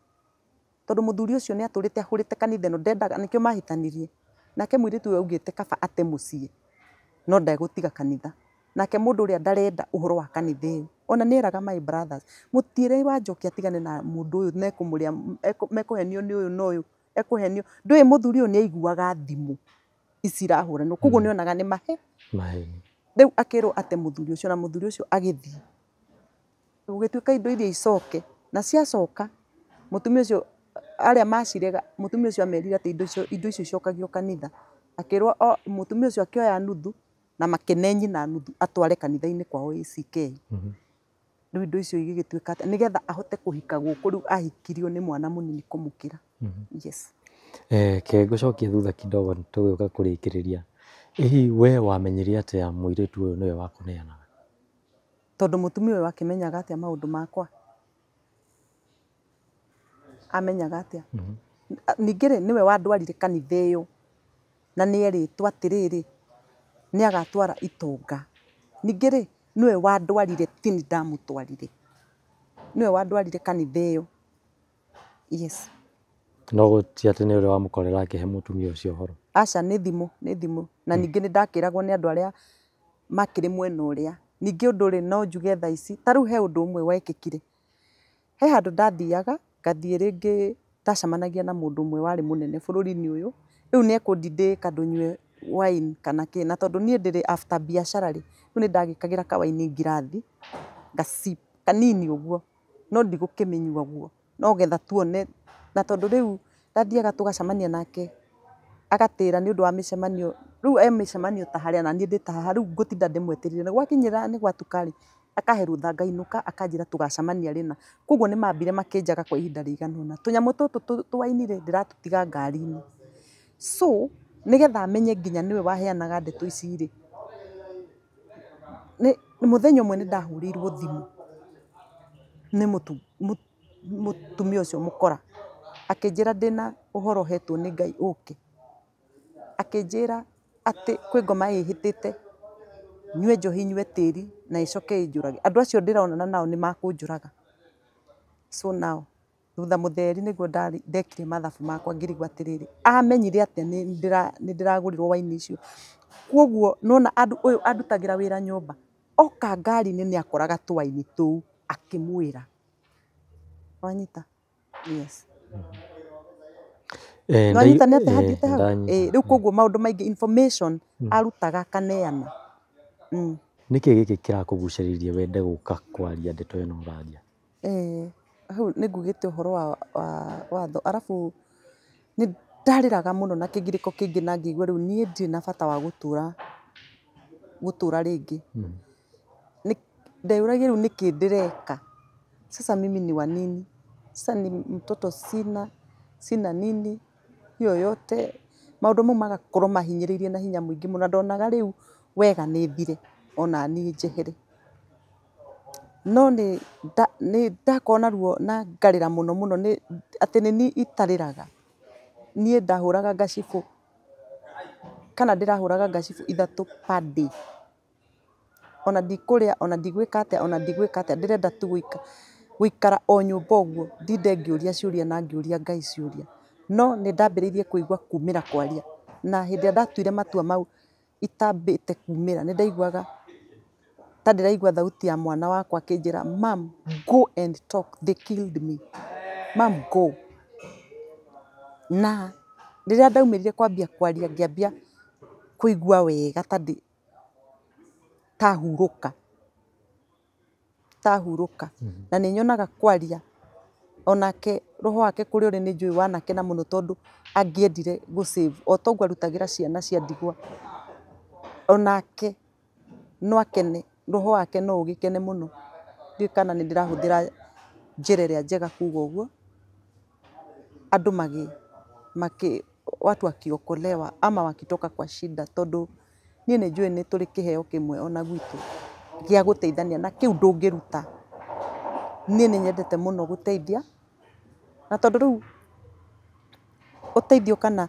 B: Tondũ mũthuri ũcio nĩ atũrĩte ahũrĩte kanitha ĩno ndendaga, nĩkĩo mahĩtanirie. Nake mũirĩtu ũyũ augĩte kaba ate mũciĩ no ndegũtiga kanitha. Nake mũndũ ũrĩa ndarenda ũhoro wa kanitha ĩyo. Ona nĩ eraga my brothers, mũtiĩre Wanjoki atigane na mũndũ ũyũ mekũmũrĩa, mekũhenio nĩ ũyũ na ũyũ, ekũhenio. Ndũĩ mũthuri ũyũ nĩ aiguaga thimũ ici irahũranwo, koguo nĩ onaga nĩ mahe.
A: Maheni.
B: Rĩu akĩrwo ate mũthuri ũcio na mũthuri ũcio agĩthiĩ. Gũgĩtuĩka indo iria icoke, na ciacoka mũtumia ũcio arĩa macirega, mũtumia ũcio amerire atĩ indo icio icokagio kanitha. Akĩrwo mũtumia ũcio akĩoya nuthu na makĩne nyina nuthu atware kanitha-inĩ kwao ACK. Rĩu indo icio igĩgĩtuĩka atĩ nĩgetha ahote kũhika gũkũ rĩu ahikirio nĩ mwana mũnini kũmũkĩra. Yes.
A: Ke ngũcokie thutha kidogo tũgĩũka kũrĩkĩrĩria. Ĩ hihi we wamenyire atĩa mũirĩtu ũyũ nĩwe wakũneanaga?
B: Tondũ mũtumia ũyũ akĩmenyaga atĩa maũndũ makwa? Amenyaga atĩa? Ningĩ rĩ, nĩwe wandwarire kanitha ĩyo na nĩ erĩtwo atĩrĩrĩ, nĩ agatwara itonga. Ningĩ rĩ, nĩwe wandwarire ti niĩ ndamũtwarire. Nĩwe wandwarire kanitha ĩyo. Yes.
A: No ti atĩ nĩ ũrĩa wamũkorera akĩhe mũtumia ũcio ũhoro?
B: Aca, nĩ thimũ, nĩ thimũ. Na ningĩ nĩ ndakĩragwo nĩ andũ arĩa makĩrĩ mwena ũrĩa. Ningĩ ũndũ rĩ, no njuge thaa ici, ta rĩu he ũndũ ũmwe wekĩkire. He handũ ndathiaga, ngathiĩ rĩngĩ ndacemanagia na mũndũ ũmwe warĩ mũnene bũrũri-inĩ ũyũ. Rĩu nĩ ekũndindĩka ndũnyue wine kana kĩ, na tondũ niĩ ndĩrĩ after biacara rĩ, rĩu nĩ ndagĩkagĩra kawaini ngirathi, nga sip kanini ũguo, no ndigũkĩmĩnyua ũguo, no getha tuone. Na tondũ rĩu ndathiaga tũgacemania nake, agatĩra nĩ ũndũ wa mĩcemanio, rĩu e mĩcemanio ta harĩa na niĩ ndĩ ta haha, rĩu ngũtinda ndĩmwetereire. Na gwakinyĩra nĩ gwatuka rĩ, akahe rũtha ngainũka, akanjĩra tũgacemania rĩna. Koguo nĩ mambire makĩnjaga kwa ihinda rĩigana ũna. Tũnyamũ tũtũ twaini rĩ, ndĩratũtiga ngari-inĩ. So, nĩgetha amenye nginya nĩwe waheanaga ndeto ici rĩ, nĩ mũthenya ũmwe nĩ ndahũrĩirwo thimũ nĩ mũtumia ũcio mũkora, akĩnjĩra ndĩna ũhoro hetwo nĩ Ngai ũke. Akĩnjĩra atĩ kwĩ ngoma ĩhĩtĩte nyue njohi nyue tĩri na ĩcoke ĩnjũrage. Andũ acio ndĩronana nao nĩ makũnjũraga. So now, thutha mũtheri nĩguo ndekire mathabu makwa ngĩrigwo atĩrĩrĩ, amenyire atĩa nĩ ndĩragũrirwo waini icio. Koguo nĩwona ũyũ andutagĩra wĩra nyũmba, oka ngari-inĩ nĩ akoraga tũwaini tũu akĩmwĩra. Wanyita? Yes. Nwanyita nĩ atĩa hathiĩte hau? Rĩu koguo maũndũ maingĩ information arutaga akaneana.
A: Nĩkĩ gĩkĩ kĩrakũgucĩrĩirie wende gũka kwaria ndeto ĩno ũraria?
B: Hau nĩ ngugĩte ũhoro wa watho, arabu nĩ ndarĩraga mũno na kĩgirĩko kĩingĩ na ngĩigua rĩu niĩ ndirĩ na bata wa gũtũra gũtũra rĩngĩ. Ndeyũragia rĩu nĩkĩ ndĩreka. Sasa mimi ni wa nini? Sasa ni mtoto sina, sina nini hiyo yote. Maũndũ mau magakorwo mahinyĩrĩirie na hinya mũingĩ mũno, na ndonaga rĩu wega nĩ thire ona niĩ njehere. No nĩ ndakorwo na ruo na ngarĩra mũno mũno, atĩ nĩ niĩ itarĩraga. Niĩ ndahũraga ngacibũ kana ndĩrahũraga ngacibũ 3 per day. Ona ndikũrĩa, ona ndigwĩka atĩa, ona ndigwĩka atĩa, ndĩrenda tu gũikara o nyũmba ũguo, ndinde ngĩũria ciũria na ngĩũria Ngai ciũria. No nĩ ndambĩrĩirie kũigua kumĩra kwaria, na hĩndĩ ĩrĩa ndatuire matua mau itambĩte kumĩra, nĩ ndaiguaga ta ndĩraigua thauti ya mwana wakwa akĩnjĩra, "Mum, go and talk, they killed me. Mum, go." Na rĩrĩa ndaumĩrire kwambia kwaria, ngĩambia kũigua wega ta ndĩ tahurũka, tahurũka. Na nĩ nyonaga kwaria onake roho wake kũrĩa ũrĩ nĩ njũĩ wanakena mũno, tondũ angĩendire gũ save o toguo arutagĩra ciana cia ndigwa, onake no akene, roho wake no ũgĩkene mũno. Ndiũĩ kana nĩ ndĩrahũthĩra njĩra ĩrĩa njega kuga ũguo. Andũ watu wakiokolewa ama wakitoka kwa shida, tondũ niĩ nĩ njũĩ nĩ tũrĩ kĩheo kĩmwe ona gwitũ gĩa gũteithania, na kĩu ndũngĩruta. Niĩ nĩ nyendete mũno gũteithia, na tondũ rĩu ũteithio kana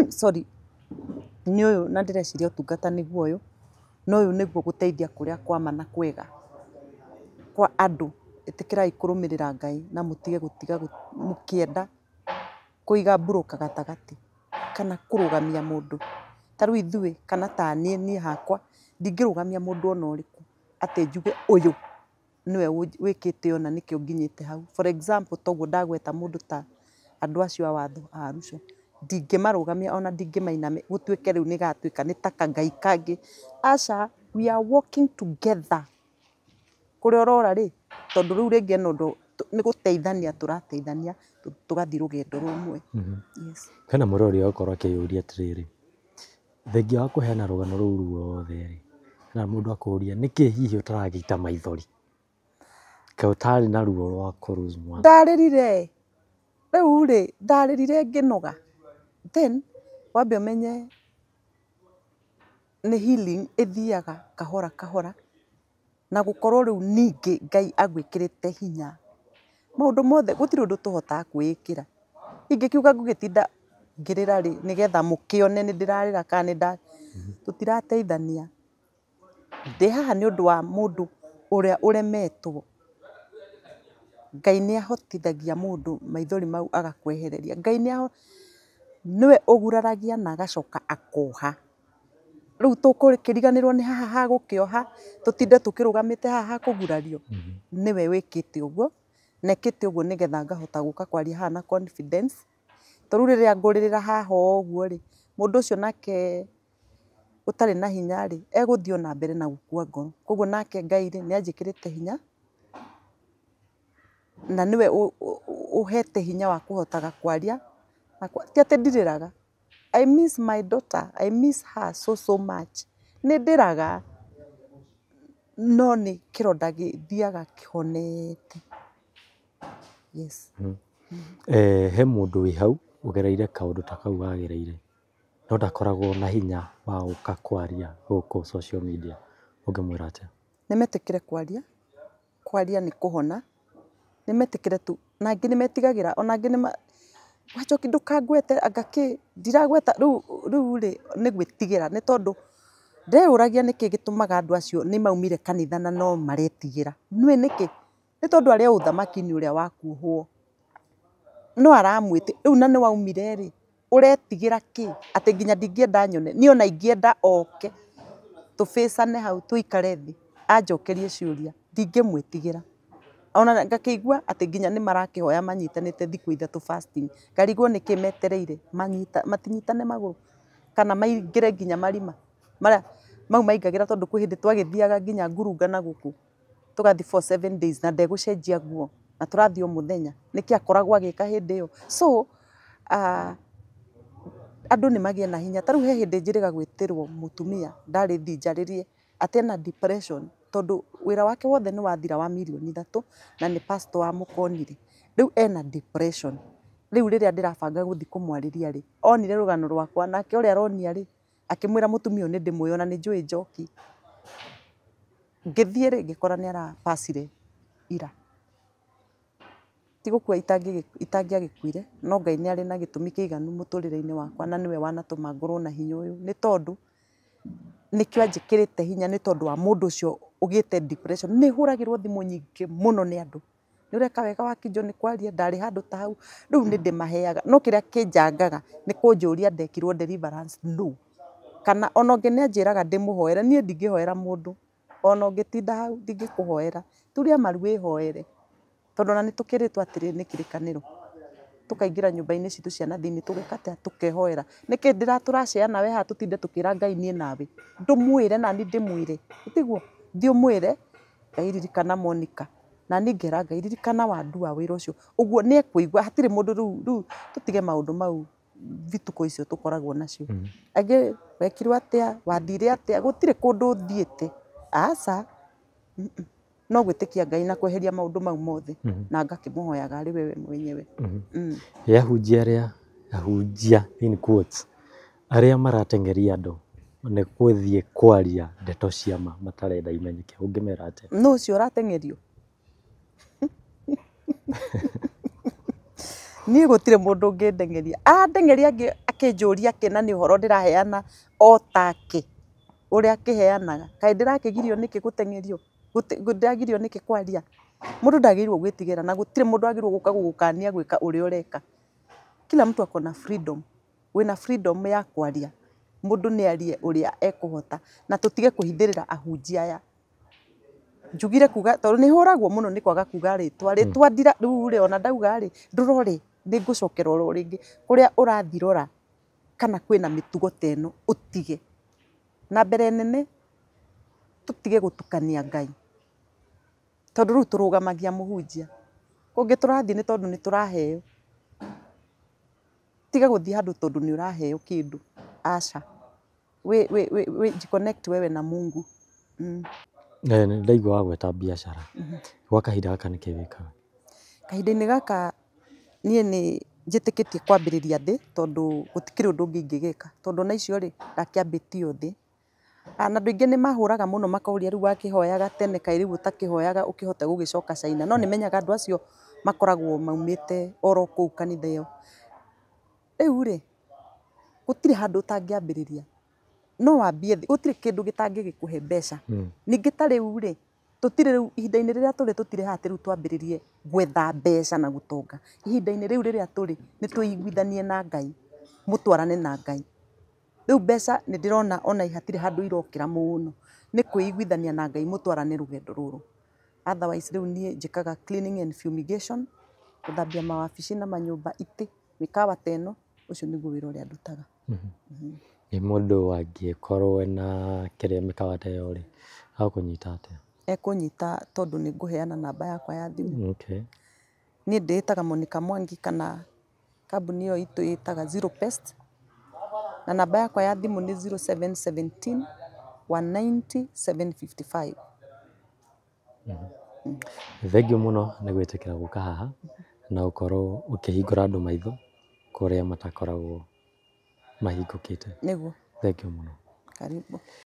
B: sorry nĩ ũyũ, na ndĩreciria ũtungata nĩguo ũyũ, na ũyũ nĩguo gũteithia kũrĩa kwa ma na kwega kwa andũ. Ĩtĩkĩrai kũrũmĩrĩra Ngai na mũtige gũtiga mũkĩenda kũiga mburũka gatagatĩ kana kũrũgamia mũndũ. Ta rĩu ithuĩ kana ta niĩ, niĩ hakwa ndingĩrũgamia mũndũ ona ũrĩkũ atĩ njuge ũyũ nĩwe wĩkĩte ũna nĩkĩo nginyĩte hau. For example, toguo ndagweta mũndũ ta andũ acio a watho a Arusha, ndingĩmarũgamia ona ndingĩmainamia gũtuĩke rĩu nĩ gatuĩka nĩ ta kangai kangĩ. Aca, we are walking together. Kũrĩa ũrora rĩ, tondũ rĩu rĩngĩ ena ũndũ nĩ gũteithania tũrateithania tũgathiĩ rũgendo rũmwe. Yes.
A: Hena mũrori ũgũkorwo akĩyũria atĩrĩrĩ, thengia wa kũheana rũgano rũu ruothe rĩ, hena mũndũ akũria nĩkĩ hihi ũtaragĩita maithori? Kaĩ ũtarĩ na ruo rwa kũ lose mwana?
B: Ndarĩrire, rĩu rĩ, ndarĩrire ngĩnoga. Then wambe ũmenye nĩ healing ĩthiaga kahora kahora, na gũkorwo rĩu ningĩ Ngai agwĩkĩrĩte hinya. Maũndũ mothe gũtirĩ ũndũ tũhotaga kwĩĩkĩra. Ingĩkiuga ngũgĩtinda ngĩrĩra rĩ, nĩgetha mũkĩone nĩ ndĩrarĩra kana nĩ nda, tũtirateithania. Ndĩ haha nĩ ũndũ wa mũndũ ũrĩa ũremetwo. Ngai nĩ ahotithagia mũndũ maithori mau agakwehereria. Ngai nĩwe ũguraragia na agacoka akoha. Rĩu tũkũkĩriganĩrwo nĩ haha ha gũkĩoha, tũtinde tũkĩrũgamĩte haha ha kũgurario. Nĩwe wĩkĩte ũguo, na ekĩte ũguo nĩgetha ngahota gũka kwaria haha na confidence. Tondũ rĩu rĩrĩa ngũrĩrĩra haha ũguo rĩ, mũndũ ũcio nake ũtarĩ na hinya rĩ, egũthiĩ ona mbere na gũkua ngoro. Koguo nake Ngai rĩ, nĩ anjĩkĩrĩte hinya, na nĩwe ũhete hinya wa kũhotaga kwaria. Ti atĩ ndirĩraga. I miss my daughter, I miss her so so much. Nĩ ndĩraga, no nĩ kĩronda gĩthiaga kĩhonete. Yes.
A: He mũndũ wĩ hau ũgereire kaũndũ ta kau wagereire, no ndakoragwo na hinya wa gũka kwaria gũkũ social media, ũngĩmwĩra atĩa?
B: Nĩ metĩkĩre kwaria, kwaria nĩ kũhona, nĩ metĩkĩre tu, na angĩ nĩ metigagĩra, ona angĩ nĩ Wanjoki ndũkangwete anga kĩ, ndiragweta, rĩu rĩu rĩ nĩ gwĩtigĩra, nĩ tondũ ndeyũragia nĩkĩ gĩtũmaga andũ acio nĩ maumire kanitha na no maretigĩra. Nĩũĩ nĩkĩ? Nĩ tondũ arĩ o ũthamaki-inĩ ũrĩa wa kuohwo. No aramwĩtĩ, rĩu na nĩ waumire rĩ, ũretigĩra kĩ? Atĩ nginya ndingĩenda nyone, niĩ ona ingĩenda oke tũbĩcane hau tũikare thĩ, anjokerie ciũria, ndingĩmwĩtigĩra. Ona ngakĩigua atĩ nginya nĩ marakĩhoya manyitanĩte thikũ 3 fasting, ngarigwo nĩkĩ metereire, matinyitane magũrũ kana maingĩre nginya marima. Marĩa Mau maingagĩra tondũ kwĩ hĩndĩ twagĩthiaga nginya ngurunga na gũkũ, tũgathiĩ for 7 days na ndegũcenjia nguo na tũrathiĩ o mũthenya. Nĩkĩ akoragwo agĩka hĩndĩ ĩyo? So andũ nĩ magĩe na hinya. Ta rĩu he hĩndĩ njĩrĩga gwĩtĩrwo mũtumia ndarĩ thiĩ njarĩrie atĩ ena depression, tondũ wĩra wake wothe nĩ wathira wa mirioni 3, na nĩ pastor wamũkonire. Rĩu ena depression. Rĩu rĩrĩa ndĩrabanga gũthiĩ kũmwarĩria rĩ, onire rũgano rwakwa nake ũrĩa aronia rĩ, akĩmwĩra mũtumia ũyũ nĩ ndĩmũĩ ona nĩ njũĩ njoki. Ngĩthiĩ rĩ, ngĩkora nĩ arapacire ira. Ti gũkua itangĩagĩkuire, no Ngai nĩ arĩ na gĩtũmi kĩiganu mũtũrĩre-inĩ wakwa, na nĩwe wanatũma ngorwo na hinya ũyũ, nĩ tondũ nĩkĩo anjĩkĩrĩte hinya, nĩ tondũ wa mũndũ ũcio ũgĩte depression. Nĩ hũragĩrwo thimũ nyingĩ mũno nĩ andũ, nĩ ũreka wega Wakĩnjo nĩ kwaria, ndarĩ handũ ta hau. Rĩu nĩ ndĩmaheaga, no kĩrĩa kĩnjangaga nĩ kũnjũria ndekirwo deliverance no kana ona ũngĩ nĩ anjĩraga ndĩmũhoere. Niĩ ndingĩhoera mũndũ, ona ũngĩtinda hau ndingĩkũhoera. Turia maru wĩhoere, tondũ ona nĩ tũkĩrĩtwo atĩrĩrĩ nĩ kĩrĩkanĩro, tũkaingĩra nyũmba-inĩ citũ cia na thĩinĩ, tũgeka atĩa? Tũkehoera. Nĩkĩ ndĩra tũraceana we haha tũtinde tũkĩra Ngai niĩ nawe? Ndũmwĩre nani ndĩmwĩre, tiguo? Thiĩ ũmwĩre Ngai ririkana Monica, nani ngera Ngai ririkana Wandua wĩra ũcio ũguo nĩ ekũigua. Hatirĩ mũndũ. Rĩu tũtige maũndũ mau, vituko icio tũkoragwo nacio. Angĩ wekirwo atĩa, wathire atĩa? Gũtirĩ kũndũ thiĩte, aca. No gwĩtĩkia Ngai na kweheria maũndũ mau mothe na ngakĩmũhoyaga arĩ wewe mwenyewe.
A: Ĩ ahunjia arĩa, ahunjia in quotes, arĩa marateng'eria andũ nĩ gũthiĩ kwaria ndeto cia ma matarenda imenyeke, ũngĩmera atĩa?
B: No ũcio ũrateng'erio, niĩ gũtirĩ mũndũ ũngĩndeng'eria. Andeng'eria angĩ akĩnjũria kĩ, na nĩ ũhoro ndĩraheana o take ũrĩa akĩheanaga. Kaĩ ndĩrakĩgirio nĩkĩ gũteng'erio? Ndĩragirio nĩkĩ kwaria? Mũndũ ndagĩrĩirwo gwĩtigĩra, na gũtirĩ mũndũ wagĩrĩirwo gũka gũgũkania gwĩka ũrĩa ũreka. Kila mtu ako na freedom, wĩna freedom ya kwaria. Mũndũ nĩ arie ũrĩa ekũhota, na tũtige kũhithĩrĩra ahunjia aya. Njugire kuga tondũ nĩ hũragwo mũno nĩ kwaga kuga rĩtwa rĩtwa ndira. Rĩu rĩ, ona ndauga rĩ, ndũrore nĩ ngũcokera oro rĩngĩ kũrĩa ũrathiĩ. Rora kana kwĩna mĩtugo ta ĩno, ũtige. Na mbere nene tũtige gũtukania Ngai, tondũ rĩu tũrũgamagia mũhunjia kũngĩ tũrathiĩ nĩ tondũ nĩ tũraheo. Tiga gũthiĩ handũ tondũ nĩ ũraheo kĩndũ, aca. We jiconnect wewe na Mungu.
A: Nĩ ndaigua wagweta biacara. Gwa kahinda gaka nĩkĩ wĩkaga?
B: Kahinda-inĩ gaka niĩ nĩ njĩtĩkĩtie kwambĩrĩria thĩ, tondũ gũtikĩrĩ ũndũ ũngĩ ingĩgĩka, tondũ ona icio rĩ, ndakĩambĩtie o thĩ. Na andũ aingĩ nĩ mahũraga mũno makauria, rĩu wakĩhoyaga tene, kaĩ rĩu ũtakĩhoyaga ũkĩhota gũgĩcoka China? No nĩ menyaga andũ acio makoragwo maumĩte oro kũu kanitha ĩyo. Rĩu rĩ, gũtirĩ handũ ũtangĩambĩrĩria, no wambie thĩ, gũtirĩ kĩndũ gĩtangĩgĩkũhe mbeca. Ningĩ ta rĩu rĩ, tũtirĩ rĩu ihinda-inĩ rĩrĩa tũrĩ, tũtirĩ haha atĩ rĩu twambĩrĩrie gwetha mbeca na gũtonga. Ihinda-inĩ rĩu rĩrĩa tũrĩ, nĩ twĩiguithanie na Ngai, mũtwarane na Ngai. Rĩu mbeca nĩ ndĩrona ona hatirĩ handũ irokĩra mũno, nĩ kwĩiguithania na Ngai, mũtwarane rũgendo rũrũ. Otherwise rĩu niĩ njĩkaga cleaning and fumigation, gũthambia mawabici na manyũmba, itĩ, mĩkawa ta ĩno. Ũcio nĩguo wĩra ũrĩa ndutaga.
A: Ĩ mũndũ angĩkorwo ena kĩrĩa mĩkawa ta ĩyo rĩ, agũkũnyita atĩa?
B: Ekũnyita tondũ nĩ ngũheana namba yakwa ya thimũ. Niĩ ndĩĩtaga Monica Mwangi, kana kambuni ĩyo itũ ĩtaga Zero Pest, na namba yakwa ya thimũ nĩ 0717 190 755.
A: Thengiũ mũno nĩ gwĩtĩkĩra gũka haha na gũkorwo ũkĩhingũra andũ maitho kũrĩa matakoragwo mahingũkĩte.
B: Nĩguo.
A: Thengiũ mũno.
B: Karibu.